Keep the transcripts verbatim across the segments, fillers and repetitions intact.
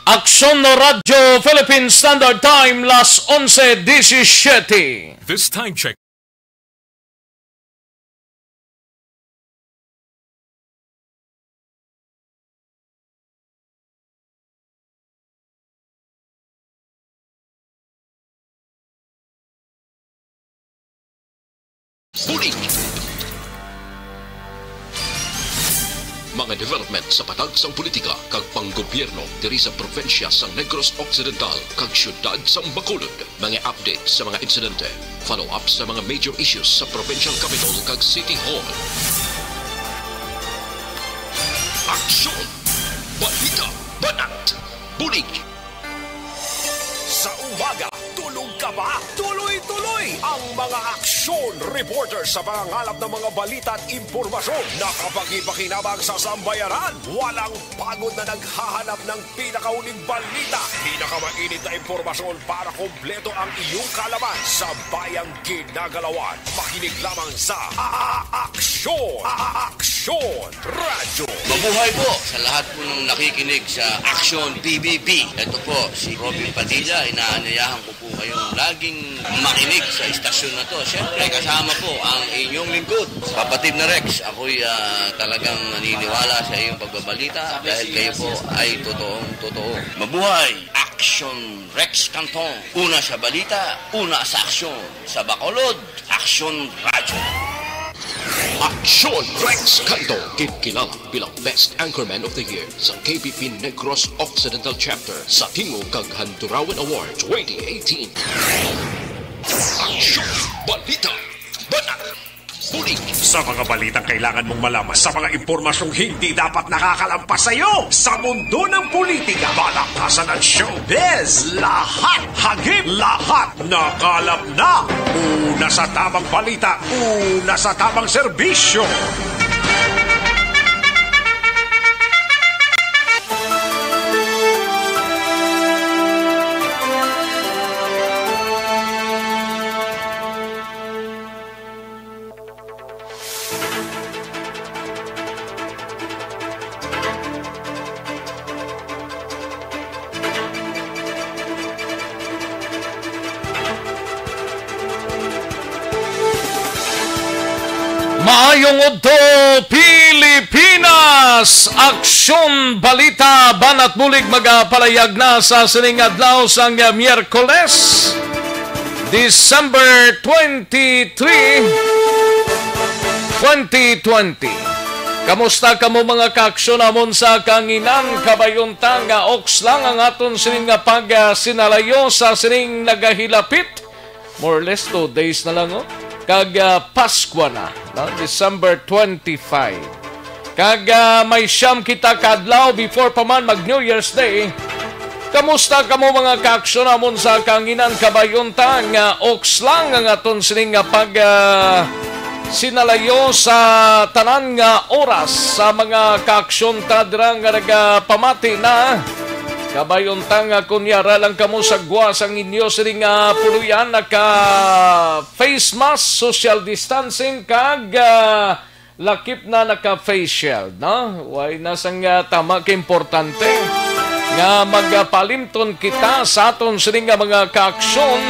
Aksyon Radyo Philippine Standard Time, las onse disisiete. This time check. Bulig. Mga development sa patag sang politika kag panggobyerno diri sa probinsya sang Negros Occidental kag siyudad sang Bacolod. Mga update sa mga insidente, follow-up sa mga major issues sa provincial capital kag city hall. Aksyon! Balita! Banat! Bulig! Sa umaga, tulog ka ba? Tuloy-tuloy ang mga aksyon reporter sa pangangalap ng mga balita at impormasyon na kapakipakinabang sa sambayanan. Walang pagod na naghahanap ng pinakauling balita, pinakamainit na impormasyon para kompleto ang iyong kaalaman sa bayang ginagalawan. Makinig lamang sa A-, A-, Aksyon, A-, A-, Aksyon Radyo. Mabuhay po sa lahat po ng nakikinig sa Aksyon P B B. Ito po si Robin Padilla. Inaanyayahan ko po kayong laging makinig sa istasyon na to. Siyempre, kasama po ang inyong lingkod, kapatid na Rex. Ako'y, ah, talagang naniniwala sa iyong pagbabalita dahil kayo po ay totoong totoo. Mabuhay! Aksyon Rex Canton. Una sa balita, una sa aksyon. Sa Bacolod, Aksyon Radyo. Aksyon Rex Canton, ginkilala bilang Best Anchorman of the Year sa K B P Negros Occidental Chapter sa Tingog kag Handurawan Award twenty eighteen. Aksyon! Balita! Banat! Bulig! Sa mga balitang kailangan mong malaman, sa mga impormasyong hindi dapat nakakalampas sa iyo, sa mundo ng politika, balakasan at showbiz, lahat hagip, lahat nakalap na. Una sa tamang balita, una sa tamang serbisyo. Maayong udto, Pilipinas! Aksyon Balita, Banat Bulig, magapalayag na sa sining adlaw sang Miyerkules, December twenty-three, twenty twenty. Kamusta kamo, mga kaaksyon namon sa kanginan? Kabay unta nga oks lang ang aton sining nga pagsinalayo sa sining nagahilapit. More or less two days na lang, oh. Kag, ah, Paskwa na, no? December twenty-five. Kag, ah, may siyam kita ka adlaw before pa man mag New Year's Day. Kamusta kamo, mga kaaksyon namon sa kanginan? Kabay unta nga oks lang ang aton sining nga pag, ah, sinalayo sa tanan nga oras sa mga kaaksyon ta dira nga nagapamati na. Kabay unta nga kon yara lang kamo sa gwa sang inyo sining nga puloy-an, naka face mask, social distancing, kag, ah, lakip na naka face shield, no? Way na sang, ah, tama ka importante nga magpalimton kita sa aton sining nga mga kaaksyon,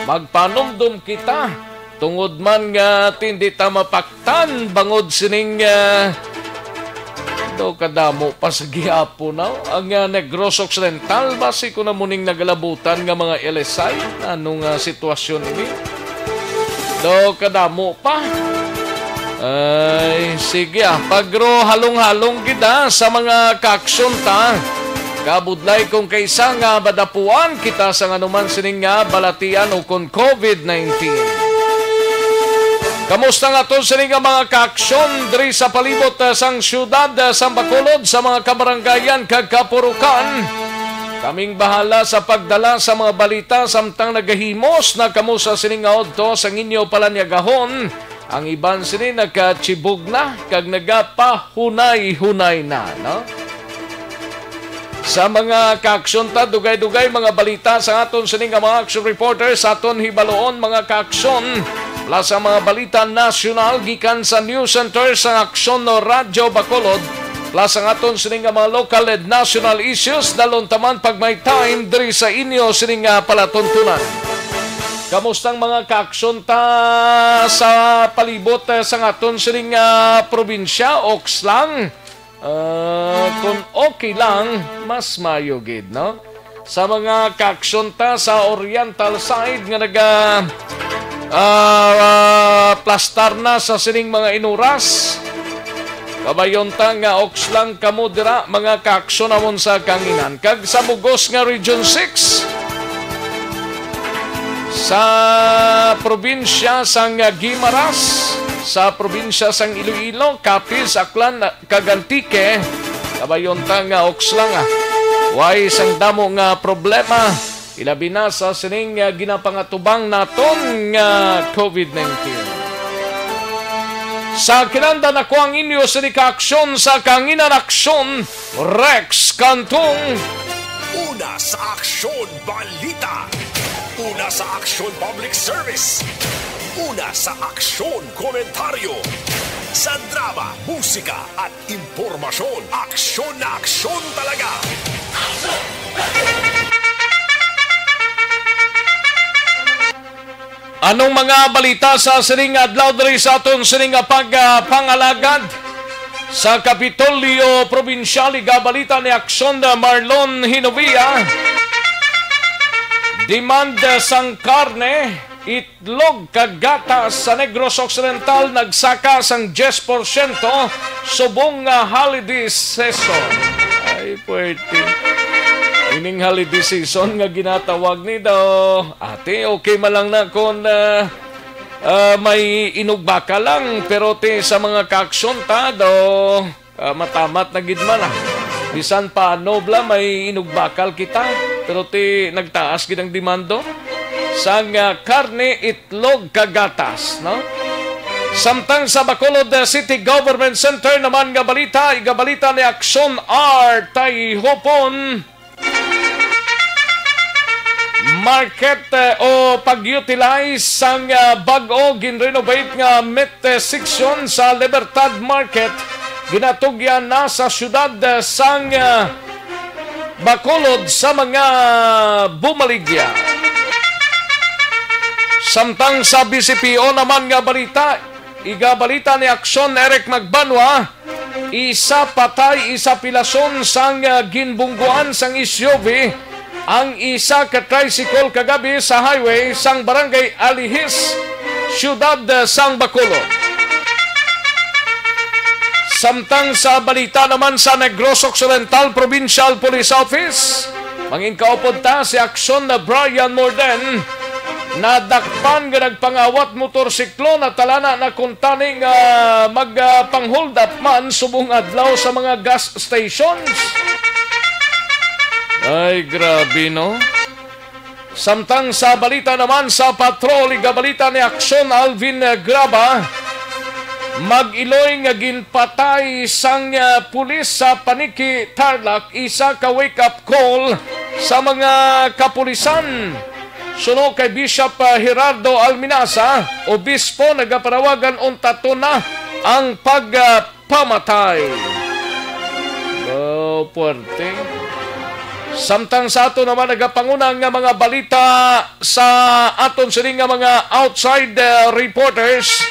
magpanumdom kita, tungod man nga hindi ta mapaktan bangod sining, ah, daw kadamo pa sa gihapon, no? Ang, ah, Negros Occidental, basi ko na muning nagalabutan nga mga L S I, ano nga sitwasyon ini? Daw kadamo pa. Ay, sige, ah. Pagro halong-halong gid, ah, sa mga kaaksyon ta. Kabudlay kung kaisa nga madapuan kita sa nganuman sining nga balatian ukon COVID nineteen. Kamusta nga aton sini nga mga kaaksyon diri sa palibot, ah, sang siyudad, ah, sang Bacolod, sa mga kabarangayan kag kapurukan? Kaming bahala sa pagdala sa mga balita samtang nagahimos na kamo sa sini nga udto sang inyo palanyagahon. Ang iban sini nagkachibog na kag nagapahunay-hunay na, no? Sa mga kaaksyon ta, dugay-dugay mga balita sa aton sini nga mga action reporter sa aton hibaloon, mga kaaksyon. Plus ang mga balita nasyonal gikan sa News Center sa Aksyon Radyo Bacolod. Plus ang aton sini nga mga local and national issues, dalon ta man pag may time diri sa inyo sini nga palatuntunan. Kamusta ang mga kaaksyon ta sa palibot, eh, sa aton sini nga probinsya, Okslang? Ah, kung okay lang, mas maayo gid, no? Sa mga kaaksyon ta sa oriental side nga naga, ah, plastar na sa sining mga inuras, kabayon ta nga Okslang kamo dira, mga kaaksyon namon sa kahanginan. Kag sa bugos nga Region six, sa probinsya sang Guimaras, sa probinsya sang Iloilo, Capiz, Aklan, kag Antique, kabayon ta nga Okslang, ah, way sang damo nga problema, ilabi na sa sining, ah, ginapangatubang naton nga covid nineteen. Sa kinanda nako ang inyo sini ka aksyon sa kanginan aksyon, Rex Cantong. Una sa aksyon, balita. Una sa aksyon, public service. Una sa aksyon, komentaryo. Sa drama, musika, at impormasyon, aksyon na aksyon talaga. Anong mga balita sa sining adlaw diri sa aton sining nga pag, ah, pangalagad sa Kapitolyo Probinsyal? Igabalita ni Aksyon Marlon Hinovia. Demand sang karne, itlog kag gatas sa Negros Occidental nagsaka sang diyes porsyento subong nga holiday season. Ay, pwerte. Ining holiday season nga ginatawag ni daw, ate, okay man lang na kung, ah, ah, may inugbakal lang, pero ti sa mga kaaksyon ta daw, ah, matamat na gid man, ah. Bisan pa ano bala, may inugbakal kita, pero ti nagtaas gid ang demando sang, ah, karne, itlog kag gatas, no? Samtang sa Bacolod, ah, City Government Center naman nga balita, igabalita ni Aksyon R Tayhopon. Market, eh, o pag-utilize sang, ah, bag-o ginrenovate nga meat, eh, section sa Libertad Market ginatugyan na sa siyudad, eh, sang, ah, Bacolod sa mga bumaligya. Samtang sa B C P O naman nga balita, igabalita ni Aksyon Eric Magbanwa, isa patay, isa pilason sang, ah, ginbungguan sang S U V ang isa ka tricycle kagabi sa highway sang Barangay Alihis, siyudad, ah, sang Bacolod. Samtang sa balita naman sa Negros Occidental Provincial Police Office, mangin kaupod ta si Aksyon na Brian Morden, nadakpan nga nagpangawat motorsiklo, natalana na kuntani nga mag, ah, pang-hold up man subong adlaw sa mga gas stations. Ay, grabe, no? Samtang sa balita naman sa patrol, igabalita ni Aksyon Alvin Graba, mag-iloy nga ginpatay sang, ah, pulis sa Paniki, Tarlac, isa ka wake-up call sa mga kapulisan. Suno kay Bishop, ah, Gerardo Alminaza, obispo, nagapanawagan unta to na ang pag, ah, pamatay. Oh, puwerte. Samtang sa ato naman nagapanguna nga mga balita sa aton sini nga mga outside, uh, reporters.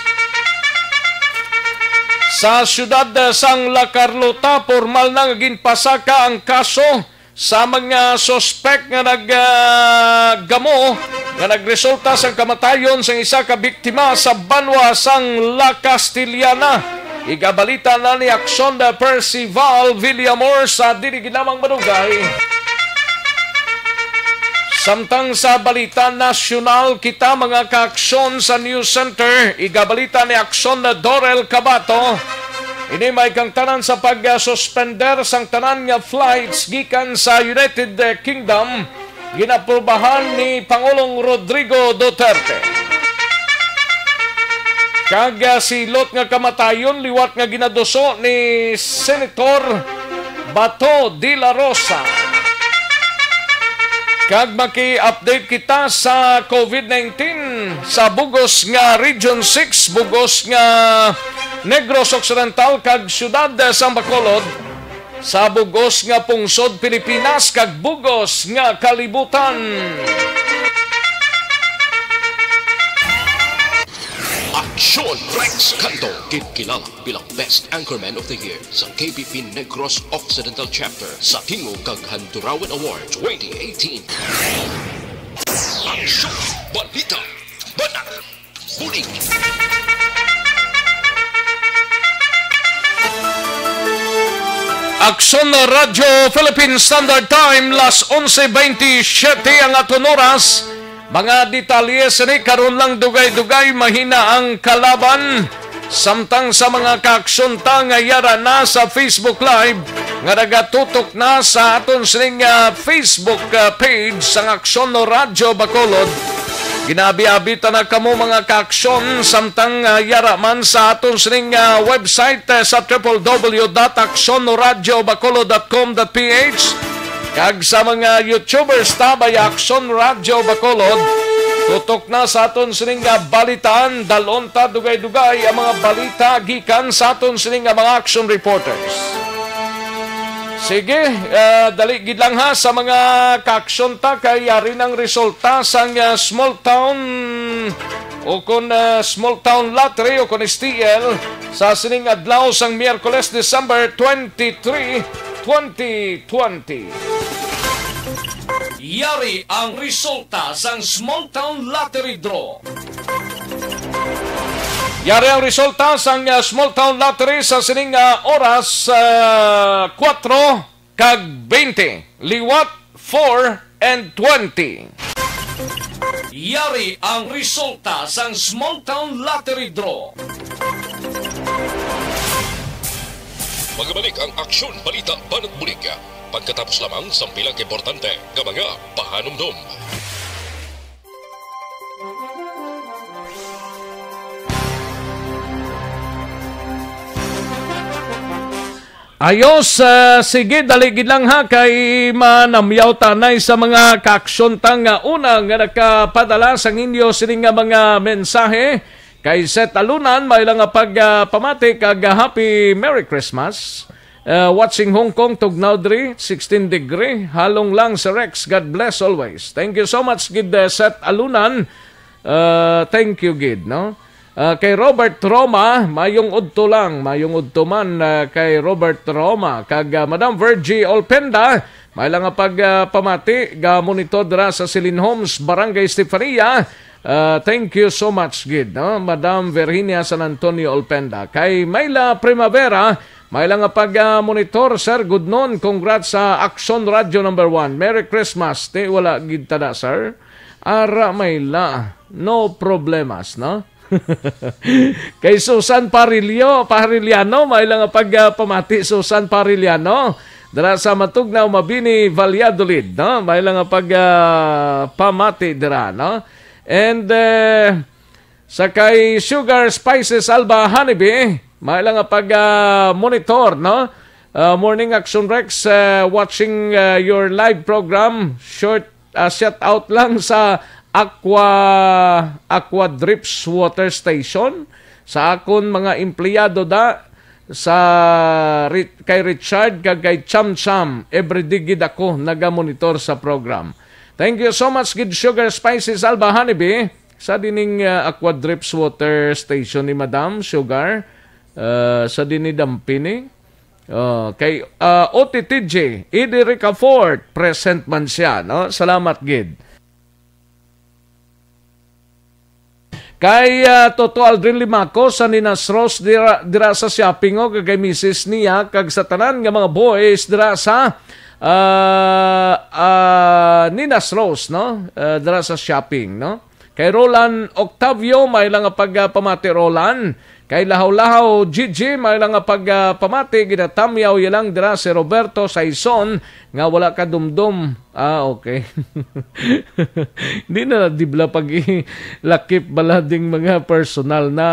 Sa siyudad, uh, sang La Carlota, pormal na nga ginpasaka ang kaso sa mga suspek nga nag, ah, gamo nga nagresulta sa kamatayon sang isa ka biktima sa banwa sang La Castellana. Igabalita na ni Aksyon Percival Villamor sa dili gid lamang madugay. Samtang sa balita nasyonal, kita mga kaaksyon sa News Center, igabalita ni Aksyon Dorel Cabato. Ini may kangtanan sa pag-suspender sang tanan nga flights gikan sa United Kingdom, ginaprobahan ni Pangulong Rodrigo Duterte. Kag, ah, silot nga kamatayon liwat nga ginaduso ni Senator Bato de la Rosa. Kag maki-update kita sa covid nineteen sa bugos nga Region six, bugos nga Negros Occidental kag siyudad sang Bacolod. Sa bugos nga pungsod Pilipinas kag bugos nga kalibutan. Aksyon Rex Canto, ginkilala bilang Best Anchorman of the Year sa K B P Negros Occidental Chapter sa Tingog kag Handurawan Award twenty eighteen. Aksyon, balita, banat, bulig. Aksyon Radyo Philippine Standard Time, las onse veintisiete ang aton oras. Mga detalye sini karon lang, dugay-dugay mahina ang kalaban. Samtang sa mga kaaksyon ta nga yara na sa Facebook Live nga nagatutok na sa aton sining, ah, Facebook, ah, page sang Aksyon Radyo Bacolod. Ginabi-abi ta na kamo, mga kaaksyon, samtang, ah, yara man sa aton sining, ah, website, ah, sa triple W dot aksyon radyo bacolod dot com dot P H. Kag sa mga YouTubers ta, may Aksyon Radyo Bacolod. Tutok na sa aton sining nga balitaan, dalon ta dugay-dugay ang mga balita gikan sa aton sining nga mga action reporters. Sige, ah, dali gid lang ha sa mga kaaksyon ta, kay yari nang resulta sang, ah, small town o kon, ah, small town lottery o kon S T L sa sining adlaw sang Miyerkules, December twenty-three, twenty twenty. Yari ang resulta sang Small Town Lottery Draw. Yari ang resulta sang, ah, Small Town Lottery sa sining, ah, oras, ah, kuwatro kag twenty, liwat four and twenty. Yari ang resulta sang Small Town Lottery Draw. Magbalik ang aksyon, balita, banat, bulig pagkatapos lamang sang pila ka importante nga mga pahanumdom. Ayos, ah, sige, dali gid lang ha, kay manamyaw tanay sa mga kaaksyon ta nga una nga nakapadala sang inyo sini nga mga mensahe. Kay Seth Alunan, may lang nga pag, ah, pamati kag, ah, Happy Merry Christmas. Ah, watching Hong Kong, tugnaw diri, sixteen degree. Halong lang, Sir Rex. God bless always. Thank you so much, gid, ah, Seth Alunan. Ah, thank you, gid, no? Ah, kay Robert Roma, mayong udto lang, mayong udto man, ah, kay Robert Roma. Kag, ah, Madam Virgie Olpenda, may lang nga pag, ah, pamati, ga monitor dira sa Silin Homes, Barangay Estefania. Ah, thank you so much, gid, no? Madam Virginia San Antonio Olpenda. Kay Myla Primavera, may lang nga pag, ah, monitor, Sir Gudnon. Congrats sa Aksyon Radio number one. Merry Christmas. Ti, wala gid tada, sir. Ara, Myla. No problemas, no? Kay Susan Parillo, Pariliano, may lang nga pag, ah, pamati, Susan Pariliano. Dara sa Matugnaw, Mabini, Valladolid, no? May lang nga pag, ah, pamati dira, no? And, eh, sa kay Sugar Spices Alba Honeybee, may lang nga pag, ah, monitor, no? Ah, Morning Action Rex, ah, watching, ah, your live program. Short, ah, shout out lang sa Aqua, Aqua Drips Water Station. Sa akon mga empleyado da, sa Ri-, kay Richard kag kay Cham Cham, everyday gid ako nagamonitor sa program. Thank you so much, gid Sugar Spices Alba Honeybee. Sa dining, ah, Aqua Drips Water Station ni Madam Sugar, ah, sa dini Dampini. Ah, kay, ah, O T T J, Eddie Ricafort, present man siya, no? Salamat gid. Kay, ah, Toto Aldrin Limaco sa Ninas Rose dira, dira sa shopping, o, kag kay misis niya, kag sa tanan nga mga boys dira sa, ah, ah, Ninas Rose, no? Ah, dira sa shopping, no? Kay Roland Octavio, may lang nga pag, ah, pamati, Roland. Kay Lahaw-Lahaw Gigi, may lang nga pag, ah, pamati, ginatamyaw ya lang dira si Roberto Saison nga wala ka dumdum. Ah, okay. Hindi na dibla pag lakip bala ding mga personal na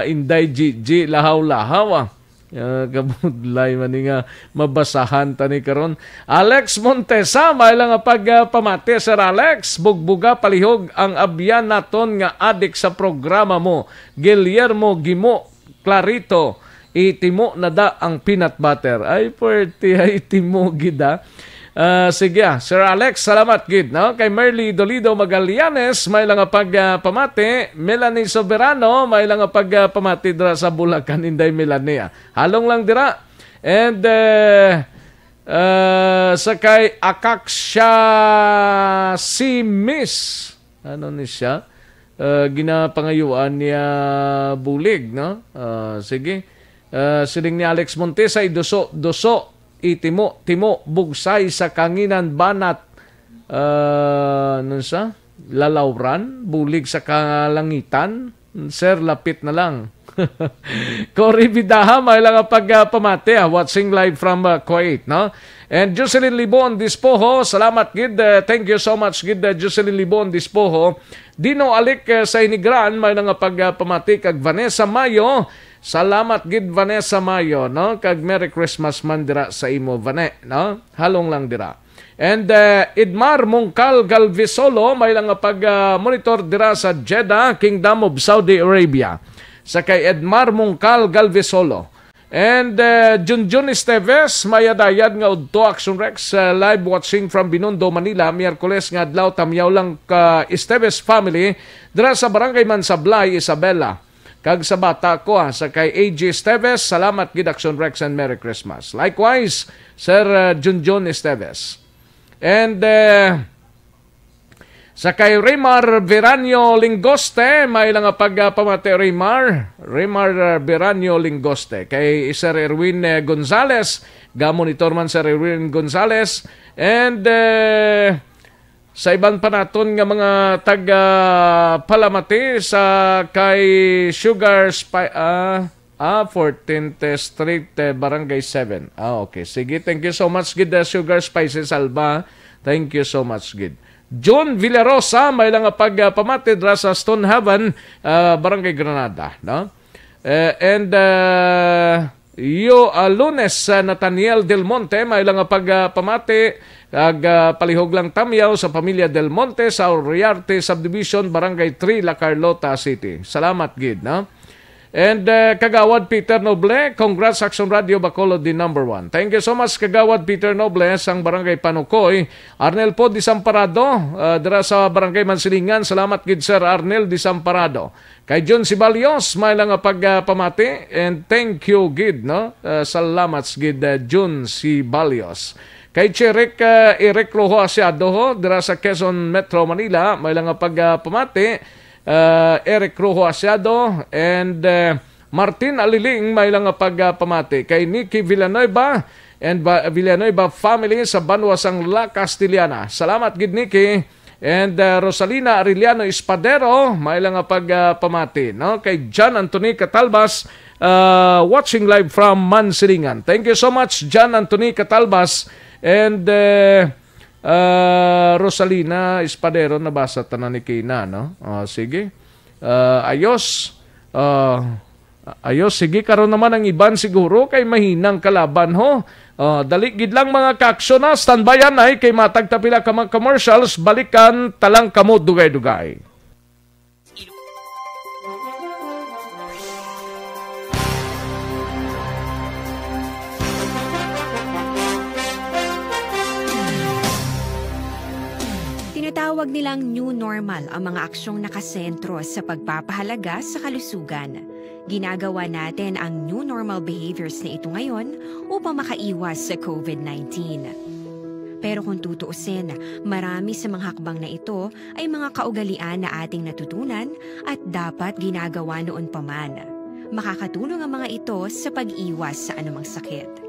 Inday Gigi, Lahaw-Lahaw, ah. Ah, kabudlay man ni nga mabasahan ta ni karon. Alex Montesa, may lang nga pag, ah, pamati, Sir Alex, bugbuga palihog ang abyan naton nga adik sa programa mo, Guillermo Gimo Clarito. Itimo na da ang peanut butter. Ay, pwerte, ay, itimo gid, ah. Ah, sige, ah. Sir Alex, salamat gid, no? Kay Merly Dolido Magallanes, may lang nga pag, ah, pamati. Melanie Soberano, may lang nga pag, ah, pamati dira sa Bulacan, Inday Melanie, ah. Halong lang dira. And, eh, ah, sa kay Akaksya si Miss. Ano ni siya? Ah, ginapangayuan niya bulig, no? Ah, sige. Ah, siling ni Alex Montesa, iduso, duso, itimo, timo, bugsay sa kanginan, banat. Ah, ano sa? Lalawran, bulig sa kalangitan. Sir, lapit na lang. Cory Bidaha, may lang nga pag, ah, pamati, ah, watching live from, ah, Kuwait, no? And Jocelyn Libon Dispoho, salamat gid. Eh, thank you so much gid, eh, Jocelyn Libon Dispoho. Dino Alik, eh, sa Inigran, may lang nga pag, ah, pamati kag Vanessa Mayo. Salamat gid, Vanessa Mayo, no? Kag Merry Christmas man dira sa imo, Vane, no? Halong lang dira. And, eh, Edmar Mungkal Galvisolo, may lang nga pag, ah, monitor dira sa Jeddah, Kingdom of Saudi Arabia. Sa kay Edmar Mungkal Galvisolo. And, eh, Junjun Esteves, mayadayad nga udto, Action Rex, eh, live watching from Binondo, Manila, Miyerkules nga adlaw, tamyaw lang ka Esteves family, dira sa Barangay Mansablay, Isabela. Kag sa bata ko, ah, sa kay A G Esteves, salamat gid, Action Rex, and Merry Christmas. Likewise, Sir, uh, Junjun Esteves. And, uh, sa kay Rimar Veranio Lingoste, may lang nga pag, uh, pamati, Rimar. Rimar, uh, Veranio Lingoste. Kay Sir Erwin, uh, Gonzales, ga-monitor man Sir Erwin Gonzales. And, uh, sa iban pa naton nga mga taga Palamati sa kay Sugar Spy, ah, ah, fourteenth Street, eh, Barangay seven. Ah, okay. Sige, thank you so much gid, ah, Sugar Spices Alba. Thank you so much gid. John Villarosa, may lang nga pag, ah, pamati dira sa Stonehaven, ah, Barangay Granada, no? Eh, and, ah, Yo, ah, Lunes, ah, Nathaniel Del Monte, may lang nga pag, ah, pamati, ag, ah, palihog lang tamyaw sa pamilya Del Monte sa Uriarte Subdivision, Barangay three, La Carlota City. Salamat gid, no? And, ah, Kagawad Peter Noble, congrats, Action Radio Bacolod, the number one. Thank you so much, Kagawad Peter Noble, sang Barangay Panukoy. Arnel po Disamparado, ah, dira sa Barangay Mansilingan. Salamat gid, Sir Arnel Disamparado. Kay Jun Sibalios, may lang nga pag, ah, pamati, and thank you gid, no? Ah, salamat gid, ah, Jun Sibalios. Kay Cherik, ah, Eric Rojo Asiado, ho, dira sa Quezon Metro, Manila, may lang nga pag, ah, pamati, ah, Eric Rojo Asiado, and, ah, Martin Aliling, may lang nga pag, ah, pamati. Kay Nikki Villanueva and Ba-, Villanueva family sa banwa sang La Castellana. Salamat gid, Nikki. And, uh, Rosalina Arellano Espadero, may lang nga pag, uh, pamati, no? Kay John Anthony Catalbas, uh, watching live from Mansilingan. Thank you so much, John Anthony Catalbas. And, uh, uh, Rosalina Espadero, nabasa tanan ni Kina, no? Oh, sige. Uh, ayos. Uh, Ayo, sige, karon naman ang iban siguro kay mahinang kalaban, ho. Ah, dali gid lang, mga kaaksyon, ha. Standby anay kay matag ta pila ka mga commercials, balikan ta lang kamo dugay-dugay. Tinatawag nilang new normal ang mga aksyong nakasentro sa pagpapahalaga sa kalusugan. Ginagawa natin ang new normal behaviors na ito ngayon upang makaiwas sa covid nineteen. Pero kung tutuusin, marami sa mga hakbang na ito ay mga kaugalian na ating natutunan at dapat ginagawa noon pa man. Makakatulong ang mga ito sa pag-iwas sa anumang sakit.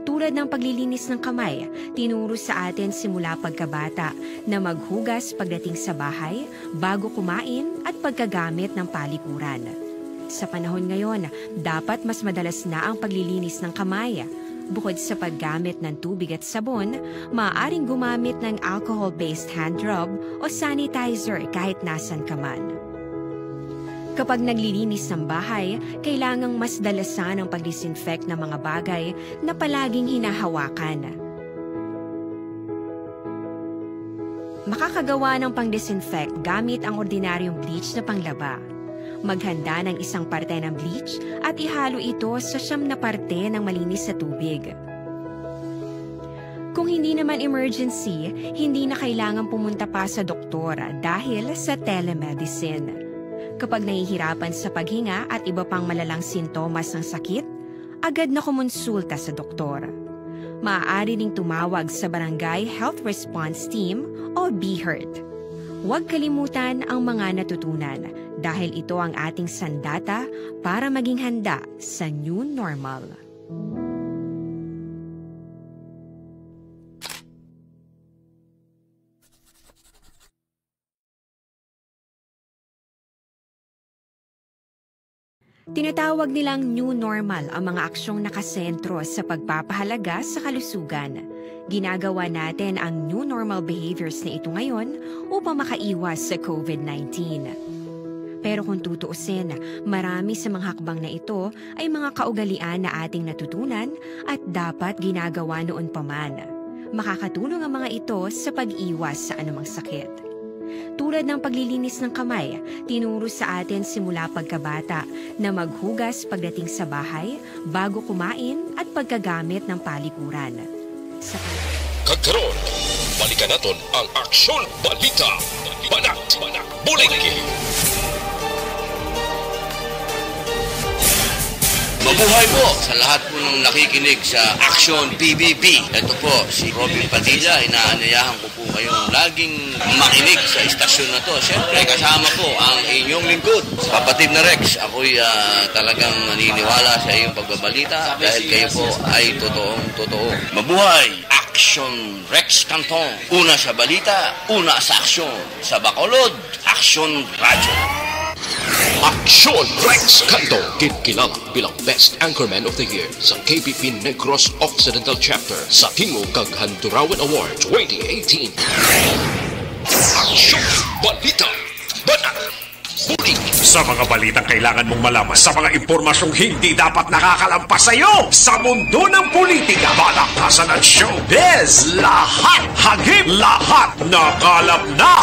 Tulad ng paglilinis ng kamay, tinuro sa atin simula pagkabata na maghugas pagdating sa bahay, bago kumain, at pagkagamit ng palikuran. Sa panahon ngayon, dapat mas madalas na ang paglilinis ng kamay. Bukod sa paggamit ng tubig at sabon, maaaring gumamit ng alcohol-based hand rub o sanitizer kahit nasan ka man. Kapag naglilinis ng bahay, kailangang mas dalasan ang pag-disinfect ng mga bagay na palaging hinahawakan. Makakagawa ng pang-disinfect gamit ang ordinaryong bleach na panglaba. Maghanda ng isang parte ng bleach at ihalo ito sa siyam na parte ng malinis na tubig. Kung hindi naman emergency, hindi na kailangan pumunta pa sa doktor dahil sa telemedicine. Kapag nahihirapan sa paghinga at iba pang malalang sintomas ng sakit, agad na kumonsulta sa doktor. Maaari ring tumawag sa Barangay Health Response Team o BHERT. Huwag kalimutan ang mga natutunan dahil ito ang ating sandata para maging handa sa new normal. Tinatawag nilang new normal ang mga aksyong nakasentro sa pagpapahalaga sa kalusugan. Ginagawa natin ang new normal behaviors na ito ngayon upang makaiwas sa COVID nineteen. Pero kung tutuusin, marami sa mga hakbang na ito ay mga kaugalian na ating natutunan at dapat ginagawa noon pa man. Makakatulong ang mga ito sa pag-iwas sa anumang sakit. Tulad ng paglilinis ng kamay, tinuro sa atin simula pagkabata na maghugas pagdating sa bahay, bago kumain, at pagkagamit ng palikuran. Sa Kag karon, balikan naton ang Aksyon Balita, Banat, Bulig. Mabuhay po sa lahat po ng nakikinig sa Action P B B. Ito po si Robin Padilla. Inaanyayahan ko po kayong laging makinig sa istasyon na to. Siyempre, kasama po ang inyong lingkod, Kapatid na Rex. Ako'y, ah, talagang naniniwala sa iyong pagbabalita dahil kayo po ay totoong totoo. Mabuhay! Action Rex Canton. Una sa balita, una sa aksyon. Sa Bacolod, Action Radyo. Action Rex Canton, ginkilala bilang Best Anchorman of the Year sa K P P Negros Occidental Chapter sa Tingog kag Handurawan Award twenty eighteen. Action Balita. Banat. Bulig. Sa mga balitang kailangan mong malaman, sa mga impormasyong hindi dapat nakakalampas sa iyo, sa mundo ng politika, balaktasan at showbiz, lahat hagip, lahat nakalap na.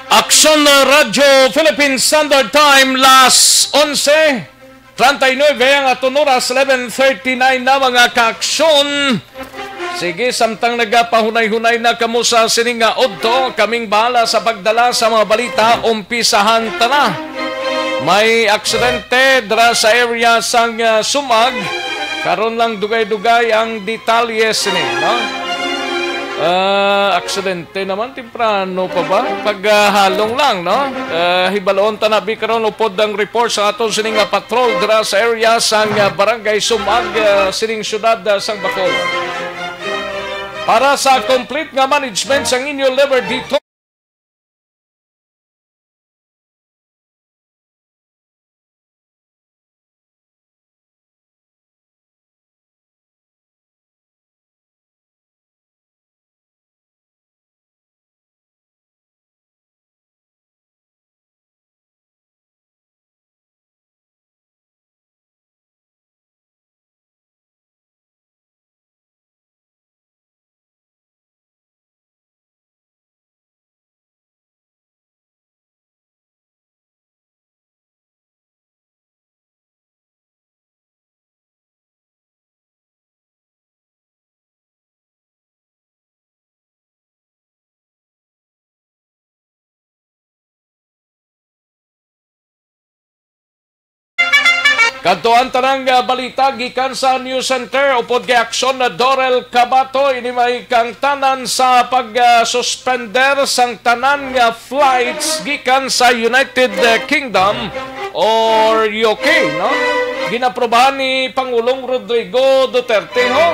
Aksyon na Radyo Philippine Standard Time, las onse treinta y nueve ang aton oras, eleven thirty-nine na, mga kaaksyon. Sige, samtang nagapahunay-hunay na kamo sa sini nga udto, kaming bahala sa pagdala sa mga balita. Umpisahan ta na. May aksidente dira sa area sang, ah, Sumag. Karon lang dugay-dugay ang detalye sini, no? Ah, aksidente naman, temprano pa ba? Paghalong lang, no? Ah, hibaloon ta na bi karon upod ang report sa aton sining nga patrol dira sa area sang, ah, Barangay Sumag, ah, sining siyudad, ah, sang Bacolod. Para sa complete nga management sang inyo liver detox, Kadto ang tanang, ah, balita gikan sa News Center upod kay Aksyon na Dorel Cabato. Ini may kaangtanan sa pag, ah, suspender sang tanan nga flights gikan sa United, ah, Kingdom or U K, no? Ginaprobahan ni Pangulong Rodrigo Duterte, ho.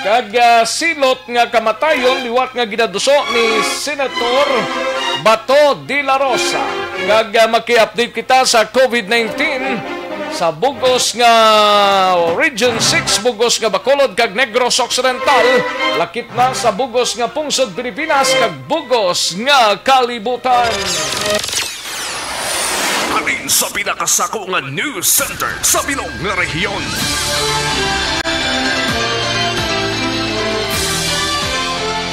Kag, ah, silot nga kamatayon liwat nga ginaduso ni Senator Bato de la Rosa. Kag, ah, maki-update kita sa COVID nineteen sa bug-os nga Region six, bug-os nga Bacolod kag Negros Occidental, lakip na sa bug-os nga pungsod Pilipinas kag bug-os nga kalibutan. Halin sa pinakasako nga news center sa bilog nga rehiyon.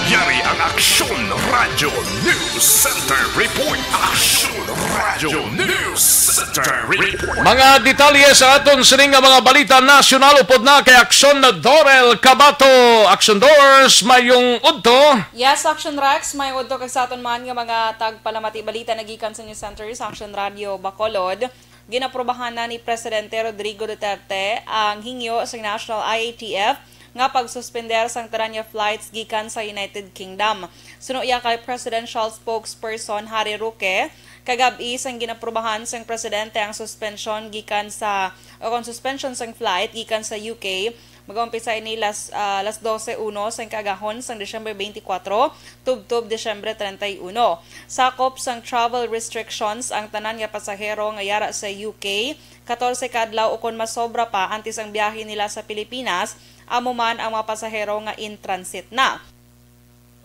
Yari ang Aksyon Radio News Center Report. Aksyon Radio News Center Report. Mga detalye sa aton sining nga mga balita nasyonal upod na kay Aksyon Dorel Cabato. Aksyon Dors, mayong udto. Yes, Aksyon Rex, mayong udto kag sa aton man nga mga tagpalamati balita nagikan sa News Center sa Aksyon Radio Bacolod. Ginaprobahan na ni Presidente Rodrigo Duterte ang hingyo sa National I A T F nga pagsuspender sang tanan nga flights gikan sa United Kingdom. Suno iya kay Presidential Spokesperson Harry Roque, kagab-i sang ginaprobahan sang presidente ang suspension gikan sa, o kon suspension sang flight gikan sa U K. Mag-umpisa ini las, ah, las doce uno sang kaagahon sang Disyembre twenty-four, tubtob Disyembre treinta y uno. Sakop sang travel restrictions ang tanan nga pasahero nga yara sa U K, katorse ka adlaw o kon mas sobra pa antes ang biyahe nila sa Pilipinas, amo man ang mga pasahero nga in transit na.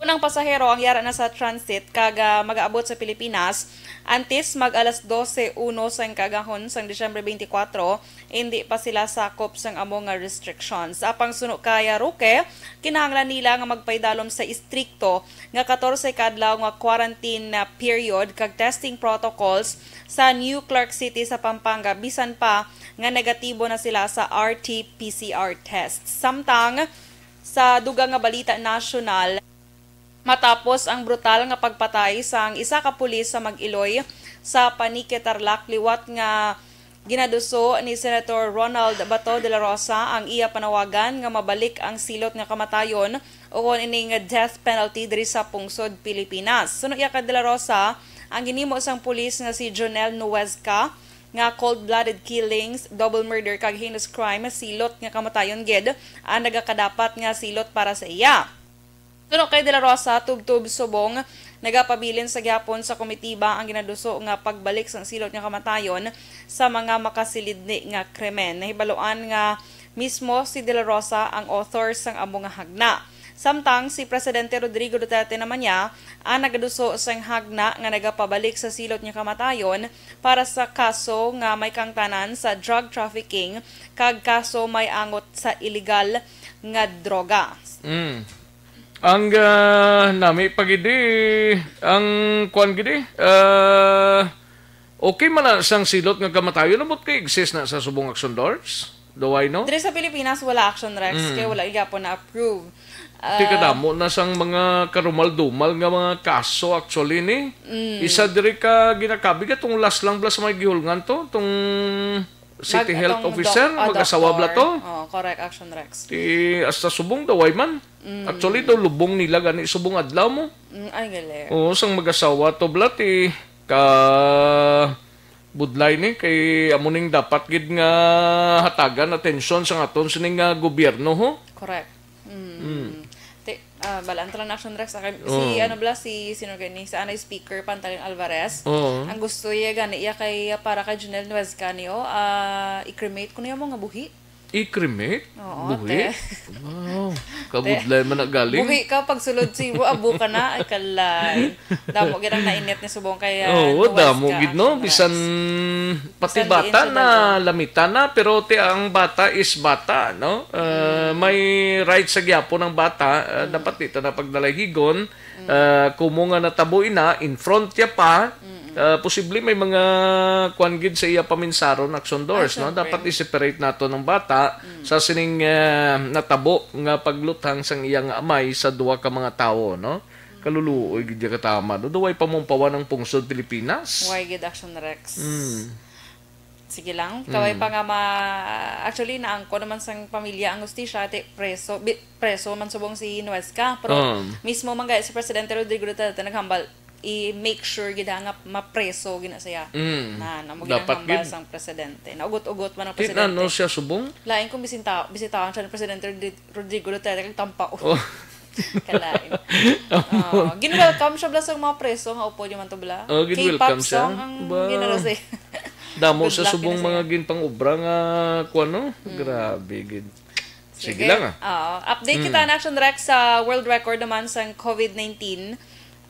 Unang pasahero ang yara na sa transit kag, ah, mag-aabot sa Pilipinas antes mag alas doce uno sang kaagahon sang Disyembre twenty-four, hindi pa sila sakop sang amo nga restrictions. Apang suno kay Roque, kinahanglan nila nga magpaidalom sa istrikto nga katorse ka adlaw nga quarantine, ah, period kag testing protocols sa New Clark City sa Pampanga, bisan pa nga negatibo na sila sa R T P C R test. Samtang sa dugang nga balita nasyonal, matapos ang brutal nga pagpatay sang isa ka pulis sa Mag-iloy sa Panique, Tarlac, liwat nga ginaduso ni Senator Ronald Bato de la Rosa ang iya panawagan nga mabalik ang silot nga kamatayon o kon ining death penalty diri sa pungsod Pilipinas. Suno iya kay de la Rosa, ang ginhimo sang pulis nga si Jonel Nuezca nga cold-blooded killings, double murder kag heinous crime, silot nga kamatayon gid ang nagakadapat nga silot para sa iya. Suno kay De La Rosa, tubtob subong nagapabilin sa gihapon sa komitiba ang ginaduso nga pagbalik sang silot nga kamatayon sa mga makasilidni nga krimen. Nahibaluan nga mismo si De La Rosa ang author sang amo nga hagna. Samtang si Presidente Rodrigo Duterte naman niya ang nagaduso sang hagna nga nagapabalik sa silot nga kamatayon para sa kaso nga may kaangtanan sa drug trafficking kag kaso may angot sa iligal nga droga. Mm. Ang, ah, nami pa gid, ang kuan gid, ah, okay man na sang silot nga kamatayon, ambot kay exist na sa subong Aksyon Dors? Daw ay, no? Diri sa Pilipinas, wala, Aksyon Rex, mm, kay wala gyapon na-approve. Ti, ah, kadamo na sang mga karumal-dumal nga mga kaso actually ni. Mm. Isa diri ka ginakabig atong last lang bala sa may gihulngan to, tong city health officer, mag-asawa bala to. Oh, correct, Aksyon Rex. Ti, hasta subong daw ay man. Mm. Actually, daw lubong nila gani subong adlaw mo. Mm, ay, gali. Oo, sang mag-asawa to bala, ti, ka budlay ni kay amo ning dapat gid nga hatagan atensyon sang aton sining nga gobyerno, ho? Correct. Mm. Mm. Ti, ah, balaan ta lang na, Aksyon Rex. Kay si, oh, ano bala, si, sino gani, si anay speaker, Pantalin Alvarez. Oo. Ang gusto iya gani iya kay, para kay Jonel Nuezca niyo, ah, i-cremate ko niya mo nga buhi. I-cremate? Oo, buhi? Te. Wow. Kabudlay man na galing. Buhi ka, pagsulod sa imo, abo ka na. Ay, kalay. Damo gid ang nainit ni subong kay, ah, oo, damo gid, no? Bisan pati bata na lamitan na, pero ti ang bata is bata, no? Ah, mm, may rights sa gyapon ang bata. Ah, mm, dapat di ta na pagdalayhigon. Mm. Ah, kumo nga natabo ina, in front ya pa, mm, ah, posible may mga kuan gid sa iya paminsaron, Aksyon Dors, no? Dapat i-separate nato ng bata, mm, sa sining, ah, natabo nga pagluthang sang iya nga amay sa duha ka mga tawo, no? Mm. Kaluluoy gid ya katama, no? Daw ay pamumpawan ang pungsod Pilipinas. Way gid, Aksyon Rex. Mm. Sige lang. Mm. Kaway pa nga ma-, actually, naangko naman sang pamilya ang hustisya, ti preso, bi-, preso man subong si Nuezca. Pero, um, mismo man gaya si Presidente Rodrigo Duterte naghambal, i-make sure gid ha nga mapreso gid na siya. Mm. Na, na mo gid ang hambal sang presidente. Naugot-ugot man ang presidente. Ti ano siya subong? Lain kung bisinta-, bisitahan siya ni Presidente Rodri-, Rodrigo Duterte kag tampao. Oh. Kalain. Oh, gin-welcome siya bala sa mga preso nga upod man to bala. Oh, gin-welcome siya. K-pop song ang ginano siya. Damo sa subong mga ginpang-obra nga kuan, no? Mm. Grabe gid. Sige lang, ah. Oo. Update kita, mm, na, Aksyon Rex, sa world record naman sang COVID nineteen.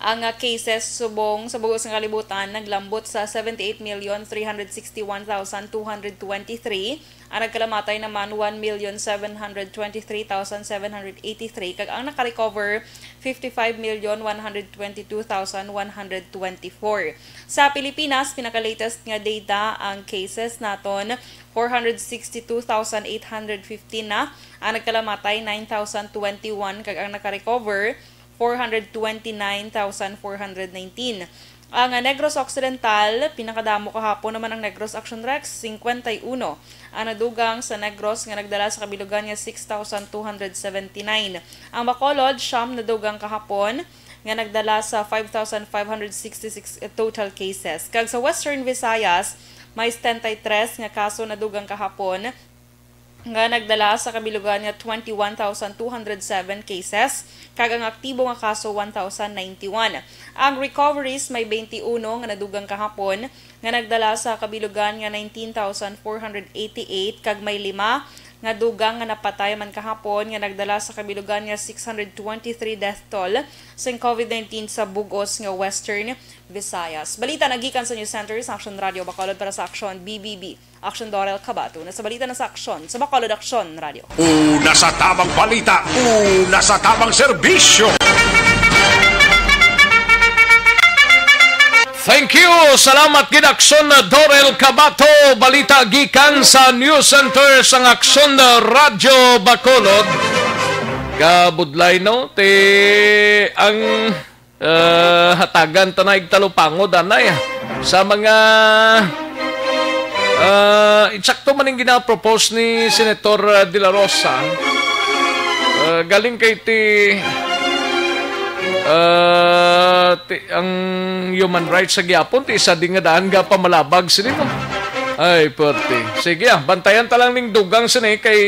Ang, ah, cases subong sa bug-os nga kalibutan naglambot sa seventy-eight million three hundred sixty-one thousand two hundred twenty-three. Ang nagkalamatay naman, one million seven hundred twenty-three thousand seven hundred eighty-three, kag ang nakarecover, fifty-five million one hundred twenty-two thousand one hundred twenty-four. Sa Pilipinas, pinaka-latest nga data, ang cases naton, four hundred sixty-two thousand eight hundred fifteen na, ang nagkalamatay, nine thousand twenty-one, kag ang nakarecover, four hundred twenty-nine thousand four hundred nineteen. Ang Negros Occidental, pinakadamo kahapon naman ang Negros Action Rex, cincuenta y uno. Ang nadugang sa Negros nga nagdala sa kabilugan nga six thousand two hundred seventy-nine. Ang Bacolod, siyam nadugang kahapon nga nagdala sa five thousand five hundred sixty-six total cases. Kag sa Western Visayas, may setenta y tres nga kaso nadugang kahapon nga nagdala sa kabilugan nga twenty-one thousand two hundred seven cases, kag ang aktibo nga kaso, one thousand ninety-one. Ang recoveries may twenty-one nga nadugang kahapon, nga nagdala sa kabilugan nga nineteen thousand four hundred eighty-eight, kag may lima nga dugang nga napatay man kahapon, nga nagdala sa kabilugan nga six hundred twenty-three death toll sang COVID nineteen sa bug-os nga Western Visayas. Balita nagikan sa News Center sa Action Radio Bacolod para sa Action B B B. Action Dorel Cabato na sa balita na sa Action sa Bacolod Action Radio. Una sa tabang balita, una sa tabang serbisyo. Thank you. Salamat gid, Action Dorel Cabato. Balita gikan sa News Center sang Action Radio Bacolod. Kabudlay, no? Te, ang, ah, hatagan ta na igtalupangod, anay, ah. Sa mga, ah, insakto man ang gina-propose ni Senator, ah, De La Rosa. Ah, galing kay ti, ah, ti, ang human rights sa gyapon, ti isa di nga daan nga pamalabag sini mo. Ay, puwerte. Sige, ah, bantayan ta lang ning dugang sini kay,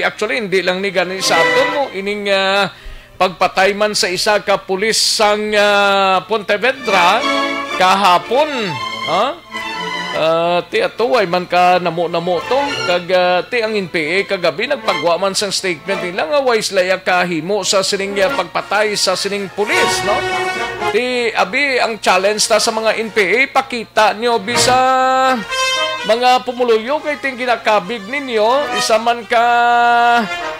actually, hindi lang ni gani sa aton mo. Ining, ah, pagpatay man sa isa ka pulis sang, ah, Pontevedra kahapon, ha? Ah, ti ato, way man ka namo-namo to. Kag, ah, ti ang N P A kagabi nagpagwa man sang statement nila nga way sila ya kahimo sa sining, ah, pagpatay sa sining pulis, no? Ti abi ang challenge ta sa mga N P A, pakita nyo bisa mga pumuluyo kay ting ginakabig ninyo, isa man ka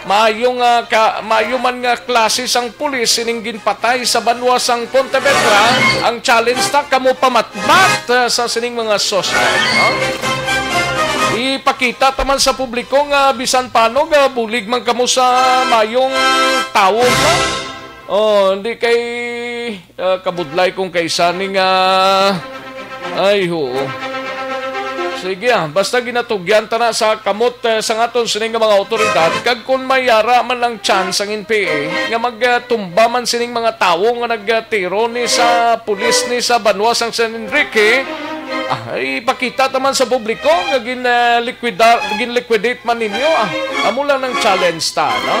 maayo nga ka, maayo man nga klase sang pulis sining ginpatay sa banwa sang Pontevedra. Ang challenge ta, kamo pamatmat, ah, sa sining mga suspect, no? Ipakita ta man sa publiko nga bisan paano nga bulig man kamo sa mayong tawo, no? Oh, hindi kay, ah, kabudlay kung kaysa ni nga, ay, oo. Sige, ah, basta ginatugyan ta na sa kamot, eh, sa aton sining nga mga awtoridad, kag kung may yara man lang chance ang N P A nga magtumba man sining mga tawo nga nagtiro ni sa pulis ni sa banwa sang San Enrique, ah, ipakita ta man sa publiko nga gin, ah, liquidar-, gin-liquidate man ninyo, ah. Amo lang ang challenge ta, no?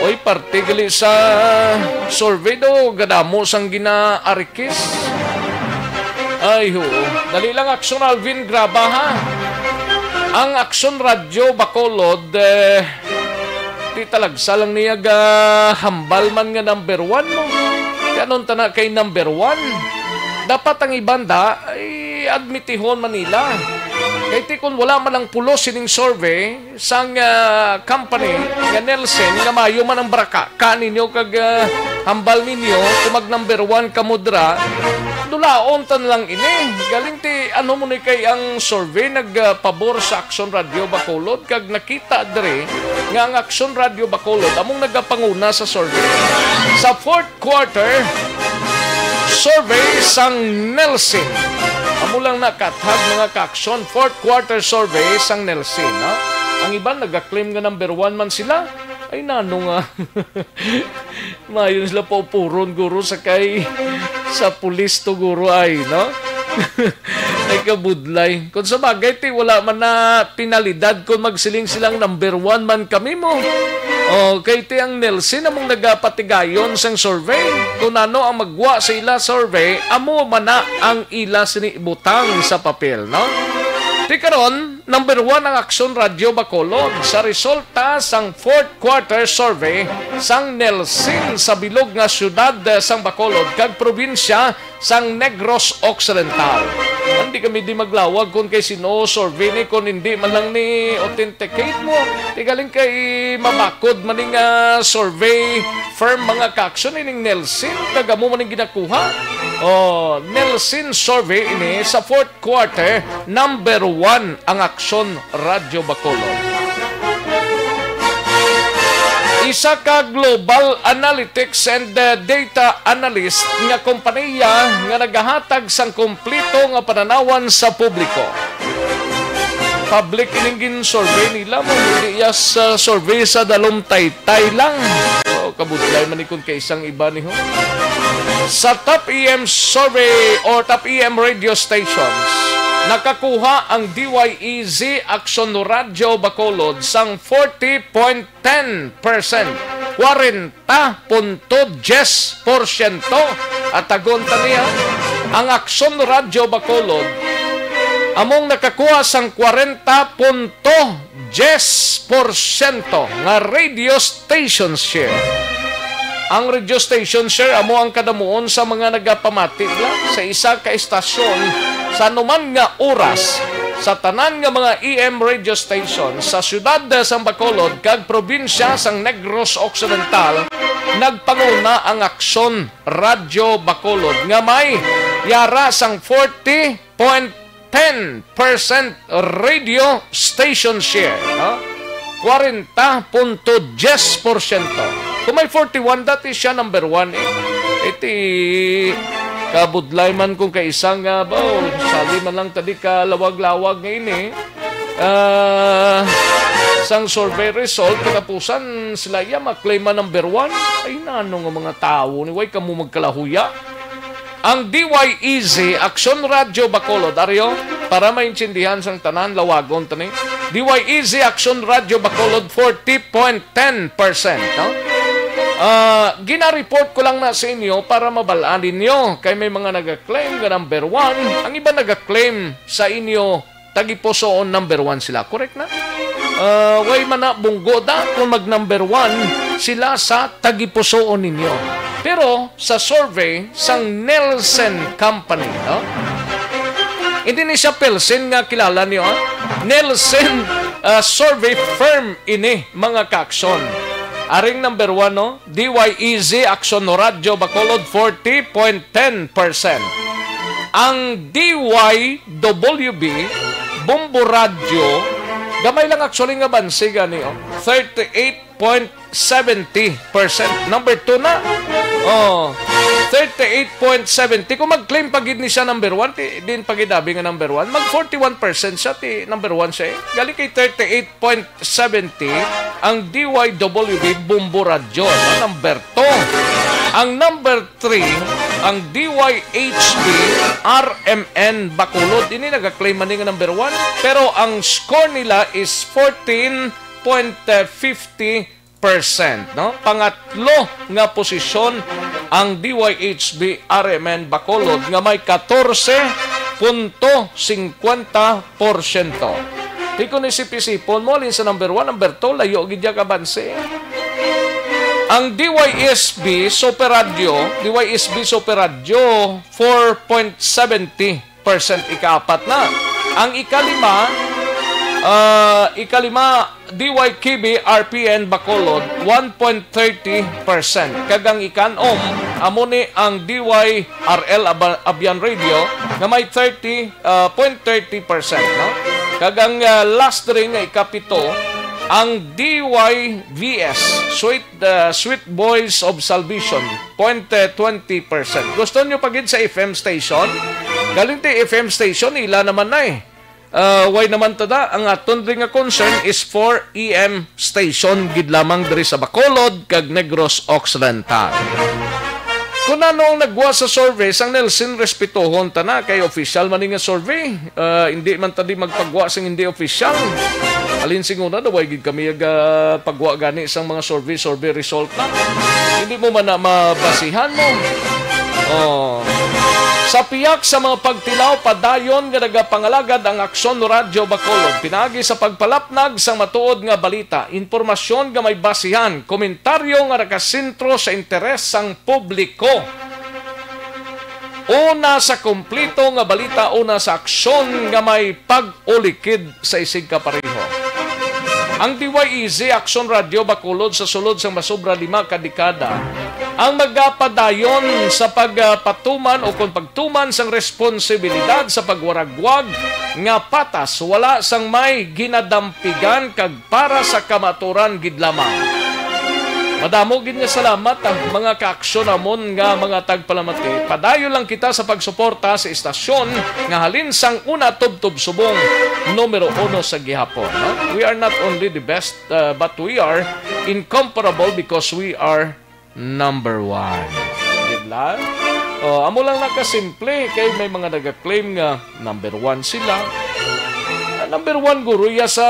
Oy, parte gali sa survey do, gadamo sang ginaarikis. Ay, oo. Dali lang, Action Alvin Graba, ha? Ang Action Radio Bacolod, eh, ti talagsa lang niya ga hambal man nga number one mo. Ti anon ta na kay number one? Dapat ang iban da, ay admitihon man nila. Kay ti kun wala man ang pulos sining survey, sang, ah, company nga Nielsen nga maayo man ang baraka ka ninyo kag, ah, hambal ninyo kung mag number one kamo dira, dulaon ta na lang ini. Galing ti ano mo ni kay ang survey nagpabor sa Action Radio Bacolod kag nakita diri nga ang Action Radio Bacolod among nagapanguna sa survey. Sa fourth quarter survey sang Nielsen. Amo lang na kathag, mga ka-aksyon, fourth quarter survey sang Nielsen, ha? Ang iban nagaklaim nga number one man sila. Ay, nano nga. Mayon sila paupuron, guro, sa kay sa pulis to, guro, ay, no? Ay, kabudlay. Kung sa bagay, ti, wala man na penalidad kung magsiling silang number one man kami mo. Oh, kay ti ang Nielsen among nagapatigayon sang survey. Kung ano ang magwa sa ila survey, amo man na ang ila sini ibutang sa papel, no? Ti karon, number one ang Aksyon Radio Bacolod sa resulta sang fourth quarter survey sang Nielsen sa bilog nga siyudad sang Bacolod kag probinsya sang Negros Occidental. Hindi kami di maglawag kung kay sino survey ni, kung hindi man lang ni authenticate mo. Di galing kay mabakod man ni nga survey firm, mga ka-aksyon, ining Nielsen, kag amo man ning ginakuha. Oh, Nielsen survey ini sa fourth quarter, number one ang Aksyon Radyo Bacolod. Isa ka global analytics and, uh, data analyst nga kompanya nga nagahatag sang kompleto nga pananawan sa publiko. Public ining gin-survey nila mo, hindi iya sa survey sa dalom taytay lang. Oh, kabudlay man ni kung kaisang iba ni ho. Sa top E M survey or top E M radio stations, nakakuha ang D Y E Z Aksyon Radyo Bacolod sang forty point ten percent, kwarenta punto dyes porsyento. At tagon ta niya, ang Aksyon Radyo Bacolod among nakakuha sang kwarenta punto dyes porsyento nga radio station share. Ang radio station share amo ang kadamuon sa mga nagapamati lang sa isa ka estasyon sa anuman nga oras sa tanan nga mga E M radio station sa siyudad sang Bacolod kag probinsya sang Negros Occidental. Nagpanguna ang Aksyon Radyo Bacolod nga may yara sang forty point ten percent radio station share, no? Kwarenta punto dyes porsyento. Kung may forty-one, dati siya number one, eh. Iti kabudlay man kung kaisa nga, ba, sali man lang tadi ka lawag-lawag nga ini. Ah, sang survey result, katapusan sila iya maklaim man number one. Ay, nano nga mga tawo ni, way kamo magkalahuya? Ang D Y E Z, Aksyon Radyo Bacolod, aryo, para maintindihan sang tanan, lawagon ta ni. D Y E Z, Aksyon Radyo Bacolod, forty point ten percent, no? Ah, gina-report ko lang na sa inyo para mabal-an ninyo. Kay may mga nag-claim nga number one, ang iba nag-claim sa inyo tagipusoon number one sila. Correct na? Ah, way man na bunggo da kung mag number one sila sa tagipusoon ninyo. Pero sa survey sang Nielsen Company, no? Hindi ni siya Pilsen nga kilala niyo, ha? Nielsen, ah, survey firm ini, mga kaaksyon. Aring number one, no? D Y E Z Aksyon Radyo Bacolod, forty point ten percent. Ang D Y W B, Bombo Radyo, gamay lang actually nga bansi gani, oh. Thirty-eight point seventy percent. Number two na. Oh, thirty-eight point seventy. Kung mag-claim pa gid ni siya number one, ti, din pa gid abi nga number one. Mag forty-one percent siya, ti number one siya eh. Galing kay thirty-eight point seventy ang D Y W B Bombo Radyo, no? Number two. Ang number three, ang D Y H B R M N Bacolod. Ini nag-claim man ni nga number one, pero ang score nila is fourteen point fifty percent, no? Pangatlo nga posisyon ang D Y H B R M N Bacolod nga may katorse punto singkwenta porsyento. Di ko ni sip-isipon mo, alin sa number one, number two, layo gid ya kabanse. Ang D Y S B Super Radio, D Y S B Super Radio, four point seventy percent, ikaapat na. Ang ikalima, ah, ikalima, D Y K B R P N Bacolod, one point thirty percent. Kag ang ikanom, amo ni ang D Y R L Aba-, Abyan Radio, nga may thirty, ah, point thirty percent, no? Kag ang, ah, last ring nga ikapito, ang D Y V S, Sweet, ah, Sweet Voice of Salvation, point twenty percent. Gusto nyo pa gid sa F M station? Galing ti F M station, ila naman na eh. Ah, way naman tada, ang aton ring nga concern is for E M station gid lamang diri sa Bacolod kag Negros Occidental. Kung ano ang nagwa sa survey, sang Nielsen, respetohon ta na kay official man ni nga survey. Ah, hindi man ta di magpagwa sing hindi official. Alin singuna daw, way gid kami aga pagwa gani sang mga survey, survey result na. Hindi mo man na mabasihan mo. Oh. Sa pihak sa mga pagtilaw, padayon nga nagapangalagad ang Aksyon Radyo Bacolod pinaagi sa pagpalapnag sang matuod nga balita, impormasyon nga may basihan, komentaryo nga nakasentro sa interes sang publiko. Una sa kompleto nga balita, una sa aksyon nga may pag-ulikid sa isigkapareho. Ang D Y E Z Aksyon Radyo Bacolod sa sulod sang masobra lima ka dekada ang magapadayon sa pagpatuman o kon pagtuman sang responsibilidad sa pagwaragwag nga patas, wala sang may ginadampigan kag para sa kamaturan gid lamang. Madamo gid nga salamat, ah, mga kaaksyon namon nga mga tagpalamati. Padayon lang kita sa pagsuporta sa istasyon nga halin sang una tubtob subong numero uno sa gihapon, no? We are not only the best, uh, but we are incomparable because we are number one. Di ba? Oh, amo lang na kasimple kay may mga nagaklaim nga number one sila. Ah, number one guro ya sa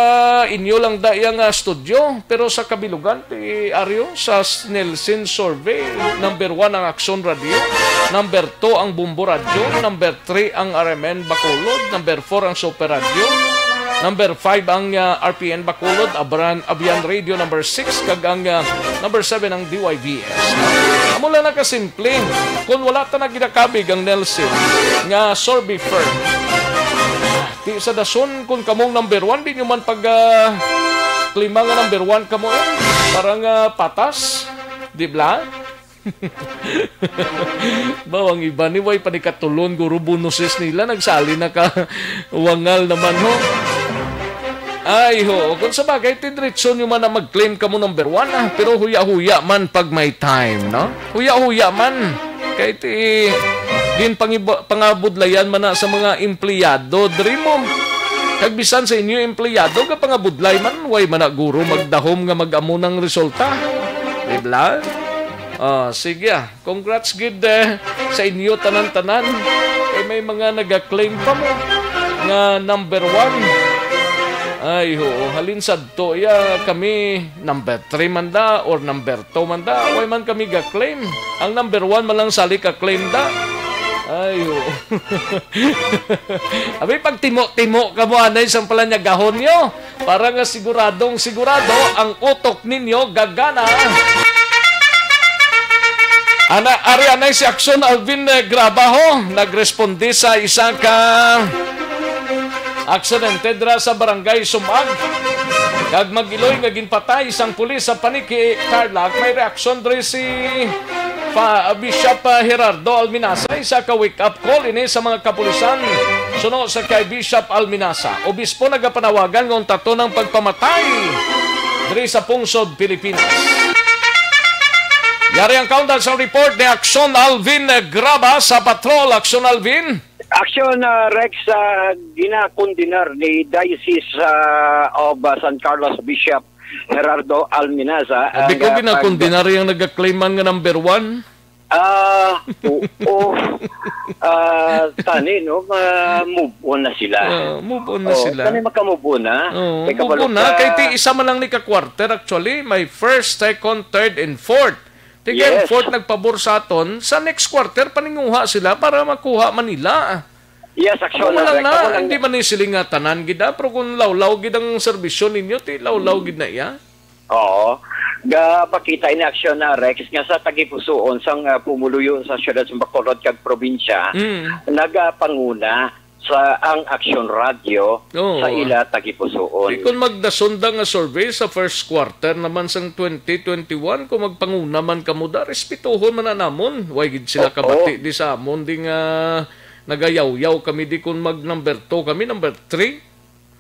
inyo lang da iya nga studio, pero sa kabilugan ti Aryo, sa Nielsen Survey, number one ang Aksyon Radio, number two ang Bombo Radio, number three ang R M N Bacolod, number four ang Super Radio, number five ang, ah, R P N Bacolod, Abran-, Abian Radio number six, kag ang, ah, number seven ang D Y V S. Amo lang na kasimple, kung wala ta na ginakabig ang Nielsen nga survey firm, di sa dason kung kamong number one, di nyo man pag, ah, klima nga number one kamo, eh. Parang, ah, patas, di ba? Baw, ang iba ni way panikatulon, guro, bonuses nila, nagsali na ka, wangal naman, ho. Ay, ho, kung sa bagay, ti diretso nyo man na mag-claim kamo number one, ah, pero huya-huya man pag may time, no? Huya-huya man. Kay ti, din pangiba-, pangabudlayan man na sa mga empleyado, diri mo. Kag bisan sa inyo empleyado, ga pangabudlay man, way man na guro magdahom nga mag-amo nang resulta. Di ba? Ah, sige, ah. Congrats gid, eh, sa inyo tanan-tanan. Kay may mga naga-claim pa mo nga number one. Ay, oo. Halin sadto, ya, kami number three man da or number two man da. Way man kami ga-claim. Ang number one man lang sali ka-claim da. Ay, oo. Abi, pagtimo-timo ka mo, anay, sang palanyagahon nyo. Para nga siguradong sigurado ang utok ninyo gagana. Ana, ari anay si Aksyon Alvin, eh, Grabaho nagresponde sa isa ka aksidente dira sa Barangay Sumag. Kag mag-iloy nga ginpatay sang pulis sa Paniki, Tarlac, may reaksyon diri si pa, Bishop, ah, Gerardo Alminaza, isa ka wake-up call ini sa mga kapulisan. Suno sa kay Bishop Alminaza, obispo nagapanawagan nga untaton ang pagpamatay diri sa pungsod Pilipinas. Yari ang kaundan sa report ni Aksyon Alvin Graba sa Patrol. Aksyon Alvin. Aksyon, ah, Rex, ah, ginakondenar ni Diocese, ah, of, ah, San Carlos Bishop Gerardo Alminaza. Abi ang, ko ah, ginakondenar pag- yung nagaklayman nga number one. Ah, oo. Ah, tani, no? Ma-move on na sila. Ah, move on na Oo, sila. Tani maka-move on na. Oo, Kay move kabalo on na. ka. Kay ti isa man lang ni ka quarter, actually, may first, second, third, and fourth. Ti kay ang Yes. fourth nagpabor sa aton, sa next quarter, paninguha sila para makuha man nila. Yes, Aksyon, Amo lang Rex. na, Amo lang hindi na. man ni siling nga tanan gid, ah, pero kung lawlaw gid ang serbisyo ninyo, ti lawlaw gid na iya. Oo. Gapakita ini, Aksyon, na Rex, nga sa tagipusoon sang, ah, pumuluyo sa siyudad sa Bacolod kag probinsya, Mm. nagapanguna sa ang Aksyon Radyo Oo. sa ila tagipusoon. Di kun magdasunda nga survey sa first quarter naman sang twenty twenty-one, kung magpanguna man kamo da, respetuhon man na namon. Way gid sila Oo. kabati di sa amon di nga nagayawyaw kami di kun mag number two kami, number three.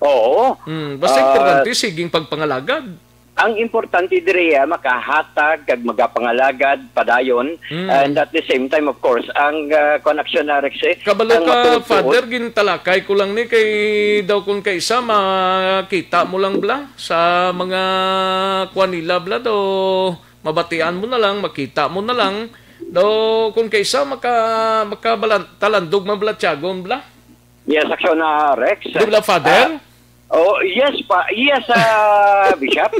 Oo. Hmm, basta Ah, importante, siging pagpangalagad. Ang importante diri, ah, makahatag kag magapangalagad padayon, Mm. and at the same time, of course, ang, ah, kuwan, Aksyon, Rex, eh, Kabalo ang ka, matutuon. Father, gintalakay ko lang ni kay daw kung kaisa makita mo lang bla sa mga kuwan nila bla daw mabatian mo na lang, makita mo na lang daw kung kaisa maka makabalan talandog man bla tiyagon bla. Yes, Aksyon, ah, Rex. Di bla, Father? Ah, oh, yes pa. Yes, ah, Bishop.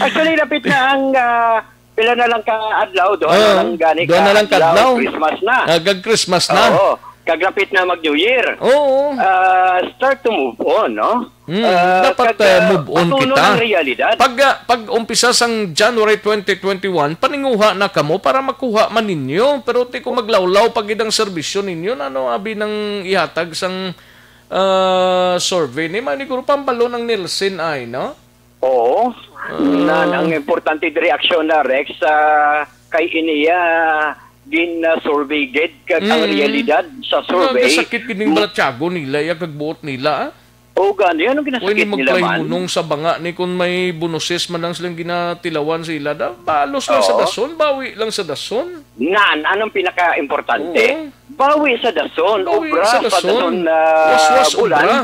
Actually, lapit na ang, ah, pila na lang ka adlaw, duha na Oh, lang gani duha ka na lang ka adlaw, adlaw. Christmas na. Ah, kag Christmas na. Oo. Kag lapit na mag-New Year. Oo. Ah, start to move on, no? Mm, Ah, dapat, kag, eh, ah, move on patunon kita. Ang realidad. Pag, ah, pag umpisa sang January twenty twenty-one, paninguha na kamo para makuha man ninyo. Pero ti ko maglawlaw pa gid ang serbisyo ninyo, ano abi nang ihatag sang, ah, survey ni maniguro pambalo ng Nielsen ay, no? Oo. Ah. Nan, ang importante diri aksyon na Rex, ah, kay iniya gin-survey gid kag ang Mm. realidad sa survey. Ang sakit gid ning balatyago nila, iya kag buot nila, ah. O gani, anong Uy, ginasakit ni nila man? Magplaymunong sa banga ni kung may bonuses man lang silang ginatilawan sa ila. Da, balos lang sa Oo. dason, bawi lang sa dason. Nan, anong pinaka-importante? Oo. Bawi sa dason, Bawi obra sa sa dason. dason, ah, Waswas bulan. obra.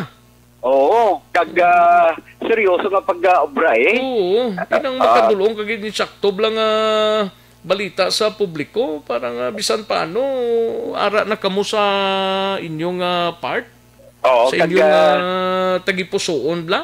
Oo, kag, ah, seryoso nga pag-obra, eh. Oo, inang Ah. makadulong kag insakto lang nga balita sa publiko para nga bisan paano ara na kamo sa inyong, ah, part, Oo, sa kag, inyong, ah, ah, tagipusoon bla.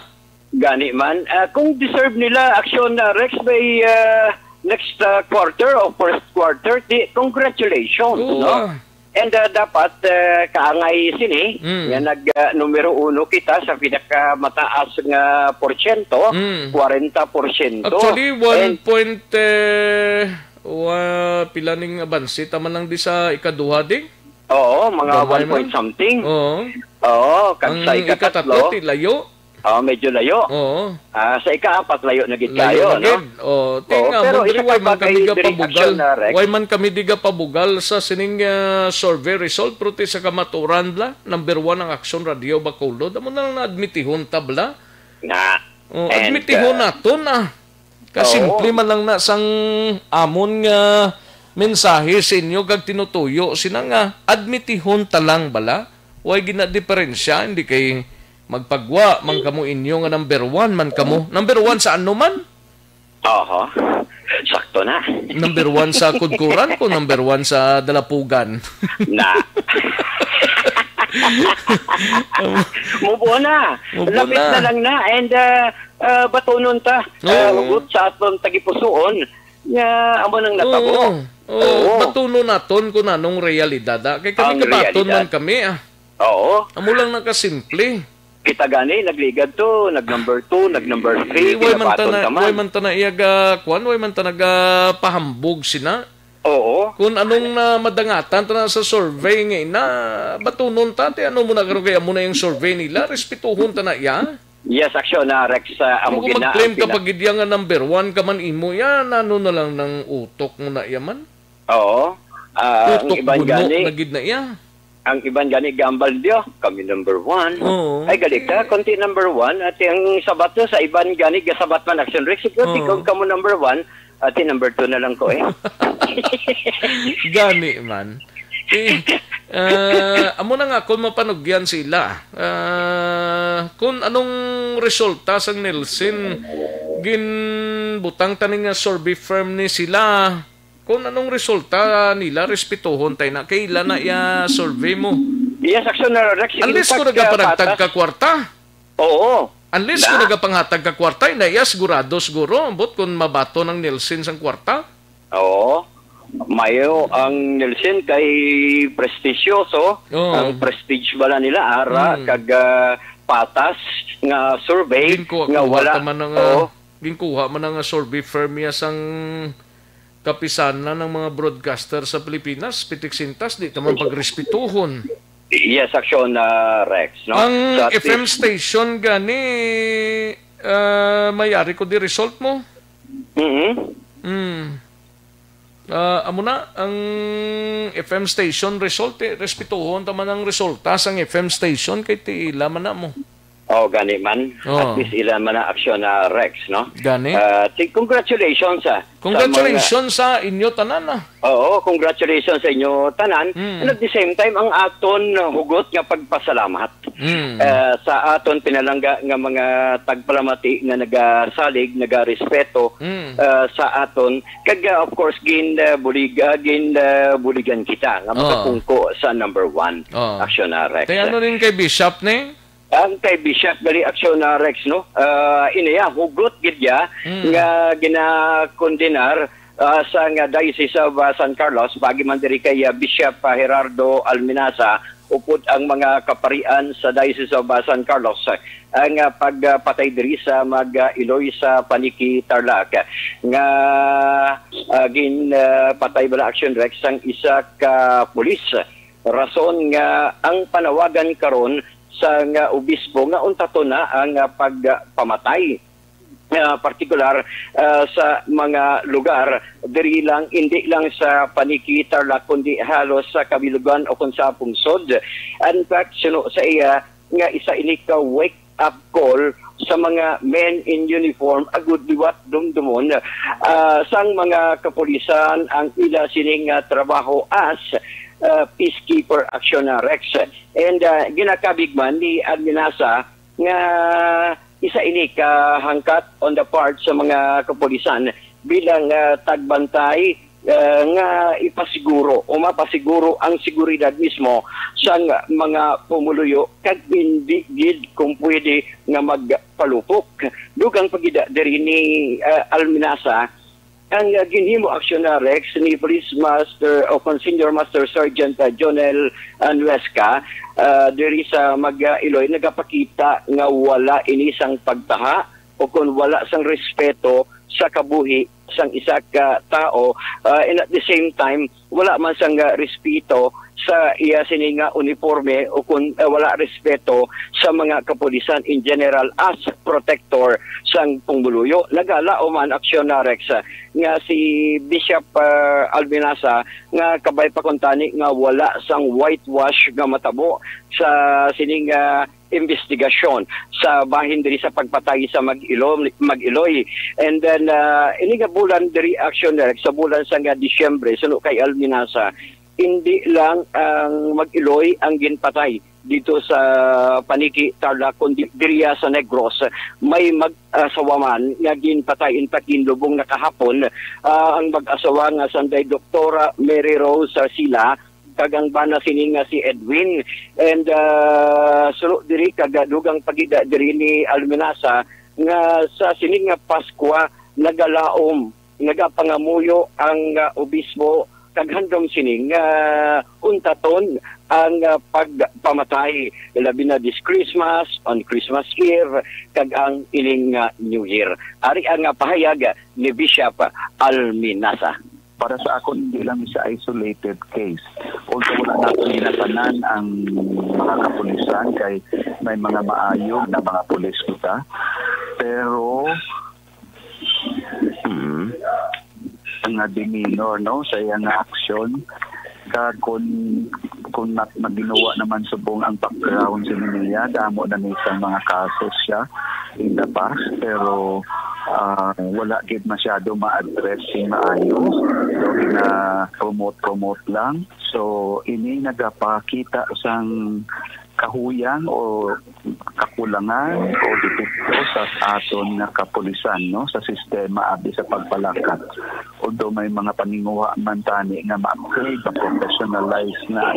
Gani man, ah, kung deserve nila aksyon na Rex by, ah, next, ah, quarter o first quarter, di, congratulations, Oo, no? ah. And, ah, dapat, ah, kaangay sini Mm. nga nag, ah, numero uno kita sa pinakamataas nga porsyento, Mm. kwarenta porsyento. Actually, And one point, eh, wa-, pila ning abanse? Tama lang di sa ikaduha, ding? Oo, mga Gamay one point man. something. Oo. Oo, kag Ang sa ikakatlo, ikatlo, ti layo. Ah, medyo layo. Oo. Ah, sa ikaapat, layo na gid Layo kayo, na no? gid. Oh, Oo, tingnan pero mo, isa diri, ka way man kami bagay diga diri pabugal. aksyon na, Rex. Way man kami diga pabugal sa sining, ah, survey result, pero ti sa kamaturan bla, number one ang Aksyon Radio Bacolod. Amo na lang na admitihon ta bla. Na. Oh, And, admitihon ah, naton, ah. Kasimple Oo. man lang na sang amon nga mensahe sa inyo kag tinutuyo sina nga admitihon ta lang bala. Way ginadiperensya, hindi kay magpagwa man kamo inyo nga number one man kamo. Number one sa ano man? Oho. Sakto na. Number one sa Kudkuran ko, number one sa Dalapugan. Na. Mubo na. Mubo Lapit na. na lang na. And, uh, uh, batunon ta. Uh, Oo. Hugot sa aton tagipusoon. Nga, amo nang natabo. Oo. Oo. Oo. Batunon naton kung anong realidad, ah. Kay kami Ang kabaton realidad. man kami, ah. Oo. Amo lang nakasimple. Kita gani, nagligad to, nag number two, nag number three, Eh, way man kinabaton tana-, ka man. way man tana iya ga, kuwan, way man tana ga pahambog sina. Oo. Kung anong na madangatan ta na sa survey nga ina, batunon ta, ti ano mo na karon kay amo na yung survey nila, respetuhon ta na iya. Yes, aksyon na, Rex, ah, amo Kung gid na ang mag-claim ka pina- pa gid iya nga number one ka man imo, yan, ano na lang nang utok mo na iya man? Oo. Ah, ang Utok iban buno gani, na gid na iya. ang iban gani gambal niyo, kami number one. Oo. Ay, gali ka, konti number one. At ang sabat nyo sa iban gani, gasabat man action, Rex. Ikaw, Oo. ikaw ka mo number one, at number two na lang ko, eh. Gani man. Eh, ah, amo na nga, kung mapanugyan sila, ah, kung anong resulta sang Nielsen, ginbutang tanin nga survey firm ni sila, kung anong resulta nila, respetuhon tayo na. Kay ila na iya survey mo. Yes, action na, Rex. Unless Intact kung ka, nagapanagtag patas. ka kwarta. Oo. Unless kung Na? nagapanghatag ka kwarta, ina iya sigurado siguro, ambot kung mabaton ang Nielsen sang kwarta. Oo. Mayo ang Nielsen kay prestisyoso, Oo. ang prestige bala nila, ara, Mm. kag, ah, patas nga survey Ginkuha-kuha nga wala. ta man ang, Oo. ah, ginkuha man ang, ah, survey firm niya sang kapisanan ng mga broadcaster sa Pilipinas, pitiksintas, di ta man pagrespetuhon. Yes, action, ah, Rex, no? Ang Sa F M tis- station gani, ah, may ari ko di result mo? Mhm. Hmm. Ah, amo na, ang F M station result, eh, respetuhon ta man ang resulta sang F M station kay ti ila man na mo. Oh, gani man. Oh. At least ila man na aksyon na Rex, no? Gani. Ah, ti-, congratulations, ah, sa Congratulations mga sa inyo tanan, ah. Oo, congratulations sa inyo tanan. Mm. And at the same time, ang aton hugot nga pagpasalamat, Mm. ah, sa aton pinalangga nga mga tagpalamati nga nagasalig, nagarespeto, Mm. ah, sa aton. Kag, ah, of course, gin, ah, bulig-, ah, gin, ah, buligan kita nga Oo. makapungko sa number one. Oo. Aksyon na Rex. Kaya ano rin kay Bishop ni? Ang kay Bishop gali aksyon na Rex, no? Ah, iniya, hugot gid ya Mm. nga ginakondenar, ah, sa nga Diocese of, ah, San Carlos, pagi man diri kay, ah, Bishop, ah, Gerardo Almenasa, upod ang mga kaparian sa Diocese of, ah, San Carlos, ang, ah, pagpatay diri sa mag-iloy sa Paniki, Tarlac, nga, ah, ginpatay bala, Action Rex, sang isa ka pulis. Rason nga ang panawagan karon sa nga obispo nga untaton na ang, ah, pagpamatay, ah, partikular, ah, sa mga lugar diri lang, hindi lang sa Paniki, Tarlac, kundi halos sa kabilugan o kung sa pungsod. In fact, suno sa iya nga isa ini ka wake-up call sa mga men in uniform, agud liwat dumdumon, ah, sang mga kapulisan ang ila sining, ah, trabaho as, ah, peacekeeper, Action Rex. And, ah, ginakabig man ni Almenasa nga isa ini ka hangkat on the part sa mga kapulisan bilang, ah, tagbantay, ah, nga ipasiguro o mapasiguro ang seguridad mismo sang mga pumuluyo, kag hindi gid kung pwede nga magpalupok. Dugang pa gid diri ni, ah, Almenasa, ang, ah, ginhimo, Action Rex, ni Police Master o kon Senior Master Sergeant, ah, Jonel, ah, Nuesca, ah, diri sa mag-iloy, nagapakita nga wala ini sang pagtaha o kon wala sang respeto sa kabuhi sang isa ka tawo, ah, and at the same time, wala man sang, ah, respeto sa iya sini nga uniforme o kon, ah, wala respeto sa mga kapulisan in general as protector sang pumuluyo. Nagalaom man, Action Rex, ah, nga si Bishop, ah, Almenasa nga kabay pa kuntani nga wala sang whitewash nga matabo sa sining, ah, investigasyon sa bahin diri sa pagpatay sa mag-ilo-, mag-iloy. And then, ah, ini nga bulan diri, Action Rex, sa bulan sang, ah, Disyembre, suno kay Almenasa, hindi lang ang mag-iloy ang ginpatay dito sa Paniki, Tarlac, kundi diriya sa Negros, may mag-asawa man nga ginpatay. In fact, ginlubong na kahapon, ah, ang mag-asawa nga sanday Doktora Mary Rose Arcila kag ang bana sini nga si Edwin. And, ah, suno diri, kag dugang pa gid diri ni Almenasa, nga sa sini nga Paskwa nagalaom, nagapangamuyo ang, ah, obispo kag handom sini nga untaton ang, ah, pagpamatay, labi na this Christmas, on Christmas Eve, kag ang ining, ah, New Year. Ari ang, ah, pahayag ni Bishop Almenasa. Para sa akon, hindi lang siya isolated case. Although wala natin ginatanan ang mga kapulisan kay may mga maayo na mga pulis kita. Pero, mm, nga demeanor, no, sa iya nga aksyon, kag kun, kun nag-, nagginuwa naman subong ang background sa niya, damo na ni sa mga kaso siya in the past, pero, ah, wala gid masyado ma-address sing maayo. So, gina-promote-promote lang. So, ini nagapakita sang kahuyang o kakulangan o depekto sa aton nga kapulisan, no, sa sistema abi sa pagpalakat. Although may mga paninguha man tani nga ma-upgrade, ma-professionalize na,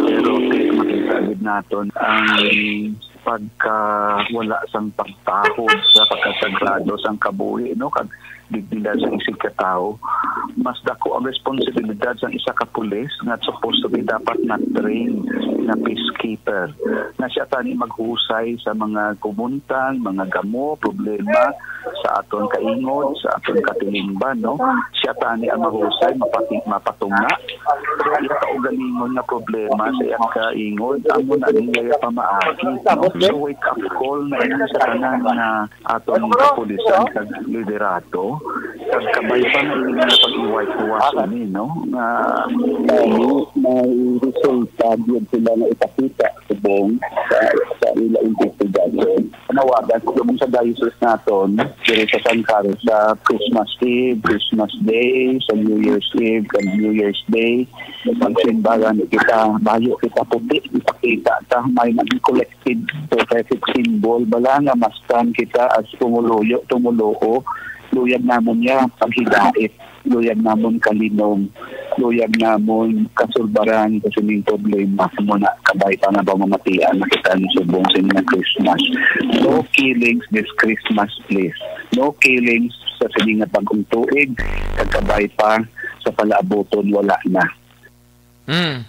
pero di makita gid naton ang pagka wala sang pagtahod sa pagkasagrado sang kabuhi, no, kag dignidad sa isig ka tawo. Mas dako ang responsibilidad sang isa ka pulis nga supposed to be dapat na trained na peacekeeper, nga siya tani maghusay sa mga kumuntang, mga gamo, problema sa aton kaingod, sa aton katilingban, no? Siya tani ang mahusay, mapati-, mapatunga. Pero iya kaugalingon nga problema sa iya kaingod, amo na ni iya pamaagi, no? So, wake up call na ini sa tanan nga aton kapulisan kag liderato, kag kabay pa nga ini nga pag-iway-kuwas ini, no? Nga may, may resulta gyud sila nga ipakita subong sa, sa ila investigasyon. Panawagan subong sa diocese naton diri sa San Carlos, sa Christmas Eve, Christmas Day, sa New Year's Eve, kag New Year's Day, magsimba gani kita, bayo kita puti, ipakita ta, may naging collective progressive symbol bala nga mastan kita as pumuluyo, tumuluo, luyag namon niya paghidait, luyag namon kalinom, luyag namon kasulbaran sa sining problema. Amo na, kabay pa nga pamamatian na kita ni subong sa ining Christmas. No killings this Christmas, please. No killings sa sini nga bagong tuig, kag kabay pa sa palaabuton, wala na. Hmm.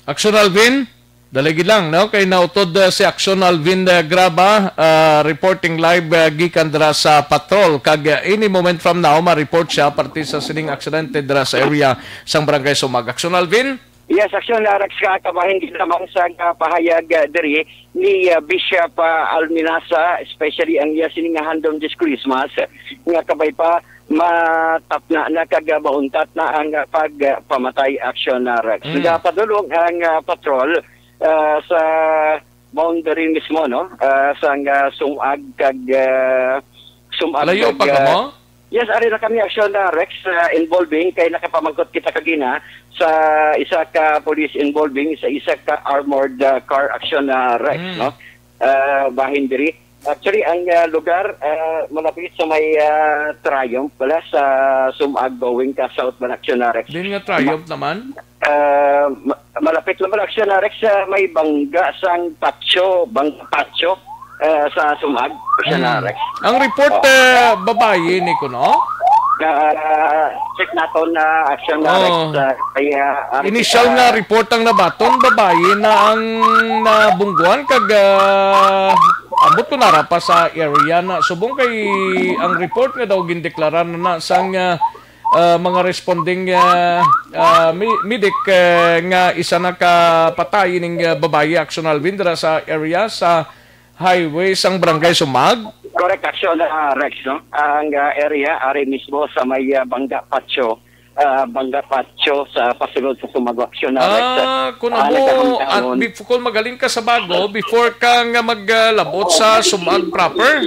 Action Alvin? Daligi lang, no? Kay nautod, uh, si Action Alvin, uh, Graba, uh, reporting live, uh, gikan dira sa patrol. Kag, uh, any moment from now, ma-report siya parte sa sining aksidente dira sa area sang Barangay Sumag. Action Alvin? Yes, Action, uh, Rex, ka kabahin gid lamang sa, uh, pahayag, uh, diri ni, uh, Bishop, uh, Alminasa, especially ang iya sining nga handom this Christmas, uh, nga kabay pa matapna na kag, uh, mauntat na ang, uh, pagpamatay, Action, uh, Rex. Mm. Nga padulong ang, uh, patrol, uh, sa boundary mismo, no? Ah, sang, ah, Sumag kag, ah, Sumag Layo kag, pa ah, kamo? Yes, ari na kami, Action, ah, Rex, ah, involving kay nakapamangkot kita kagina sa isa ka police involving sa isa ka armored, ah, car, Action, ah, Rex, Mm. no? Ah, bahin diri. Actually, ang, ah, lugar, ah, malapit sa may, ah, Triumph, wala sa Sumag going ka South man, Action, ah, Rex. Din nga Triumph naman? Ah, ma-, malapit lang pala, Action, ah, Rex, sa may Bangga sang Patio, Bangga Patio, ah, sa Sumag, Action, ah, Mm. Rex. Ang report, Oh. ah, babayi ni kuno? Ah, check naton na, Action, ah, Rex, Oh. ah, kaya, ah, Initial ah, nga report ang nabaton, babayi na ang nabungguan kag, ah, ambot ko nara pa sa area na subong kay ang report nga daw gindeklara na, na sang, ah, ah, mga responding, ah, ah, mi-, medic, ah, nga isa na ka patay ning, ah, babayi, Action Alvin, dira sa area sa highway sang Barangay Sumag. Correct, Action, ah, Rex, no? Ang, ah, area ari mismo sa may, ah, Bangga Patio, ah, Bangga Patio sa pasulod sa Sumag, Action, ah, Rex. Ah, kung Ah, amo, nagkakamtangon. at bef-, kung magaling ka sa Bago, before ka nga maglabot sa Sumag proper?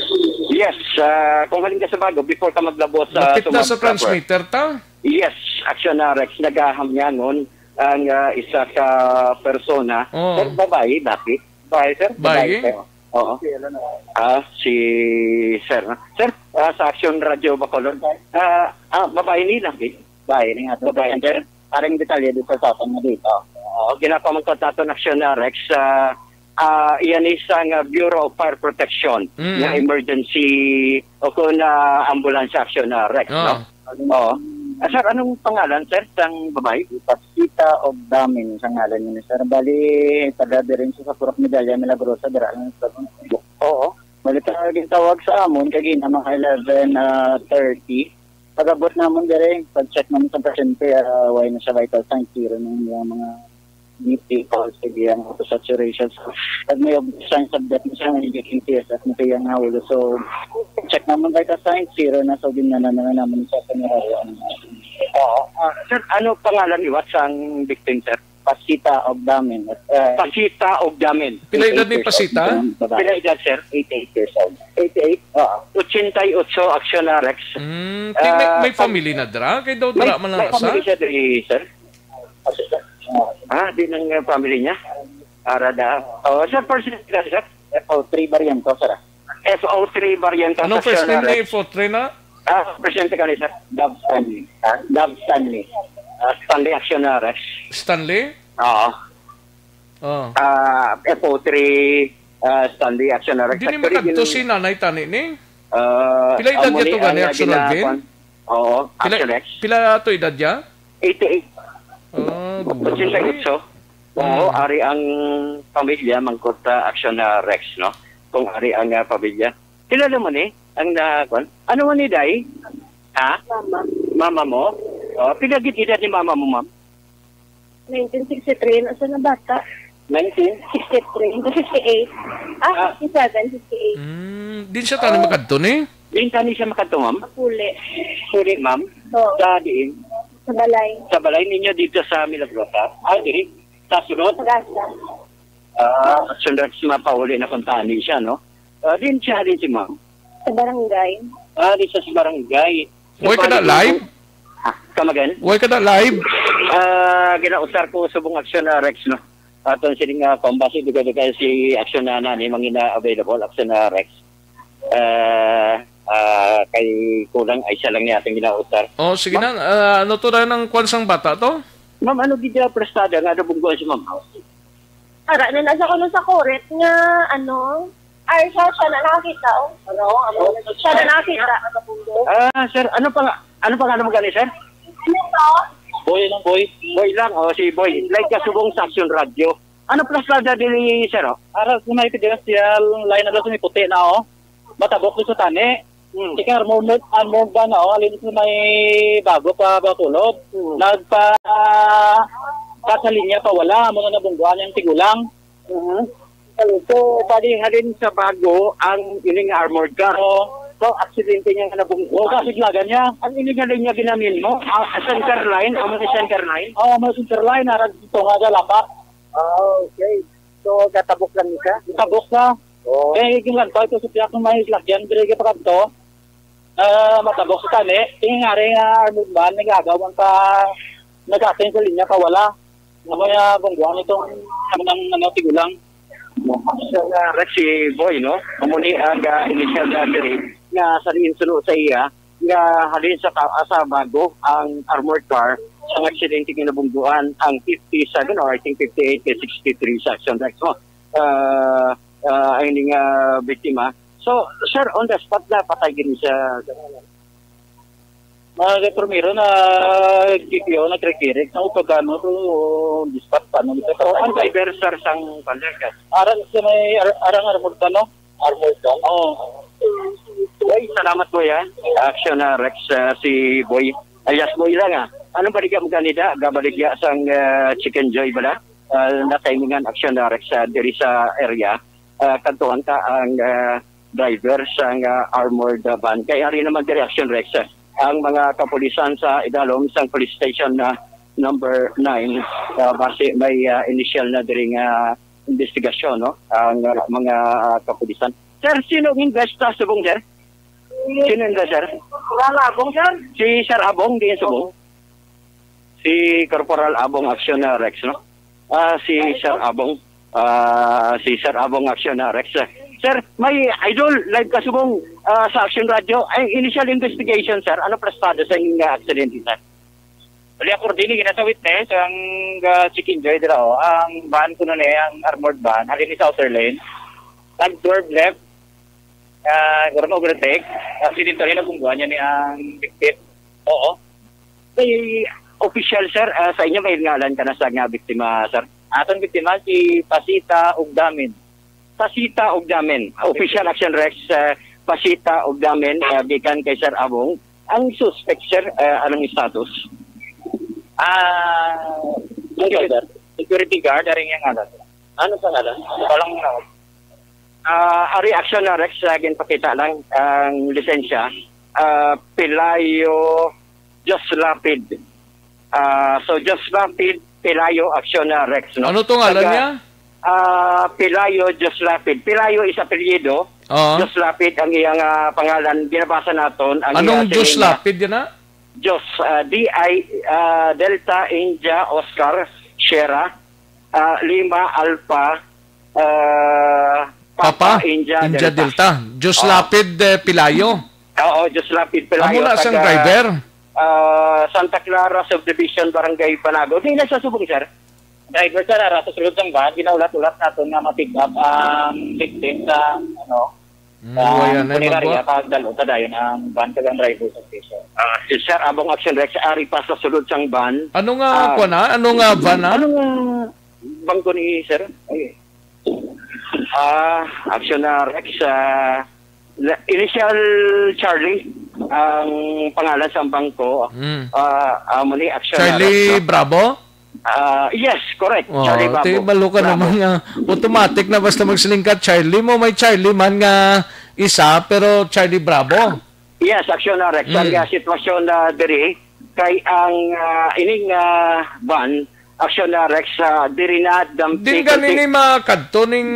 Yes, ah, kung galing ka sa Bago, before ka maglabot sa Lapit na Sumag sa proper. transmitter ta? Yes, Action, ah, Rex, nagahamyangon ang, ah, isa ka persona. Oo. Sir, babae, dati. Babae, sir? Babae? Babae, sir. Oo. Ah, si sir, no? Sir, ah, sa Action Radio Bacolod. Ah, ah, babae ni laki? Babae ni nga to. Babae, sir? Parang detalye dito sa atin na dito. Oo, ginapamangkot naton, Action, ah, Rex, ah, ah, iyan isang, ah, Bureau of Fire Protection Mm. nga emergency o kung, ah, ambulance, Action, ah, Rex, Oo. no? Oo. Ah, sir, anong pangalan, sir, sang babae? Pasita og Damin sa ngalan niya, sir. Bali, taga diri siya sa Purok Medalla Milagrosa, dira lang sa Oo. Bali, ta-, gitawag sa amon kagina mga eleven, ah, thirty. Pag-abot namon diri, pag-check naman sa pasyente, ah, wala na siya vital signs, zero na yung mga B P, pulse, ang auto saturation. So, pag may ob-, signs of death na siya, may T S F na siya nga ulo. So, check naman vital signs, zero na. So, ginana na naman sa punerarya. Oo. Ah, sir, ano pangalan iwat sang victim, sir? Pasita of Damin. Uh, Pasita of Damin. Pila edad ni Pasita? Babae. Pila edad, sir? Eighty-eight years old. Eighty-eight? Oo. Ochenta y ocho, Action, ah, Rex. Mm, ti-, may, Ah, may pag- family na dira? Kay daw May, dira man may lang sa? family siya diri, sir. Ah, di nang, uh, family niya? Ara da. Oh, sir, first name ka, sir? F O three Barrientos, sir. F O three Barrientos, Anong first name ni F O three na? Ah, presidente ka ni, sir? Dab Stanley. Ha? Dab Stanley. Ah, Stanley Action, ah, Rex. Stanley? Oo. Oh. Ah, F O three, ah, Stanley Action, ah, Rex. Di ni Actually, makadto gin- si nanay tani ni? Ah, Pila edad amo niya ni to gani, ang, ah, Action Alvin? ginapan. Oo, Pila, Action Rex. pila to edad niya? Eighty-eight. Ah, Ochenta y ocho. Oo, Hmm. ari ang pamilya, mangkot, ah, Action, ah, Rex, no? Kung ari ang, ah, pamilya. Kilala mo ni? Ang na, kwan? Ano man ni, day? Ha? Mama. Mama mo? Oh, pila gid edad ni mama mo, ma'am? Nineteen sixty-three, nasa na bata? Nineteen? Sixty-three, fifty-eight. Ah, Ah. fifty-seven, fifty-eight. Mm, din siya tani Oh. makadto ni? Din tani siya makadto, ma'am? Puli. Puli, ma'am? Oo. Sa diin? Sa balay. Sa balay ninyo dito sa Milagrosa? Ah, diri? Sa sulod? Pag-asa. Ah, sunod sa mapauli na kung tani siya, no? Ah, din siya, din si ma'am? Sa barangay. Ah, din siya sa barangay. Sa Way ka na barangay. live? Ah, come again? Way ka na live? Ah, ginausar ko subong Action, ah, Rex, no? Aton sining, ah, pambasi, dugay-dugay si Action na, na, ni mangina available, Action, ah, Rex. Ah, ah, kay kulang ay siya lang ni ating ginausar. Oh, sige Ma'am? na. Ah, ano to na ng kwan sang bata to? Ma'am, ano gid, ah, prestada nga nabunggo si ma'am? Ara na nasa kuno sa kurit nga, ano, ay, siya, siya na nakakita, oh. Ano, ano, Siya na nakakita. Ah, sir, ano pa nga, ano pa nga naman gani, sir? Ano to? Boy lang, boy. Boy lang, oh, si Boy. Like ka subong sa Action Radio. Ano plastada diri, sir, oh? Ara sa may pedestrian line, ano, sa may puti na, oh. Matabok ko sa tani. Hmm. Ika armored, armored van na, oh. Alin sa may bago pa Bacolod. Hmm. Nagpa-, pa sa linya pa wala, amo na nabungguan yung tigulang. Mhm. So, padi halin sa bago ang ining armored car. Oo. So, aksidente niya nga nabunggo. Oo, kasiglagan niya. Ang ining halin niya ginamin mo, ah, center line, amo ni center line? Oo, may center line, ara dito nga, lapak. Ah, okay. So, gatabok lang siya? Tabok na. Oo. Eh, ginlantaw ito sa piyak ng may slagyan, dire ka pa kanto. Ah, matabok sa tani. Tingin nga rin nga armored van, nag-agaw ang pa, nag-atin sa linya pa wala. Amo nga bungguan itong, ang, ano, tigulang. So, uh, Rex, si Boy, no? Amo ni ang, uh, initial na diri nga sa insulo sa iya nga halin sa ka-, sa bago ang armored car sa aksidente nga nabungguan ang fifty-seven or I think fifty-eight kay sixty-three sa action, Rex, no? Uh, uh, ang ining, uh, biktima. So, sir, on the spot na patay gid siya. Mga primero na G P O nagkikirik na pagano to dispatch pa no. So, ang driver, sir, sang palyag? Aran sa may ar-, arang armored van, no? Armored van? Oo. Boy, salamat, Boy, ha. Action na, Rex, ah, si Boy. Alias Boy lang, ah. Anong baligya mo kanida? Gabaligya sang, ah, Chicken Joy bala? Ah, natimingan action na, Rex, ah, diri sa area. Ah, kantuhan ta ang, ah, driver sang, ah, armored, ah, van. Kay ari naman diri action, Rex, ah, ang mga kapulisan sa idalom sang police station na number nine, ah, base may, ah, initial na diri nga investigasyon, no? Ang, ah, mga, ah, kapulisan. Sir, sino ang investa subong, sir? Sino ang investa, sir? Wala, Bong, sir. Si Sir Abong, di subong. Si Corporal Abong Action na Rex, no? Ah, si Sir Abong. Ah, si Sir Abong Action na Rex. Sir, may idol, live ka subong, ah, sa Action Radio. Ay, initial investigation, sir. Ano plastado sa inyong, ah, aksidente, sir? Wala ako din, gina sa witness, ang, ah, Chicken Joy dira, oh. Ang van ko nun eh, ang armored van, halin ni sa outer lane. Nag-swerve left, ah, guro mo overtake. Accidentally, nabungguan niya ni ang victim. Oo. May official, sir, ah, sa inyo, may ngalan ka na sa nga biktima, sir? Aton biktima, si Pasita Ugdamin. Pasita Ugdamin. Official Action Rex, ah, Pasita Ugdamin, ah, gikan kay Sir Abong. Ang suspect, sir, ah, anong status? Ah, security guard. Security guard, ari ang ngalan. Ano sa ngalan? Walang na. Ah, ari action na, Rex, ah, ginpakita lang ang lisensya. Ah, Pelayo Joslapid. Ah, so, Joslapid Pelayo action na, Rex, no? Ano to ngalan Taga, niya? Ah, Pelayo Joslapid. Pelayo is apelyido. Oo. Joslapid ang iyang, ah, pangalan. Binabasa naton ang Anong iyang siling niya. Joslapid yun, ha? Jos, ah, D I, ah, Delta India Oscar Sierra, ah, Lima Alpha, ah, Papa Papa, India India Delta. Delta. Diyos Ah. Lapid, eh, Pilayo. Oo, Diyos Lapid Pilayo, Amo na sang taga, driver. Ah, Santa Clara Subdivision, Barangay Banago. Di na siya subong, sir. Driver, sir, ara sa sulod sang van, ginaulat-ulat naton nga ma-pick up ang victim sa, ano, Mm, sa wala na punerarya, magwa- kag dalo ta dayon ang van kag ang driver sa station. Ah, si Sir Abong Action Rex, ari pa sa sulod sang van. Ano nga, Ah, kuwan na? Ano nga van, ha? Ano nga bangko ni sir? Ay. Ah, Action na Rex, ah, na-, initial Charlie ang pangalan sa bangko. Mm. Ah, amo ni Action na Charlie Rex, no? Bravo? Ah, yes, correct. Oh, Charlie Bravo. Ti, balo ka Bravo. Naman nga automatic na basta magsiling ka, Charlie mo, may Charlie man nga isa, pero Charlie Bravo. Yes, action na, Rex. Ang, Mm. ah, sitwasyon na diri, kay ang, ah, ining, ah, van, action na, Rex, ah, diri na, dampi, Din ganini makadto ning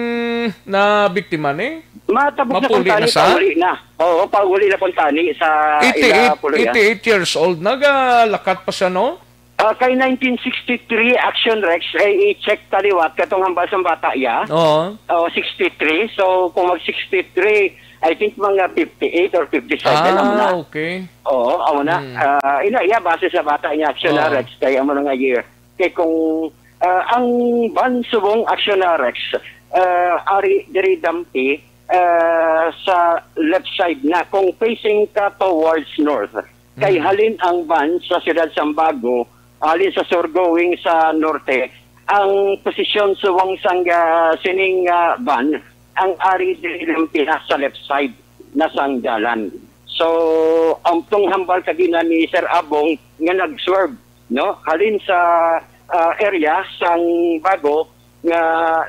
na biktima ni? Matabok na Mapuli kung tani, na sa? Pauli na. Oo, pauli na kung tani sa Eighty-eight, ila puloy, ah. Eighty-eight years old, nagalakat pa siya, no? Ah, kay nineteen sixty-three Action Rex, ay i-check ta liwat katong hambal sang bata iya. Oo. Oh, sixty-three. So, kung mag sixty-three, I think mga fifty-eight or fifty-seven na muna. Ah, okay. Oo, amo na. Hmm. Ah, ina, iya, base sa bata niya, Action Oo. Rex, kay amo na nga year. Kay kung, ah, ang van subong Action Rex, ah, ari diri dampi, ah, sa left side na, kung facing ka towards north, Kay Mm. halin ang van sa siyudad sang Bago, halin sa sur going sa norte, Ang posisyon subong sang, ah, sining, ah, van, ang ari diri lang pina sa left side na sang dalan. So, ang tong hambal kagina ni Sir Abong nga nag-swerve, no? Halin sa, ah, area sang Bago nga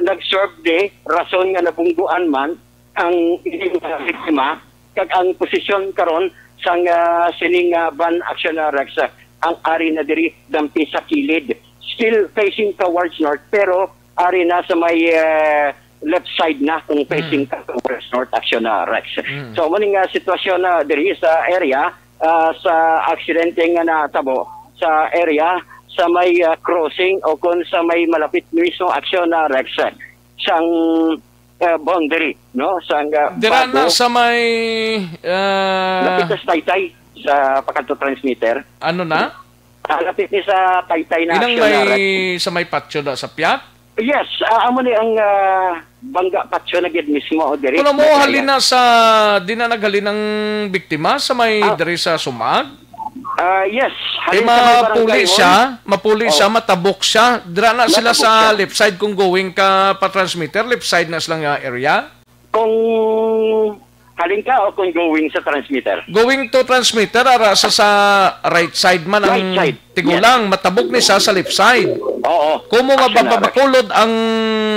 nag-swerve di, rason nga nabungguan man ang ining mga biktima, kag ang posisyon karon sang, ah, sining, ah, van, Action, ah, Rex, ah, ang ari na diri dampi sa kilid, still facing towards north, pero ari na sa may, eh, left side na kung facing Mm. ka towards north, Action, ah, Rex. Mm. So, amo ni nga sitwasyon na diri sa area, ah, sa aksidente nga natabo sa area sa may, ah, crossing o kung sa may malapit mismo, Action, ah, Rex, sang, ah, boundary, no? Sang, ah, Dira na Bago. Sa may, ah, Lapit na sa Taytay, sa pakadto transmitter. Ano na? Ah, lapit ni sa Taytay na Inang Action, may ah, Rex. Sa may patio da sa Piat? Yes, ah, amo ni ang, ah, bangga patio na gid mismo, o, diri. Kuno mo May halin area. Na sa, di na naghalin ang biktima sa may Ah. Diri sa Sumag? Ah, yes. Kay Halin sa may mapuli barangay siya, hall. Mapuli Oh. Siya, matabok siya. Dira na sila Matabok sa siya. Left side kung going ka pa transmitter, left side na sila nga area. Kung halin ka o kung going sa transmitter? Going to transmitter, ara sa, sa right side man ang Right side. Tigulang, Yes. Matabok ni sa, sa left side. Oo. Kumo nga Action, ah, Rex. Pabakulod ang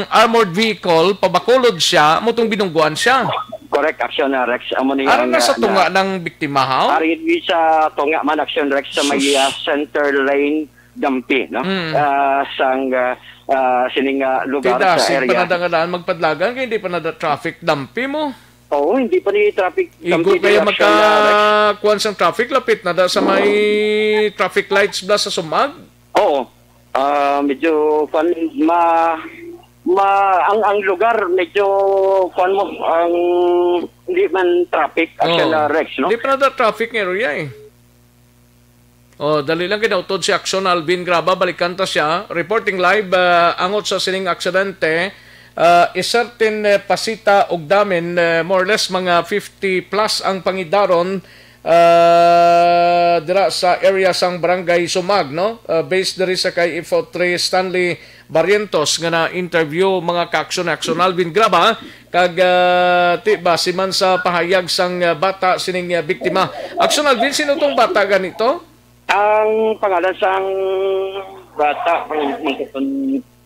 armored vehicle, pabakulod siya, mo tong binungguan siya. Correct, Action, ah, Rex. Amo ni Ara ang, na sa ah, tunga na ng biktima, ha? Ari di sa tunga man, Action, Rex, sa may, Sus. Ah, center lane, Dampi, no? Mm. Ah, sang, ah, ah, sining, ah, lugar Tida, sa si area. Panada nga daan magpadlagan, kay hindi pa nada traffic dampi mo. Oo, hindi pa ni traffic Igo dampi kaya direction na, Rex. Magkakuan sang traffic, lapit na da sa may traffic lights bla sa Sumag? Oo. Ah, medyo, kwan, ma-, ma-, ang, ang lugar, medyo, kwan mo, ang, hindi man traffic, Action, Oo. Ah, Rex, no? Hindi pa nada traffic nga area, eh. Oh, dali lang, kinautod si Action Alvin Graba, balikan ta siya. Reporting live, ah, angot sa sining aksidente, ah, isertin, eh, Pasita ug Damin, eh, more or less mga fifty plus ang pangidaron, ah, dira sa area sang Barangay Sumag, no? Ah, based diri sa kay Info three Stanley Barrientos nga na-interview, mga ka-aksyon, Action Alvin Graba, kag, ah, ti, base man sa pahayag sang, ah, bata sining, ah, biktima. Action Alvin, sino tong bata ganito? Ang pangalan sang bata, ang, ang, ang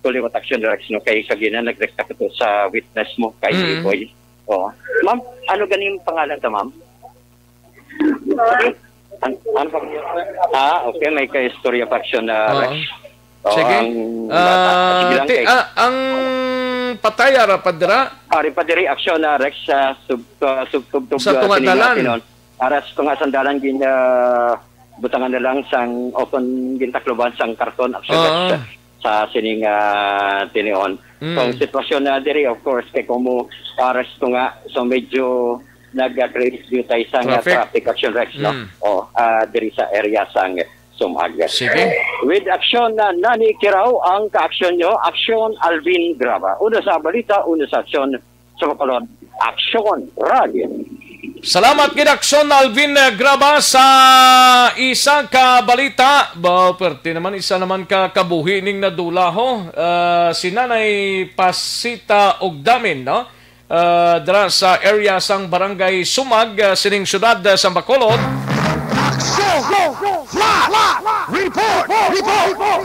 kuliwat, Action Rex, no, kay kagina nagrekta ko to sa witness mo, kay Mm. Boy. Oo. Ma'am, ano ganing pangalan ta, ma'am? An-, ano pa? Ah, okay, may kaistorya pa, Action, ah, Oo. Rex. Oo, Sige. Ang bata. Ah, Sige lang, ti-, kay ah, ang patay ara pa dira? Ari pa diri, Action, ah, Rex, sa sub-, ah, sub-, tub-, tub-, Sa ah, tunga sining dalan. Atinon. Ara sa tunga sang dalan, gin-, ah, butangan na lang sang, o kung gintakloban sang karton, Action, Oo. Rex, sa sining, ah, tinion. Mm. So, ang sitwasyon na diri, of course, kay kung mo ara sa tunga, so medyo nag-create tayo sa nga Traffic. Traffic, Action, Rex, no? Mm. O, ah, diri sa area sang Sumag. Sige. With action na Nani Kiraw ang kaaksyon nyo, aksyon Alvin Graba. Una sa balita, una sa aksyon sa Bacolod, Aksyon Radio. Salamat gid, Aksyon Alvin, eh, Graba, sa isa ka balita. Ba, perte naman, isa naman ka kabuhi ning nadula, ho. Ah, si Nanay Pasita Ugdamin, no? Ah, dira sa area sang Barangay Sumag, ah, sining siyudad, ah, sang Bacolod. Aksyon! Flash! Report! Report!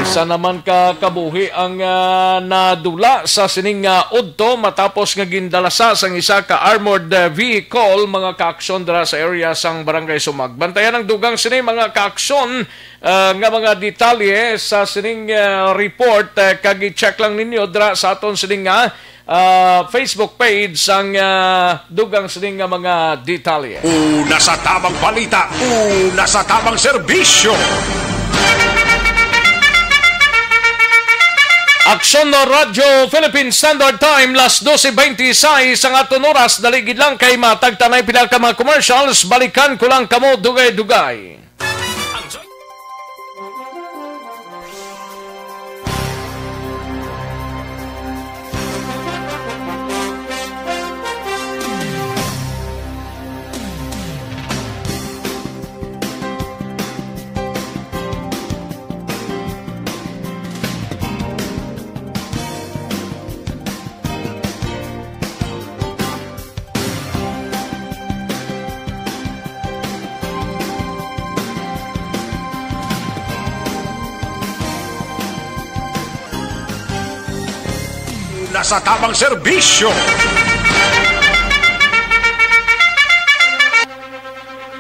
Isa naman ka kabuhi ang, ah, nadula sa sining, ah, udto matapos nga gindalasa sang isa ka armored, ah, vehicle, mga kaaksyon, dira sa area sang Barangay Sumag. Bantayan ang dugang sini, mga kaaksyon, ah, nga mga detalye sa sining, ah, report, ah, kag i-check lang ninyo dira sa aton sining nga, ah, Facebook page sang, ah, dugang sining nga mga detalye. Una sa tamang balita, una sa tamang serbisyo. Aksyon Radyo Philippine Standard Time, las doce veintiséis ang aton oras. Dali gid lang kay matagtanay pila ka mga commercials. Balikan ko lang kamo dugay-dugay. Sa tamang serbisyo.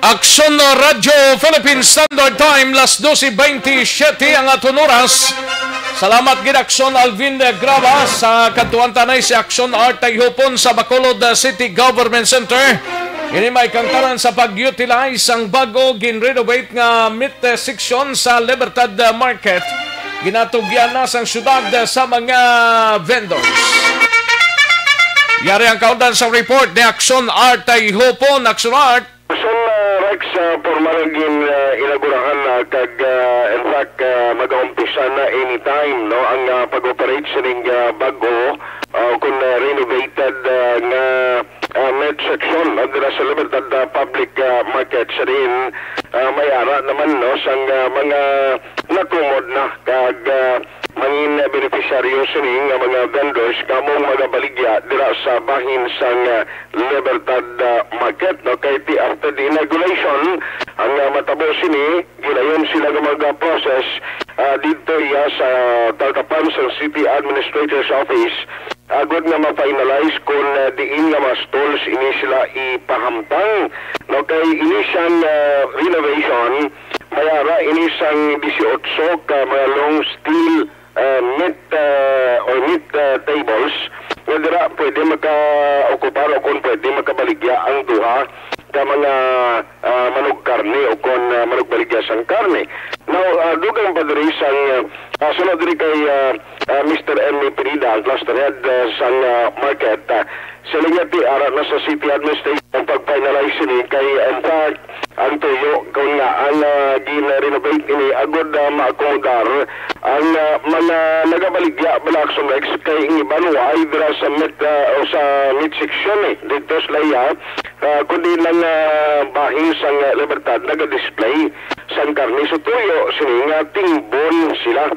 Aksyon Radyo Philippine Standard Time, las doce veintisiete ang aton oras. Salamat gid, Aksyon Alvin Graba, sa kadtuan ta anay si Aksyon Art Tayhupon sa Bacolod City Government Center. Ini may kangtanan sa pag-utilize ang bago gin-renovate nga meat section sa Libertad Market. Ginatugyan na sang syudad sa mga vendors. Yari ang kaundan sa report ni Aksyon Art Tayhupon. Aksyon Art. Aksyon, ah, Rex, ah, formal gin, ah, inaugurahan na kag, ah, in fact, ah, mag-aumpisa na anytime, no, ang, ah, pag-operate sining, ah, bag-o, ah, kun, ah, renovated, ah, nga, ah, meat section, ah, dira sa Libertad, ah, Public, ah, Market. Sa diin, ah, may ara naman, no, sang, ah, mga natumod na kag, ah, mangin benepisyaryo sini nga mga vendors nga among magabaligya dira sa bahin sang, ah, Libertad, ah, Market, no? Kay ti after the inauguration, ang, ah, matabo sini, gilayon sila nga mag-process, ah, didto iya sa Tagkapan sa City Administrator's Office, agod nga ma-finalize kon, ah, diin nga mga stalls ini sila ipahamtang. No, kay ini siyang, ah, renovation, may ara ini sang dieciocho ka mga long steel, ah, meat, ah, or meat, ah, tables nga dira pwede maka-okupar o kon pwede makabaligya ang duha ka mga, ah, manugkarne o kon, ah, manugbaligya sang karne. Now, ah, dugang pa diri sang, ah, sunod diri kay, ah, ah, Mister Emmy Pineda, ang cluster head, ah, sang, ah, market, ah, siling niya ti ara na sa city administration ang pag-finalize sini kay, in fact, ang tuyo kon nga ang, ah, gin-renovate ini agud, ah, maakomodar ang, ah, mga nagabaligya bala, Aksyon Rex, kay ang iban wa ay dira sa meat, ah, o sa meat section, eh, dito sa laya, ah, kundi lang, ah, bahin sang, ah, Libertad naga-display sang karne. So, tuyo sini nga tingbon sila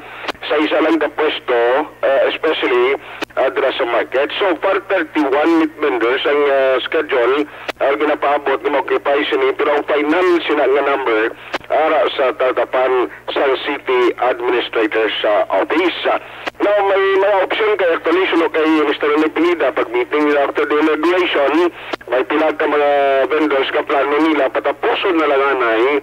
sa isa lang ka pwesto, ah, especially, ah, dira sa market. So far, thirty-one meat vendors ang, ah, schedule, ah, ginapaabot nga ma-occupy sini, pero ang final sina nga number ara sa tatapan sang city administrator sa office. Now, may mga option kay actually suno kay Mister Rene Pineda, pag meeting nila after the inauguration, may pila ka mga vendors ka plano nila patapuson na lang anay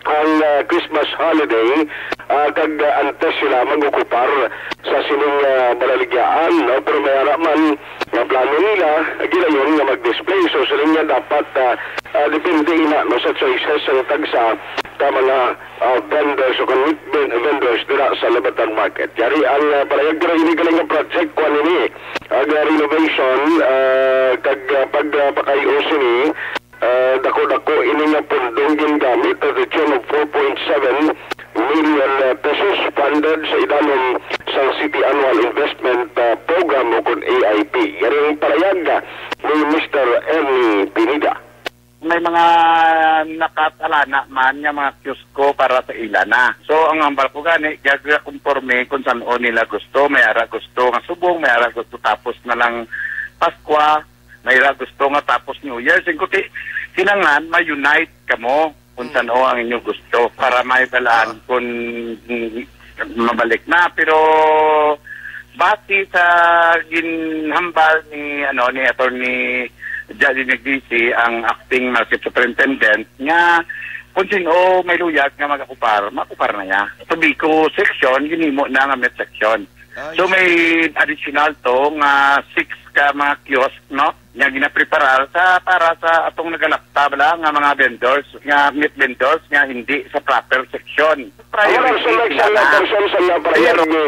ang, ah, Christmas holiday, ah, kag, ah, antes sila mag-okupar sa sining, ah, balaligyaan, no? Pero may ara man nga plano nila, gilayon nga mag-display. So, sila nga dapat, ah, ah, depende ina, no, sa choices sa tagsa ka mga, ah, vendors o kon meat ven-, vendors dira sa Libertad Market. Yari ang, ah, palahiyag, pero ini galing nga project, kuan ini, ang, ah, renovation, ah, kag, ah, pag, ah, pakayo sini, ah, dako-dako ini nga pundong gingamit, to the tune of four point seven million, ah, pesos, funded sa idalom sa City Annual Investment, ah, Program o kon A I P. Yari ang palahiyag, ah, ni Mister Ernie Pineda. May mga nakatalana man nga mga kiosko para sa ila na. So, ang hambal ko gani, gaga-conforme kung san-o nila gusto. May ara gusto nga subong, may ara gusto tapos na lang Paskwa, may ara gusto nga tapos New Year. Singkuti, kinanglan ma-unite kamo kung Mm. san-o ang inyo gusto para may balaan Ah. kung, mm, mabalik na. Pero base sa ginhambal ni, ano, ni Attorney Jolly Magnisi, ang acting market superintendent, nga kung sino may luyag nga mag-akupar, makupar na niya. Tobiko section, ginhimo na nga meat section. Ah, So, yes. may additional to nga six ka mga kiosk, no? Nga ginapreparar sa, para sa atong nagalapta bala nga mga vendors, nga meat vendors, nga hindi sa proper section. Amo lang, Priority sila sila sa na. person sa nga Pero priority,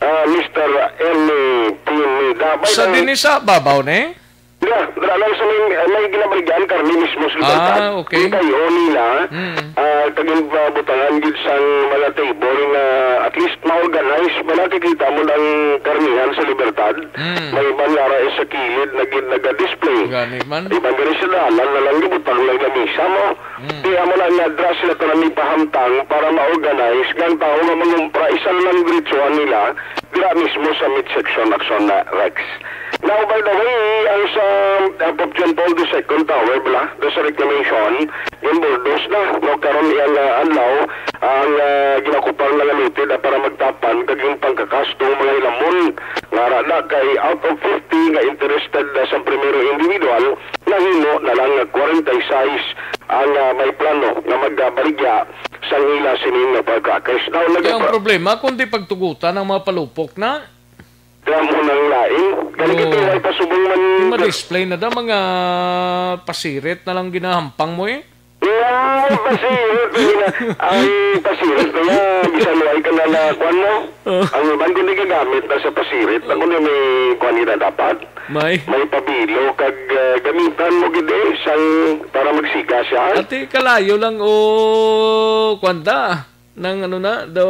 ah, Mister Ernie Pineda. Sa By the dinhi sa babaw ni? Yeah, dira lang sa may, may ginabaligyan karni mismo sa Libertad. Ah, okay. Yung kayo nila, Mm. ah, kagin, ah, butangan gid sang mga table nga at least ma-organize ba, nakikita mo ang karnihan sa Libertad. Mm. May iban nga ra sa kilid nag-, naga-display. Gani man. Iban gani sa dalan na lang gibutang lang na misa mo. Mm. Kaya mo lang nga dra sila tanan ipahamtang para ma-organize nga ang tao nga mangumpra, isa lang diretsuhan nila dira mismo sa midsection, Aksyon, ah, Rex. Now, by the way, ang sa, uh, Pope John Paul the Second Tower, bala, the sa reclamation, yung bulldoze na, no, karon iyang, uh, adlaw, ang, uh, ginaokupar na nga lote na para magtapan kag yung pangkakastong mga hilamon. Nga ara na kay out of fifty nga interested na sa primero individual, nahimo na lang nga forty-six ang, uh, may plano nga magbaligya sa ila sining nga pagkakasdaw. Kaya ang problema, kung di pagtugutan ang mga palupok na, Kaya mo nang lain. Galing Oo. Ito ay pasubong man. Yung ma-display na da, mga pasirit na lang ginahampang mo eh. Ay, pasirit na. Ang pasirit na yan. Bisan wala ka na na, kuwan mo. Oh. Ang iban ko nagagamit na sa pasirit. Ako na may kuwan nila dapat. May? May pabilo. Kag ah, gamitan mo gid eh. Sang para magsiga siya. Ati, kalayo lang o kwanta. Nang ano na, do,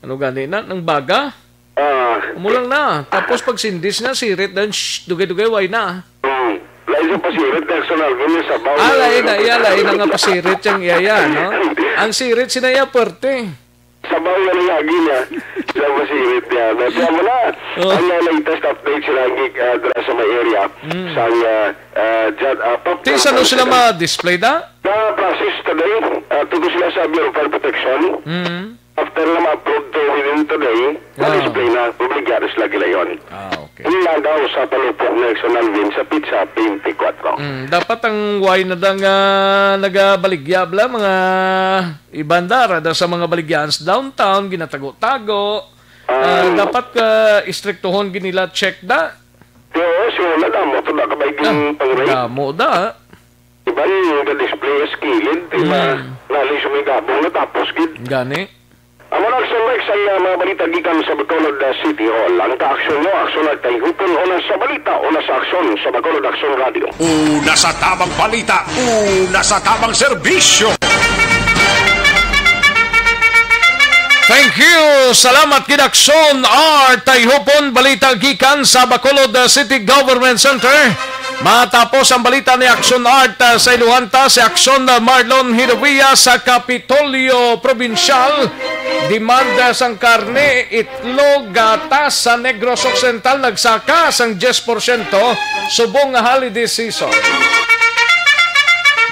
ano gani na, nang baga? Ah. Amo lang na. Tapos pag sindis na, sirit dan, shh, dugay-dugay, way na. Hmm. Lain sa pasirit, personal, yun yung sabaw. Ah, lain na, iya, lain na nga pasirit yang iya, iya, no? Ang sirit, sinaya, puwerte. Sabaw nga lagi niya. Sa pasirit niya. But, yan mo na. Oh. Ang uh, latest update sila, uh, dra sa may area. Mm. Sa, uh, uh, dyan, uh, pop- Ti, saan sila ma-display da? Na process today, uh, tugon sila sa Bureau of Fire Protection. Mm. After na ma-upload to within today, Ah. na-display na, public yaris lagi na yun. Ah, okay. Yun nga daw sa palupok ni Exxon Alvin sa pizza twenty-four. Mm, dapat ang why na da nga nagabaligya bala, mga ibanda, ra da sa mga baligyaan sa downtown, ginatago-tago. Ah, Ah. dapat, ah, istriktuhon gid nila, check da. Yo, so, nadamo to na kabay Ah, gin pang-raid. damo da. Iban yung ga-display sa kilid, di ba? Mm. Nali sa may gabong, natapos gid. Gani. Amo na, Sir Rex, ang, ah, mga balita gikan sa Bacolod, ah, City Hall. Ang kaaksyon nyo, aksyon at tayhupon, una sa balita, una sa aksyon, sa Bacolod Aksyon Radio. Una sa tamang balita, una sa tamang serbisyo. Thank you. Salamat, Kinaksyon Art. Tayhupon, balita gikan sa Bacolod, uh, City Government Center. Matapos ang balita ni Aksyon Art, uh, sa iluhan ta si Aksyon, uh, Marlon Hinovia sa Kapitolyo Probinsyal. Demanda sang karne, itlog, gatas sa Negros Occidental nagsaka sang diyes porsyento subong nga holiday season.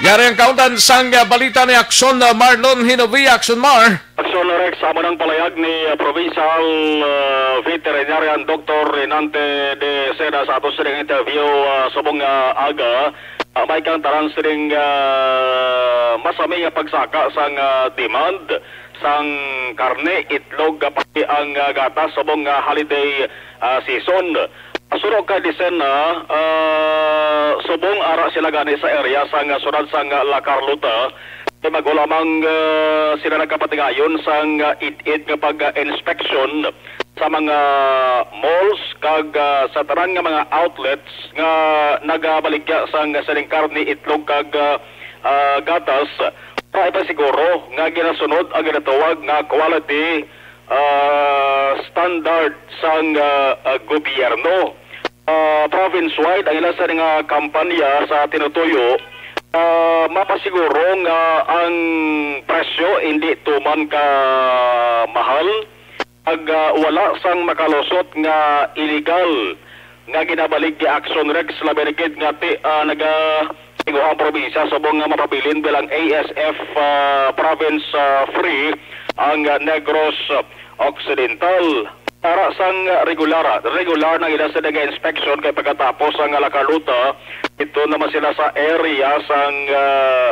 Yari ang kaundan sang, uh, balita ni Aksyon, uh, Marlon Hinovia. Aksyon Mar. Aksyon Rex, amo nang palayag ni, uh, Provincial, uh, Veterinarian Doctor Renante de Seda sa ato sining interview, uh, subong nga aga. Uh, may kang tarang sining, uh, masami nga pagsaka sang, uh, demand sang karne, itlog, uh, pati ang, uh, gatas subong nga holiday, uh, season. Surok kay Dicen, ah, subong ara sila gani sa area sang, ah, siyudad sang, ah, La Carlota, kay bag-o lamang, ah, sila nagkapatigayon sang, ah, id-id nga pag-inspeksyon sa mga malls kag, ah, sa tanan nga mga outlets nga nagabaligya sang sining karne, itlog kag, ah, ah, gatas para ipasiguro nga ginasunod ang ginatawag nga quality ah, standard sang, ah, ah, gobyerno. Ah, province-wide ang ila sa nga kampanya sa tinutuyo, ah, mapasiguro nga ang presyo hindi tuman ka mahal, ag, ah, wala sang makalusot nga illegal nga ginabaligya, Aksyon Rex, labi na gid nga ti, ah, naga tinguhang probinsya subong nga mapabilin bilang A S F, ah, province, ah, free ang, ah, Negros Occidental. Para sang regular, regular na ila sa nga inspection kay pagkatapos ang La Carlota, ito naman sila sa area sang, ah,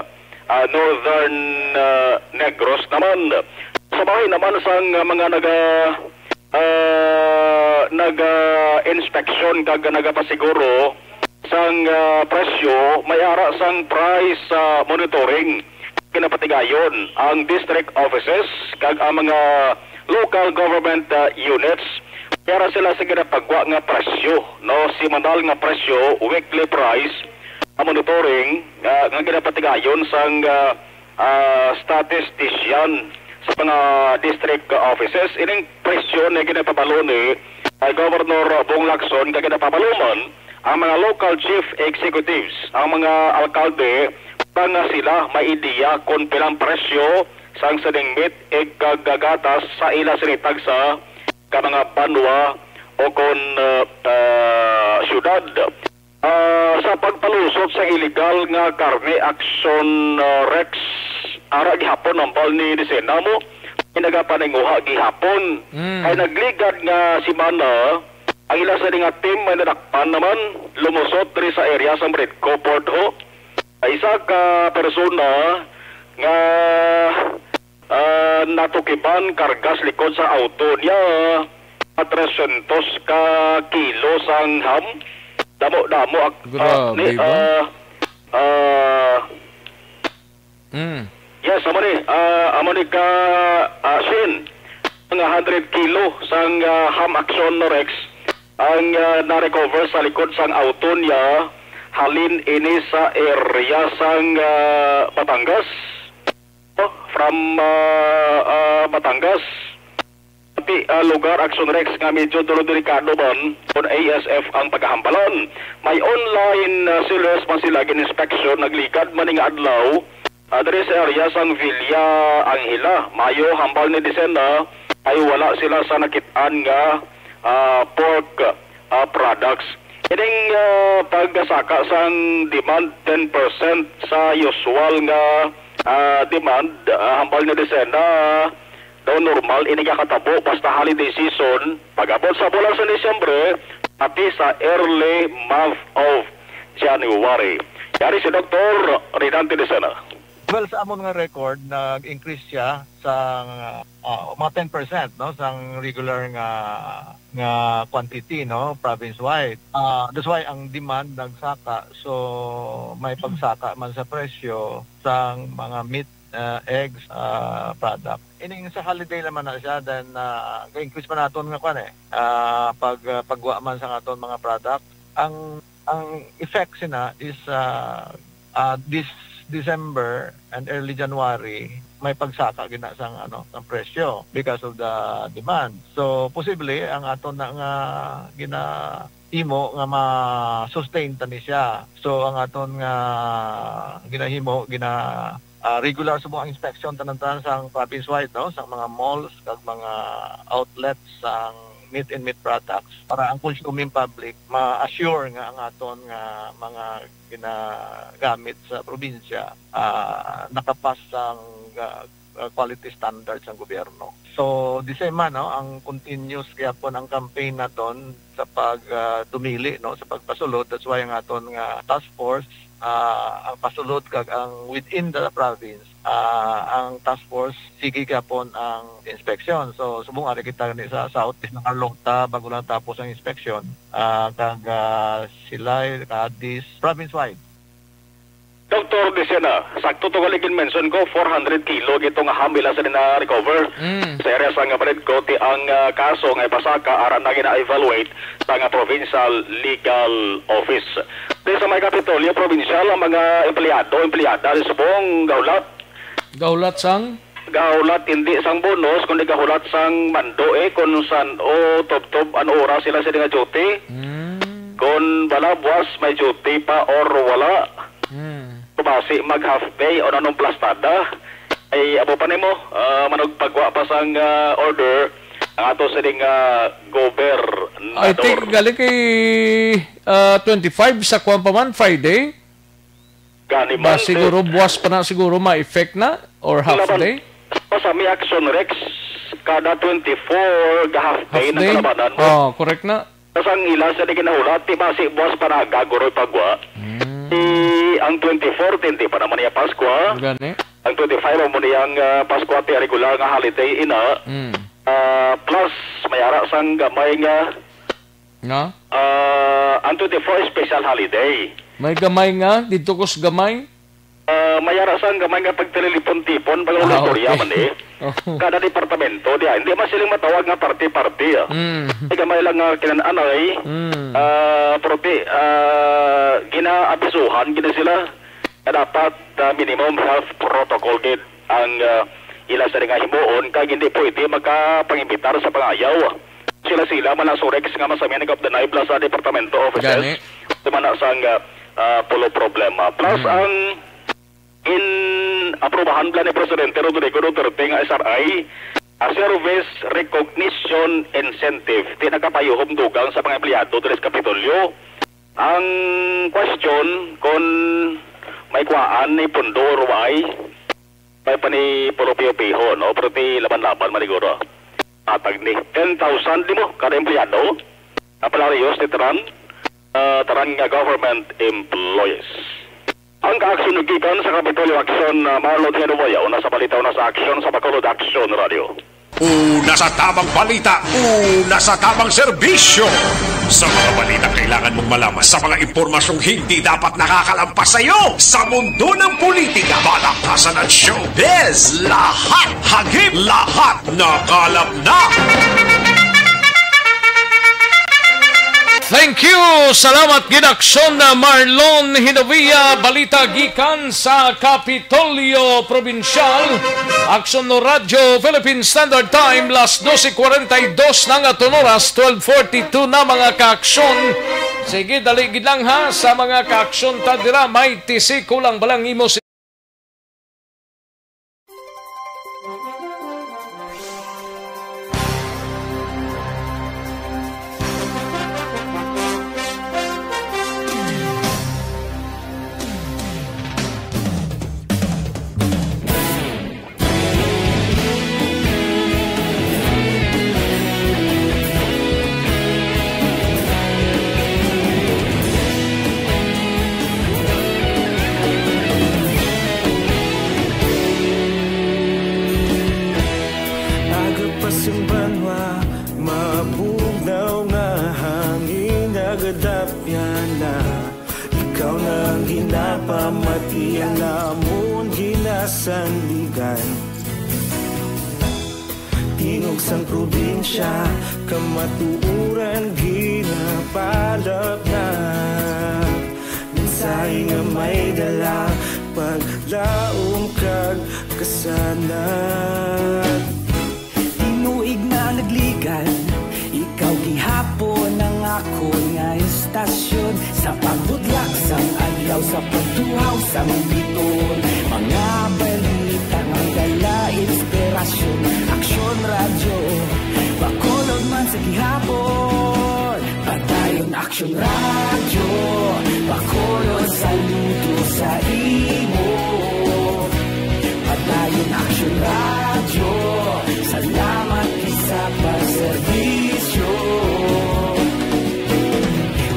ah, Northern, ah, Negros naman. Sa bahin naman sang, ah, mga naga, ah, naga-inspeksyon kag nagapasiguro sang, ah, presyo, may ara sang price, ah, monitoring. Kinapatigayon ang district offices kag ang mga local government, ah, units. May ara sila sa ginapagwa nga presyo, no? Semanal nga presyo, weekly price, ang monitoring, ah, nga ginapatigayon sang, ah, ah, statistician sa mga district offices. Ining presyo na ginapabalo ni, ah, Governor Bong Lacson, kag ginapabalo man ang mga local chief executives, ang mga alkalde, para nga sila may ideya kon pilang presyo sang sining meat, egg, kag gatas sa ila sini tagsa ka mga banwa o kon, ah, ah, syudad. Ah, sa pagpalusot sa iligal nga karne, Action, ah, Rex, ara gihapon hambal ni Dicena mo, nagapaninguha gihapon. Mm. Kay nagligad nga semana, ang ila sa nga team may nadakpan naman, lumusot diri sa area sa Maridco, Port Ho. Isa ka persona nga, ah, natukiban kargas likod sa auto niya, trescientos ka kilo sang ham. Damo-damo ak-, ah, Grabe ni, ba? ah, ah, Mm. Yes, amo ni, ah, amo ni ka, ah, Shin. Mga hundred kilo sang, ah, ham Action Rex ang, ah, na-recover sa likod sang auto niya. Halin ini sa area sang, ah, Batangas. Oh, from, ah, ah, Batangas. Pati, ah, lugar, Action Rex, nga medyo dulo delikado man kon A S F ang pagahambalan. May online, ah, sellers man sila gin-inspection, nagligad man ning adlaw, ah, diri sa area sang Villa Angela. Mayo hambal ni Dicena ay wala sila sa nakit-an nga, ah, pork, ah, products. Ining, ah, pagsaka sang demand ten percent sa usual nga, ah, demand, ah, hambal ni Dicena, daw normal ini nga katabo basta holiday season. Pag-abot sa bulan sa Disyembre, pati sa early month of January. Yari si Doktor Rinante Dicena. Well, sa amon nga record, nag-increase siya sa, ah, mga ten percent, no, sang regular nga, nga quantity, no, province-wide. Ah, that's why ang demand nagsaka. So, may pagsaka man sa presyo sang mga meat, ah, eggs, ah, product. Ining sa holiday naman na siya, then, ah, ga-increase pa naton nga kwan eh. Ah, pag, ah, pagwa man sa aton mga product, ang, ang effect sina is, ah, ah, this December and early January, may pagsaka gina sang, ano, sang presyo because of the demand. So, posible ang aton na nga ginahimo nga ma-sustain ta ni siya. So, ang aton nga ginahimo, gina-, ah, regular subong ang inspection tanan-tanan sang province-wide, no, sang mga malls kag mga outlets sang meat and meat products para ang consuming public ma-assure nga ang aton nga mga ginagamit sa probinsya, ah, nakapas sang, ah, ah, quality standards sang gobyerno. So, the same man, no, ang continuous gyapon ang campaign naton sa pag, ah, dumili, no, sa pagpasulod. That's why ang aton nga task force, ah, ang pasulod kag ang within the province, ah, ang task force sige gyapon ang inspection. So, subong ari kita ni sa South, is na Carlota, bago lang tapos ang inspection. Ah, kag, ah, Silay, Cadiz, province-wide. Doktor Dicena, sakto to gali gin-mention ko, four hundred kilo gito nga ham ila sa na-recover Mm. sa area sa nga Maridco, ti ang, ah, kaso nga ipasaka ara na gina-evaluate sa nga provincial legal office. Di sa may Kapitolyo Provincial, ang mga empleyado, empleyada, di subong gahulat. Gahulat sang? Gahulat hindi sang bonus, kundi gahulat sang mando, eh, kung san o tubtob ano oras sila sa nga duty. Mm. Kung bala buwas may duty pa or wala. Mm. Kung basi mag half day o nanong plastada. Ay, abo pa nimo, ah, manugpagwa pa sang, ah, order ang ato sining, ah, gobernador. I think gali kay, ah, twenty-five sa kwan pa man, Friday. Gani Ba, man, siguro, eh, buwas pa na, siguro, ma-effect na, or half Laban, day? Sa may Action Rex, kada twenty-four, ga half day Half ng day? kalabanan mo. Oh, correct na. Tas ang ila sa di ginahulat, ti basi buwas pa na gaguro pagwa. Mm. Ti ang twenty-four, ti hindi pa naman niya Paskwa. Gani? Ang twenty-five, amo niyang, ah, Paskwa, ti regular nga holiday ina. Mm. Ah, plus, may ara sang gamay nga Nga? Ah, ang twenty-four special holiday. May gamay nga, didto ko sa gamay. Ah, may ara sang gamay nga pagtililipon-tipon, pag Ah, istorya okay. man eh. Oh. Kada departamento diya. Hindi man silang matawag nga party-party, ah. Mm. May gamay lang nga kinananay. Mm. Ah, pero ti, ah, ginaabisuhan, gina sila. Nga dapat, ah, minimum health protocol gid ang, ah, ila sa nga himuon, kag hindi pwede makapangimbitar sa pangayaw. Sila-sila man ang surex nga masamin kag danay bala sa departamento offices. Gani. Di man na sang, ah, ah, pulo problema. Plus, Mm. ang in-aprobahan bala ni Presidente Rodrigo Duterte nga S R I, Ah, service recognition incentive. Di nakapayuhom dugang sa mga empleyado diri sa Kapitolyo. Ang question, kung may kuhaan ni pundo or why, may pa ni puro piho-piho, no? Pero ti laban-laban, maniguro. Atag ni ten thousand, di mo, kada empleyado. Ang palariyos ni tanan, ah, tanan nga government employees. Ang kaaksyon gikan sa Kapitolyo Aksyon, ah, Marlon Hinuboya, una sa balita, una sa aksyon sa Bacolod Aksyon Radio. Una sa tamang balita, una sa tamang serbisyo. Sa mga balita kailangan mong malaman, sa mga impormasyong hindi dapat nakakalampas sa iyo, sa mundo ng politika, balakasan at showbiz, lahat hagip, lahat nakalap na. Thank you. Salamat gid, Aksyon na Marlon Hinovia. Balita gikan sa Kapitolyo Probinsyal. Aksyon no Radyo Philippine Standard Time, las doce cuarenta y dos na nga aton oras, twelve forty-two na, mga kaaksyon. Sige, dali gid lang, ha, sa mga kaaksyon ta dira. May tisi kulang balang imo si Aga pa sing banwa, mabugnaw nga hangin, nagadapyan na. Ikaw na ang ginapamati, ang amon ginasandigan. Tingog sang probinsya, kamatuoran ginapalapnap. Mensahe nga may dala, paglaom kag kasanag. Tinuig na nagligad, ikaw gihapon ang akon nga estasyon. Sa pagbutlak sang adlaw, sa pagtuhaw sang biton, mga balita nga dala inspirasyon. Aksyon Radyo, Bacolod man sa gihapon. Padayon Aksyon Radyo, Bacolod, saludo sa imo. Padayon Aksyon Radyo, salamat gid sa pagserbisyo.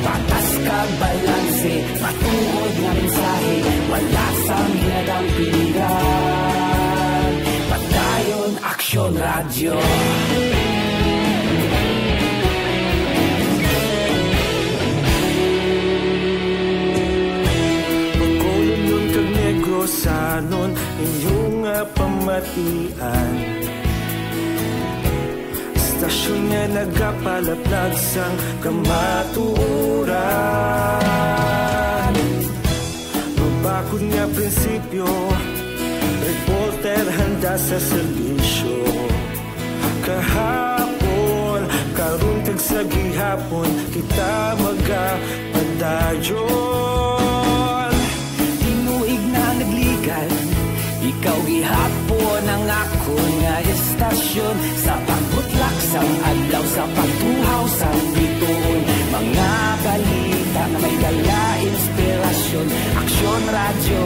Patas kag balanse, matuod nga mensahe, wala sang ginadampigan. Padayon Aksyon Radyo. Bacolod kag Negrosanon, inyo nga pamatian. Estasyon nga nagapalaplag sang kamatuoran. Mabakod nga prinsipyo, reporter handa sa serbisyo. Kahapon, karon kag sa gihapon, kita magapadayon. Tinuig na nagligad, ikaw gihapon ang akon nga estasyon. Sa pagbutlak sang adlaw, sa pagtuhaw sang bituon, mga balita nga may dala inspirasyon. Aksyon Radyo,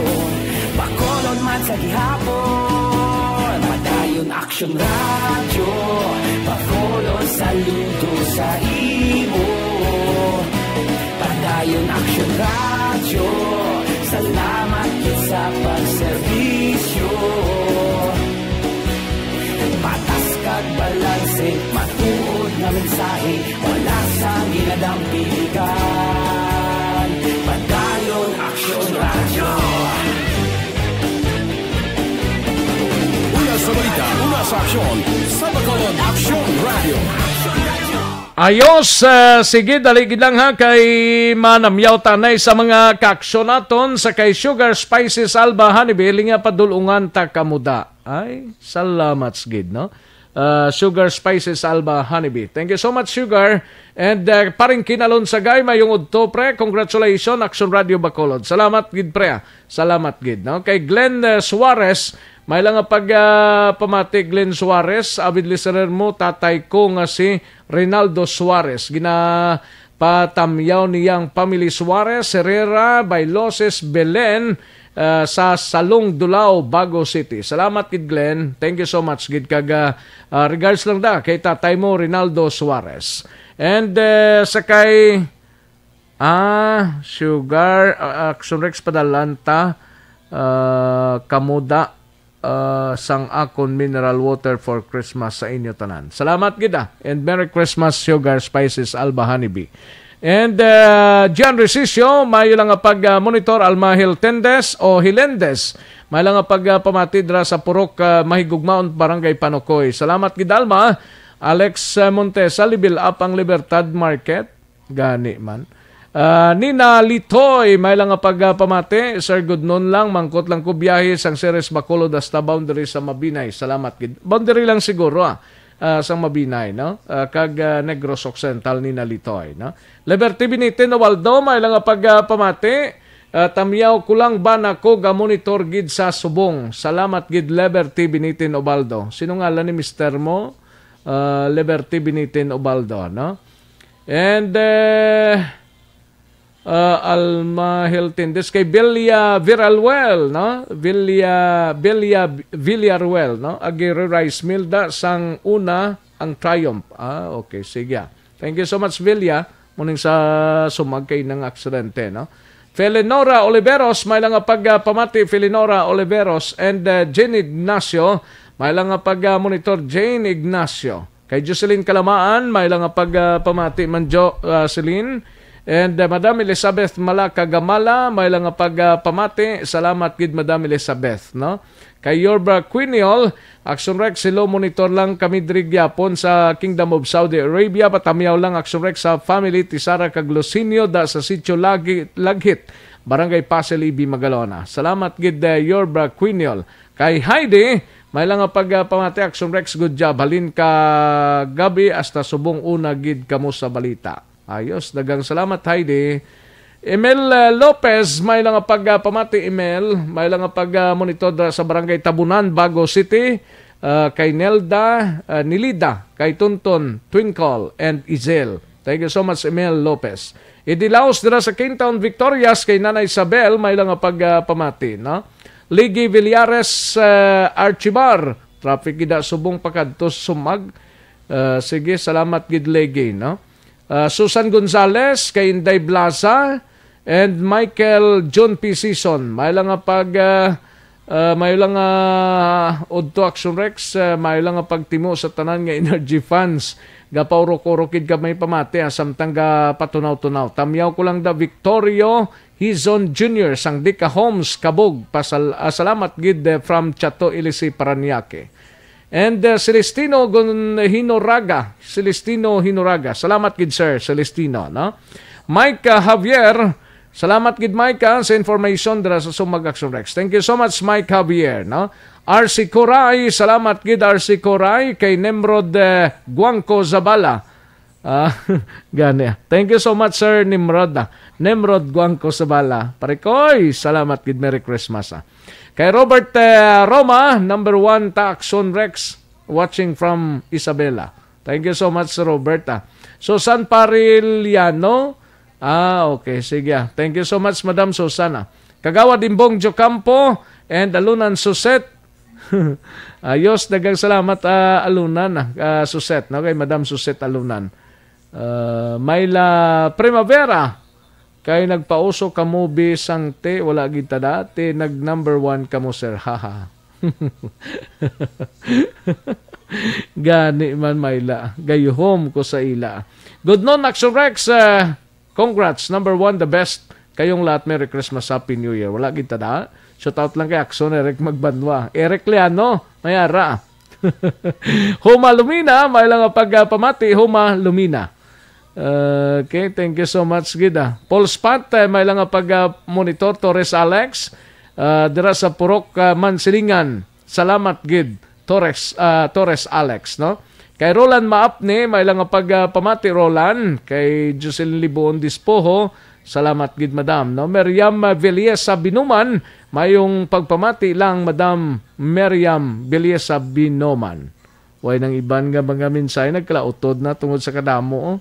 Bacolod man sa gihapon. Padayon Aksyon Radyo, Bacolod, saludo sa imo. Padayon Aksyon Radyo, salamat gid sa pagserbisyo. Patas kag balanse, matuod nga mensahe, wala sang ginadampigan. Padayon Aksyon Radyo. Una sa balita, una sa aksyon, sa Bacolod Aksyon Radio. Ayos, ah, sige, dali gid lang ha, kay manamyaw tanay sa mga kaaksyon naton, sa kay Sugar Spices Alba Honeybee, linga padulungan ta kamuda. Ay, salamat gid, no? Ah, Sugar Spices Alba Honeybee. Thank you so much, Sugar. And, ah, paring Kinalon Sagay, mayong udto, pre. Congratulations, Action Radio Bacolod. Salamat gid, pre, ah. Salamat gid, no? Kay Glenn, ah, Suarez, May lang nga pag, ah, pamati, Glenn Suarez, avid listener mo, tatay ko nga si Rinaldo Suarez. Ginapatamyaw niyang family Suarez, Herrera, Bailoses, Belen, ah, sa Salong, Dulao, Bago City. Salamat gid, Glenn. Thank you so much gid kag, ah, ah, regards lang da kay tatay mo, Rinaldo Suarez. And, eh, sa kay, ah, sugar, ah, Action Rex, padalan ta, ah, kamuda, ah, sang akon mineral water for Christmas sa inyo tanan. Salamat gid, ah. And Merry Christmas, Sugar Spices Alba Honeybee. And, ah, John Resisio, mayo lang nga pag, ah, monitor, Alma Hiltendes o Hilendes. May lang nga pag, ah, pamati dira sa Purok, ah, Mahigugmaon, Barangay Panukoy. Salamat gid, Alma. Alex, ah, Montesa, level up ang Libertad Market. Gani man. Ah, Nina Litoy, may lang nga pag, ah, pamati. Sir, good noon lang. Mangkot lang ko biyahe sang Ceres Bacolod hasta boundary sa Mabinay. Salamat gid. Boundary lang siguro, ah, ah, sang Mabinay, no? Ah, kag, ah, Negros Occidental, Nina Litoy, no? Liberty Binitin Ubaldo, may lang nga pag, ah, pamati. Ah, tamyaw ko lang ba nako ga monitor gid sa subong. Salamat gid, Liberty Binitin Ubaldo. Sino ngalan ni mister mo? Ah, Liberty Binitin Ubaldo, no? And, eh, ah, Alma Hiltindis kay Bilya Viralwell, no? Bilya, Bilya Villarwell, no? Aguirre Rice Mill da sang una ang Triumph. Ah, okay, sige. Thank you so much, Vilya. Muning sa sumag kay nang aksidente, no? Felinora Oliveros, may lang nga pag, ah, pamati, Felinora Oliveros, and, ah, Jane Ignacio, may lang nga pag, ah, monitor, Jane Ignacio. Kay Jocelyn Kalamaan, may lang nga pag, ah, pamati man, Jo, ah, Celine. And, ah, Madam Elizabeth Malaka Gamala, may lang nga pag, ah, pamati. Salamat gid, Madam Elizabeth, no? Kay Yorba Quiniol, Action Rex, hello, monitor lang kami diri gyapon sa Kingdom of Saudi Arabia. Patamyaw lang, Action Rex, sa family Tisara kag Lucinio da sa Sitio Lagi-, Laghit, Barangay Pasel, Ibi, Magalona. Salamat gid, eh, Yorba Quiniol. Kay Heidi, may lang nga pag, ah, pamati, Action Rex, good job. Halin ka gabi hasta subong una gid kamo sa balita. Ayos, daghang salamat, Heidi. Emel, ah, Lopez, may lang nga pag, ah, pamati, Emel. May lang nga pag, ah, monitor dra sa Barangay Tabunan, Bago City. Ah, kay Nelda, ah, Nilida, kay Tonton, Twinkle, and Izel. Thank you so much, Emel Lopez. Idilaos dira sa Quintown, Victorias, kay Nanay Isabel, may lang nga pag, ah, pamati, no? Ligi Villares, ah, Archibar, traffic gida subong pakadto sa Sumag. Ah, sige, salamat gid, Ligi, no? Ah, Susan Gonzales, kay Inday Blaza, and Michael John P. Season. May lang nga pag, ah, ah, may lang nga udto, Action Rex, ah, may lang nga pagtimo sa tanan nga Energy fans. Gapaurok-urok gid kami pamati, ah, samtang gapatunaw-tunaw. Tamyaw ko lang da, Victorio Hizon Junior sang Dika Homes, Kabog. Pasal-, ah, salamat gid, eh, from Chato Ilisi, Parañaque. And, uh, Celestino Gon-, Hinoraga. Celestino Hinoraga. Salamat gid, Sir Celestino, no? Mike, uh, Javier. Salamat gid, Mike, ah, sa information dira sa Sumag Action Rex. Thank you so much, Mike Javier, no? R C Coray, salamat gid, R C Coray, kay Nemrod, eh, Guangco Zabala. Ah, gani, ah. Thank you so much, Sir Nimrod, ah. Nimrod Guangco Zabala. Pare ko, oy, salamat gid. Merry Christmas, ah. Kay Robert, eh, Roma, number one, Taxon Rex, watching from Isabela. Thank you so much, Robert, ah. Susan Pariliano. Ah, okay. Sige, ah. Thank you so much, Madam Susan, ah. Kagawad Imbong Jocampo and Alunan Suset. Ayos, daghang salamat, ah, Alunan, ah, ah, Suset, no? Kay Madam Suset Alunan. Ah, Myla Primavera, kay nagpauso ka movie sang ti, wala gid ta dati, nag number one kamo, sir. Haha. Gani man, Myla. Gayuhom ko sa ila. Good noon, Action Rex. Ah, congrats, number one, the best. Kayong lahat, Merry Christmas, Happy New Year. Wala gid ta da. Shout out lang kay Action, Eric Magbanwa. Eric Liano, may ara. Homa Lumina, may lang nga pag, ah, pamati, Homa Lumina. Okay, thank you so much gid, ah. Paul Spot, eh, may lang nga pag, ah, monitor, Torres Alex, ah, dira sa Purok, ah, Mansilingan. Salamat gid, Torres, ah, Torres Alex, no? Kay Roland Maapne, may lang nga pag, ah, pamati, Roland. Kay Jocelyn Libuon Dispoho, salamat gid, madam, no? Miriam, ah, Veliesa Binuman, Mayong pagpamati lang, Madam Miriam Beliesa Binoman. Way nang iban nga mga mensahe, nagkalautod na tungod sa kadamo, oh.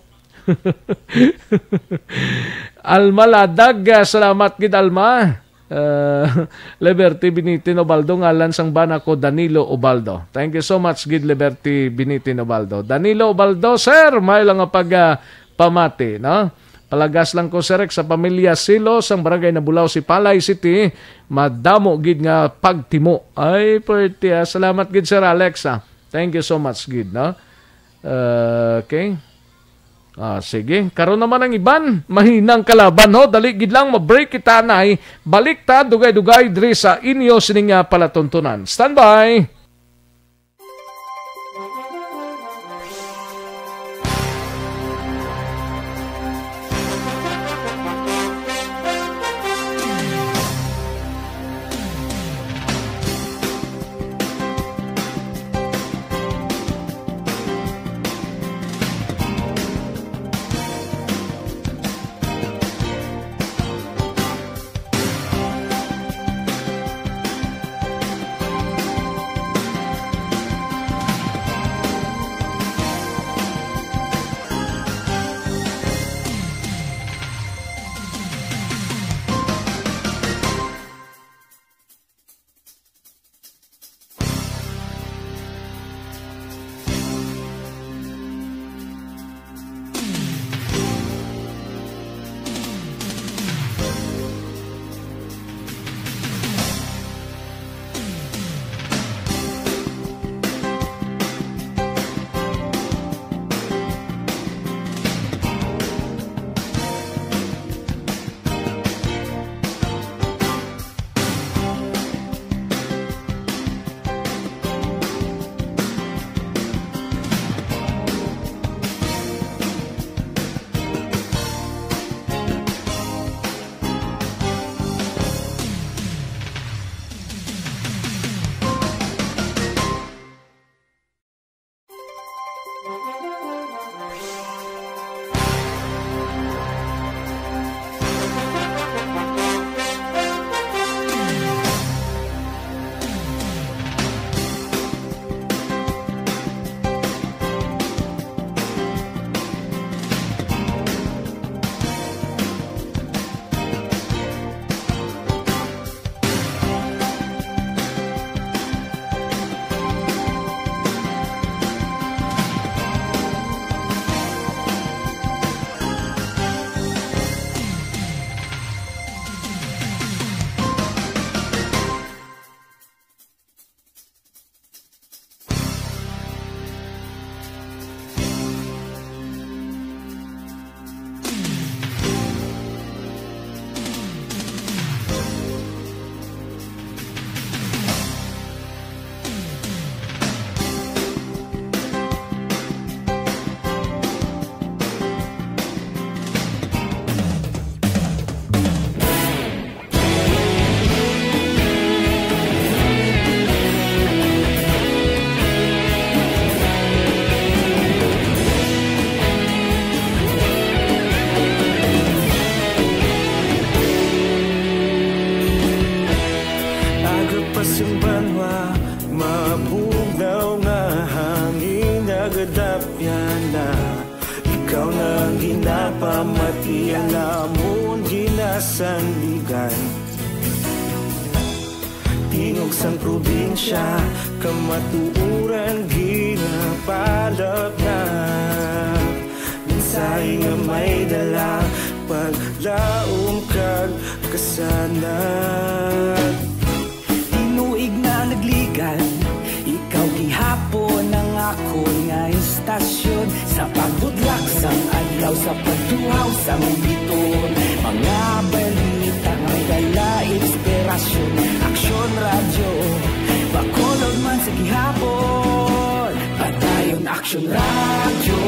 Alma Ladag, ah, salamat gid, Alma. Ah, Liberty Binitin Obaldo, ngalan sang bana ko, Danilo Obaldo. Thank you so much, gid, Liberty Binitin Obaldo. Danilo Obaldo, sir, may lang nga pag, ah, pamati, no? Palagas lang ko, sir, sa pamilya Silo sang Barangay Nabulaw, Sipalay City, madamo gid nga pagtimo. Ay, pwerte, ah. Salamat gid, Sir Alex, ah. Thank you so much gid, no? Uh, okay. Ah, sige. Karon naman ang iban, mahinang kalaban, ho. Dali gid lang, ma-break kita, nay. Balik ta, dugay-dugay, diri sa inyo sining, ah, palatuntunan. Standby! Agapas ang banwa, mabugnaw nga hangin, nagadapyan na. Ikaw na ang ginapamati, ang amon ginasandigan. Tingog sang probinsya, kamatuoran ginapalapnag. Mensahe nga may dala, paglaom kag kasanag. Tinuig na nagligan, ikaw gihapon ang akon nga istasyon. Sa pagbudlak sang adlaw, sa pagtuhaw sang biton, mga balita nga may dala inspirasyon. Aksyon Radyo, Bacolod man sa gihapon. Padayon Aksyon Radyo,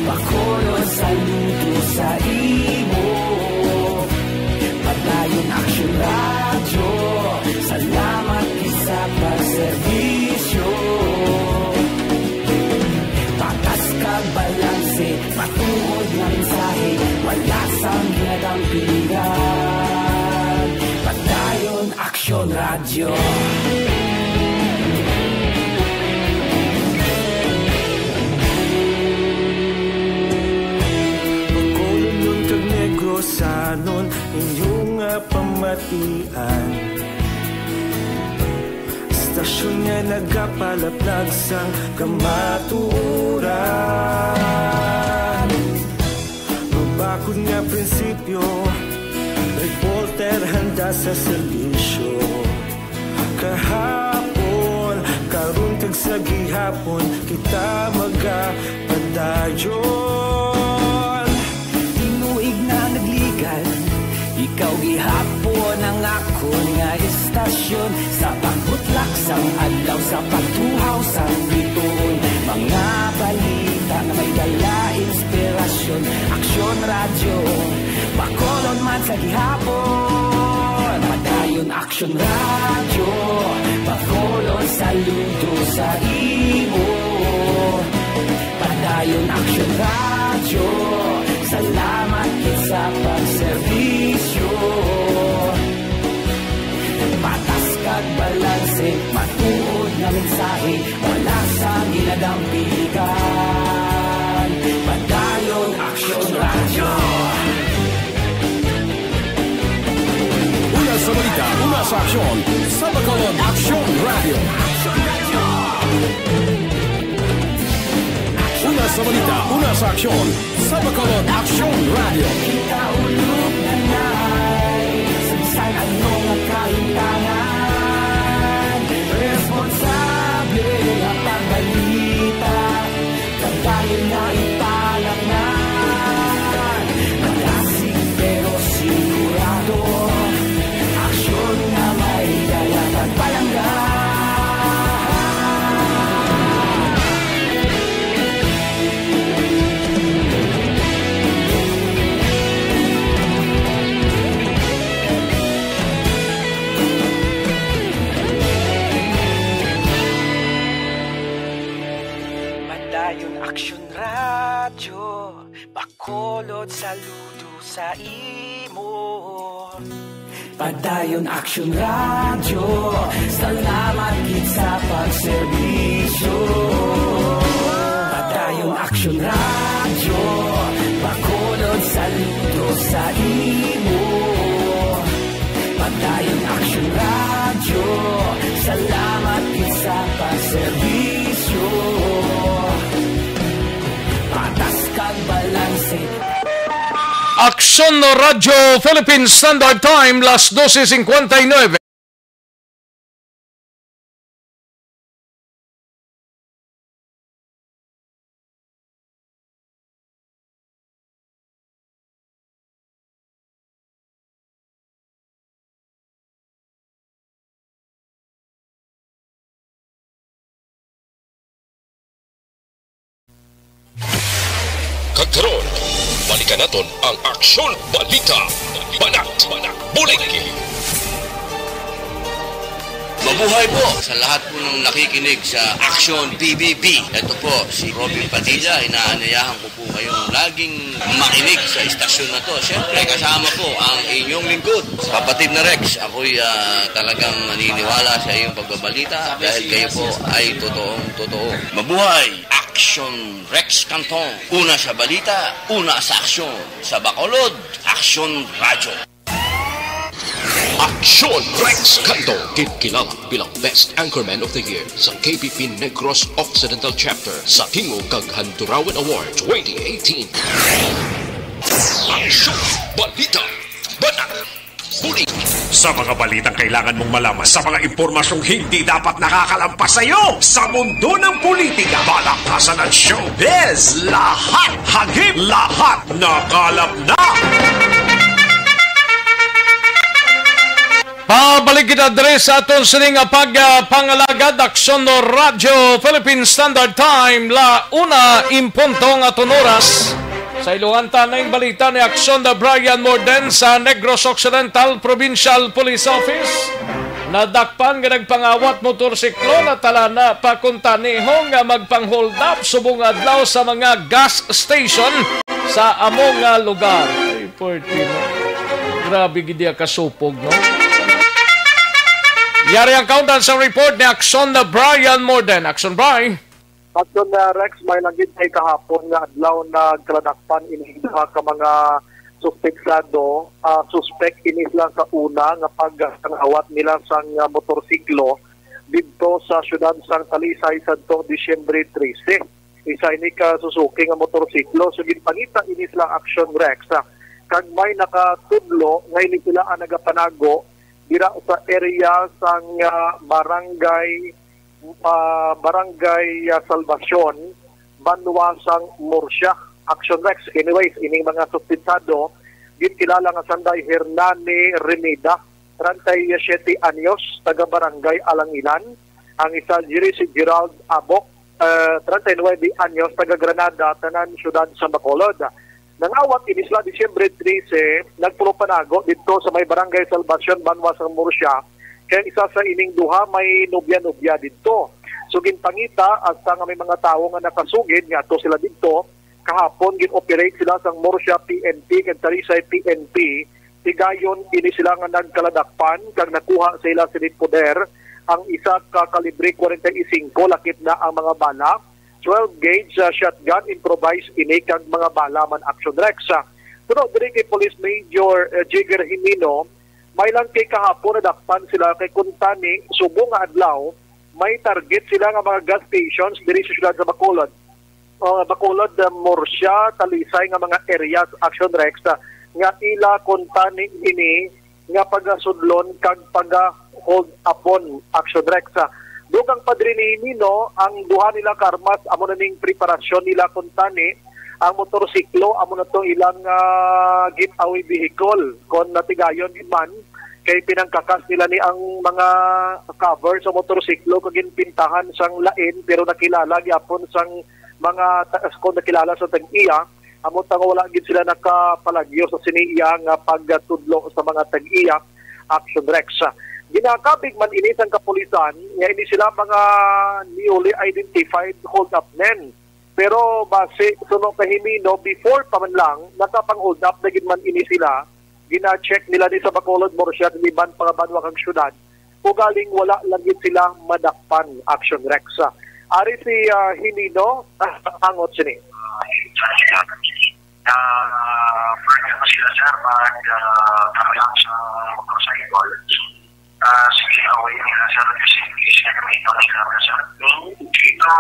Bacolod, saludo sa imo. Padayon Aksyon Radyo, salamat gid sa pagserbisyo. Patas kag balanse, matuod nga mensahe, wala sang ginadampigan. Padayon Aksyon Bacolodon kag Negrosanon, inyo nga pamatian. Istasyon nga nagapalaplag sang kamatuoran. Mabakod nga prinsipyo, reporter handa sa serbisyo. Kahapon, karon kag sa gihapon, kita magapadayon. Tinuig na nagligad, ikaw gihapon ang akon nga istasyon. Sa pagbutlak sang adlaw, sa pagtuhaw sang bituon, mga balita nga may dala inspirasyon. Aksyon Radyo, Bacolod man sa gihapon. Padayon Aksyon Radyo, Bacolod, saludo sa imo. Padayon Aksyon Radyo, salamat gid sa pagserbisyo. Patas kag balanse, matuod nga mensahe, wala sang ginadampigan. Padayon Aksyon Radyo. Una sa balita, una sa aksyon, sa Bacolod Aksyon Radyo. Una sa balita, una sa aksyon, sa Bacolod Aksyon Radyo. Kita ulog na nay, sa bisan ano nga kahimtangan, responsable nga pagbalita. Padayon na ipalaknay, malasig pero sigurado. Aksyon nga may dala kag palangga. Padayon Aksyon Radyo, Bacolod, saludo sa imo. Padayon Aksyon Radyo, salamat gid sa pagserbisyo. Padayon Aksyon Radyo, Bacolod, saludo sa imo. Padayon Aksyon Radyo, salamat gid sa pagserbisyo. Patas kag balanse. Aksyon Radyo Philippine Standard Time, las doce cincuenta y nueve. Kag karon, balikan naton ang Aksyon Balita, Banat, Buliki. Mabuhay po sa lahat po ng nakikinig sa Aksyon P B B. Ito po si Robin Padilla. Inaanyayahan ko po kayong laging makinig sa istasyon na to. Siyempre, kasama po ang inyong lingkod, kapatid na Rex. Ako'y, ah, talagang naniniwala sa iyong pagbabalita dahil kayo po ay totoong totoo. Mabuhay! Aksyon Rex Cantong. Una sa balita, una sa aksyon. Sa Bacolod, Aksyon Radyo. Aksyon Rex Cantong. Ginkilala bilang Best Anchorman of the Year sa K P P Negros Occidental Chapter sa Tingog kag Handurawan Award twenty eighteen. Aksyon, balita, banat, buliki. Sa mga balitang kailangan mong malaman, sa mga impormasyong hindi dapat nakakalampas sa iyo, sa mundo ng politika, balaktasan at showbiz, lahat hagip, lahat nakalap na. Pabalik kita diri sa aton sini nga pag, ah, pangalagad, Aksyon Radyo Philippine Standard Time, la una en punto nga aton oras. Sa iluhan ta na ning balita ni Aksyon da Brian Morden sa Negros Occidental Provincial Police Office. Nadakpan nga nagpangawat motorsiklo na talana pa kuntaniho nga magpang-hold up subong adlaw sa mga gas station sa amo nga lugar. Ay, pwerte na. Grabe gid iya kasupog, no? Yari ang kauntan sa report ni Action na Brian Morden. Action, Brian. Action na Rex, may lang gid kay kahapon nga adlaw nagkaladakpan ining duha ka mga suspetsado. Ah, suspek ini sila sa una nga pagkangawat nila sang, ah, motorsiklo didto sa siyudad sang Talisay sadtong Disyembre trese. Isa ini ka Suzuki nga motorsiklo. So, ginpangita ini sila Action Rex, ah, kag may nakatudlo nga ini sila ang nagapanago dira sa area sang, ah, barangay, ah, barangay, ah, Salvacion, banwa sang Murcia. Action Rex. Anyways, ining mga suspetsado, ginkilala nga sanday Hernani Remeda, treinta y siete anyos, taga Barangay Alangilan. Ang isa diri si Gerald Abok, eh, treinta y nueve anyos, taga Granada, tanan siyudad sa Bacolod. Nangawat ini sila Disyembre trese, nagpulong panago didto sa may Barangay Salvacion, banwa sang Murcia, kay isa sa ining duha may nobya-nobya didto. So, ginpangita hasta nga may mga tawo nga nakasugid nga ato sila didto. Kahapon, gin-operate sila sang Murcia P N P kag Talisay P N P. Tigayon ini sila nga nagkaladakpan kag nakuha sa ila sini poder ang isa ka kalibre kwarenta y singko, lakip na ang mga bala, twelve gauge, ah, shotgun, improvised ini kag mga bala man. Action Rex. Ah, suno diri kay Police Major, eh, Jigger Jimeno, may lang kay kahapon nadakpan sila kay kuntani subong nga adlaw may target sila nga mga gas stations diri sa siyudad sa Bacolod. Uh, Bacolod, uh, Murcia, Talisay nga mga areas. Action Rex, uh, nga ila kuntani ini nga pagasudlon kag paga-hold upon. Action Rex, uh, dugang pa diri ni Jimeno, ang duha nila ka armas amo na ning preparasyon nila kuntani. Ang motorsiklo amo na tong ilang, ah, getaway vehicle kon natigayon gid man, kay pinangkakas nila ni ang mga cover sa motorsiklo kag ginpintahan sang lain, pero nakilala gyapon sang mga ta-, kon nakilala sa tag-iya, amo ta nga wala gid sila nakapalagyo sa sini iya nga pagtudlo sa mga tag-iya. Action Rex. Ginakabig man ini sang kapulisan nga ini sila mga newly identified hold-up men. Pero base suno kay Jimeno, before pa man lang, nakapang-hold up na gid man ini sila. Gina-check nila ni sa Bacolod, Murcia, kag iban pa nga banwa kag syudad, ugaling wala lang gid sila madakpan. Action Rex. Ari si, ah, Jimeno, ah, angot sini. Ah, first pa sila, sir, mag, ah, kami lang sa motorcycle. Ah, sige, away nila, sir, kasi hindi sila kami ito nila, sir. Ito,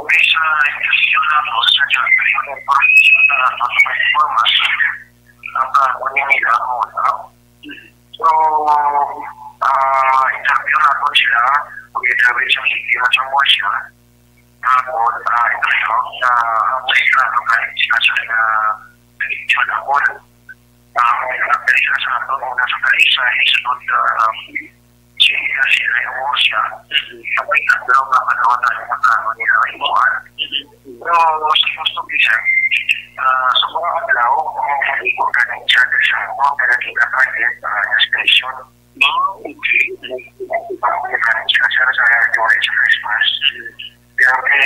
may sa interview na po sa Jeffrey, may information na po sa may format. Ang, ah, kunin nila ako, ano? So, ah, interview na po sila, pag-interview sa hindi, sa mo siya. Tapos, ah, ito ito, sa, ang place na ito, kahit sila sa, ah, picture na po. Ah, ang place na sa ito, una sa place, sa isunod, ah, si, si Remo siya. Ang place na ito, nakagawa na yung mga ano nila, yung mga, pero, supposed to be, sir, ah, sa mga adlaw, kung hindi ko ganun siya, sa mga pinagkita pa, ah, station. Ah, okay. Ang mga sila, sir, sa Christmas. Grabe,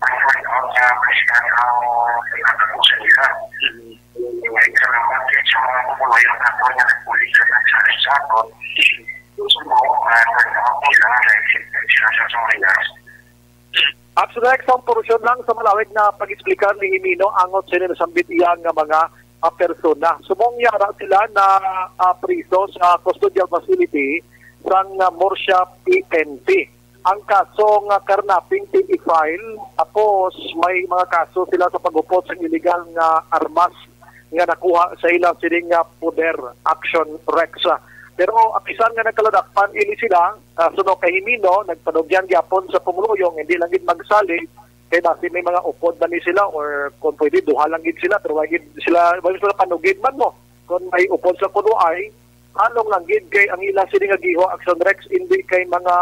ang mga, ang mga Christmas, ang pinatapusan nila. Ay, salamat din sa mga pumuluyo na po na nagpuli sa nagsali sa ato. Gusto mo, ah, pag ako lang, like, sila sa Sorias. At sa next, ang portion lang sa malawig na pag-explicar ni Jimeno angot sini nasambit iya nga mga, ah, persona. Subong yara sila na, ah, priso sa custodial facility sang, ah, Murcia P N P. Ang kaso nga karnaping ti i-file, tapos may mga kaso sila sa pag-upod sa illegal nga armas nga nakuha sa ila sining nga poder. Action Rex. Pero apisan nga nagkaladakpan ini sila, ah, suno kay Jimeno, nagpanugyan gyapon sa pumuluyo nga hindi lang gid magsali kay basi may mga upod man ni sila, or kung pwede duha lang gid sila, pero wala gid sila, wala sila panugid man mo kung may upod sa kuno ay. Halong lang gid kay ang ila sini nga giho, Action Rex, hindi kay mga,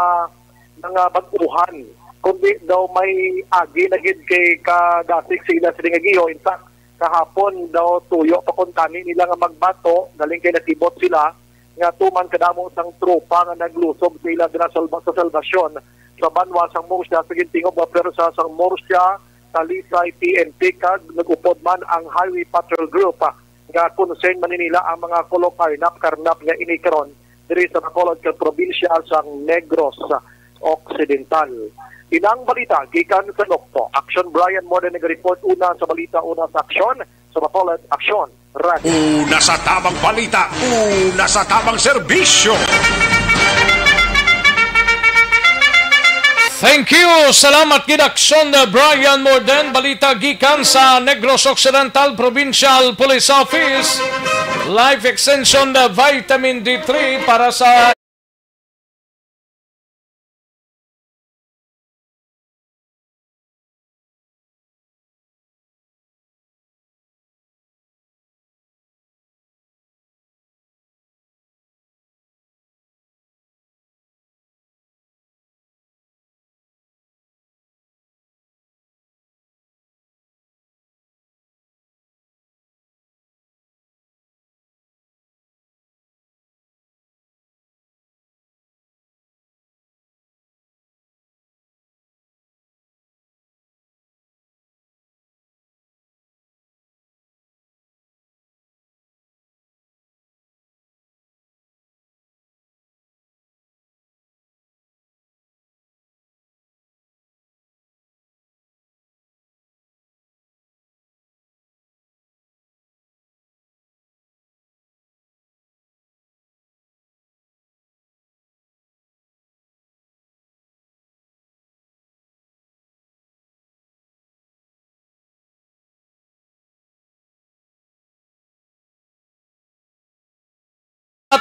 mga bag-uhan, kundi daw may agi na gid kay kadasig sa ila sini nga giho. In fact, kahapon daw tuyo pa kuntani nila nga magbato, galing kay nakibot sila nga tuman kadamo sang tropa nga naglusob sa ila dira sa, sa Salvacion, sa banwa sang Murcia, sa gintingog nga pwersa sang Murcia Talisay P N P, kag nag-upod man ang Highway Patrol Group, ah, nga concern man ni nila ang mga kulo karnap-karnap nga ini karon diri sa Bacolod kag probinsya sang Negros Occidental. Inang balita gikan sa Nokpo. Aksyon, Brian Morden nagareport una sa balita, una sa aksyon sa Bacolod Aksyon Radio. Una sa tamang balita, una sa tamang serbisyo. Thank you. Salamat gid, Aksyon, uh, Brian Morden. Balita gikan sa Negros Occidental Provincial Police Office. Life Extension, uh, Vitamin D three para sa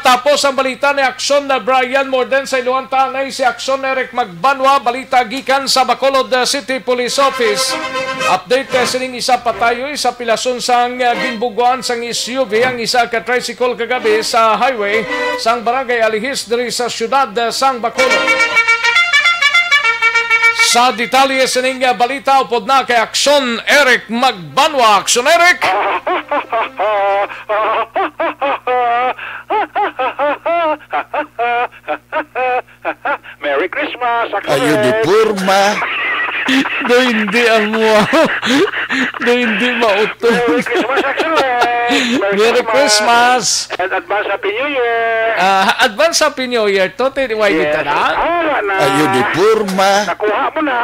Tapos ang balita ni Aksyon na Brian Morden sa iluhan ta anay si Aksyon Eric Magbanwa, balita gikan sa Bacolod, uh, City Police Office. Update, uh, sining isa patayoy sa pilason sang, uh, ginbuguan sang S U V ang isa ka tricycle kagabi sa highway sang Barangay Alihis diri sa siyudad, uh, sang Bacolod. Sa detalye sining, uh, balita, upod na kay Aksyon Eric Magbanwa. Aksyon, Eric! Merry Christmas, Aksyon Ayo, Eric. Deporma. Do hindi ang wow. Do hindi mauto. Merry Christmas, Aksyon Eric. Merry Christmas. And advance Happy New Year. Ah, advance Happy New Year to, ti, why Yes. dito na? Ah, wala na. Ayo, deporma. Nakuha mo na.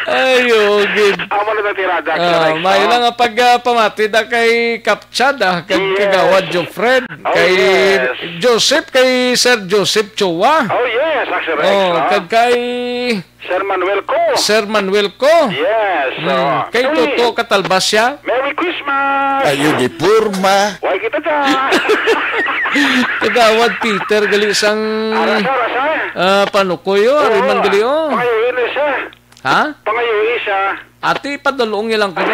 Ayo, gid. Amo na ang tirada, Ah, Aksyon Eric, mayo no? lang ang pag, ah, pamati da kay Kap Chad, ah, kag Yes. Kagawad Jofred, Oh, kay yes. Joseph, kay Sir Joseph Chua. Oh, yes, Aksyon Rex, Oh, no? kag kay Sir Manuel Co. Sir Manuel Co. Yes, Hmm, oh. kay Uy, Toto Katalbasya. Merry Christmas! Ayo, deporma. Why kita dyan? Kagawad Peter, gali sang, Arasa, arasa. ah, panukoy, oh, ari man Oo. gali, oh. Pangayo, yun, siya. Ha? Pangayo, isa. Ati, padulong niya lang ko, no?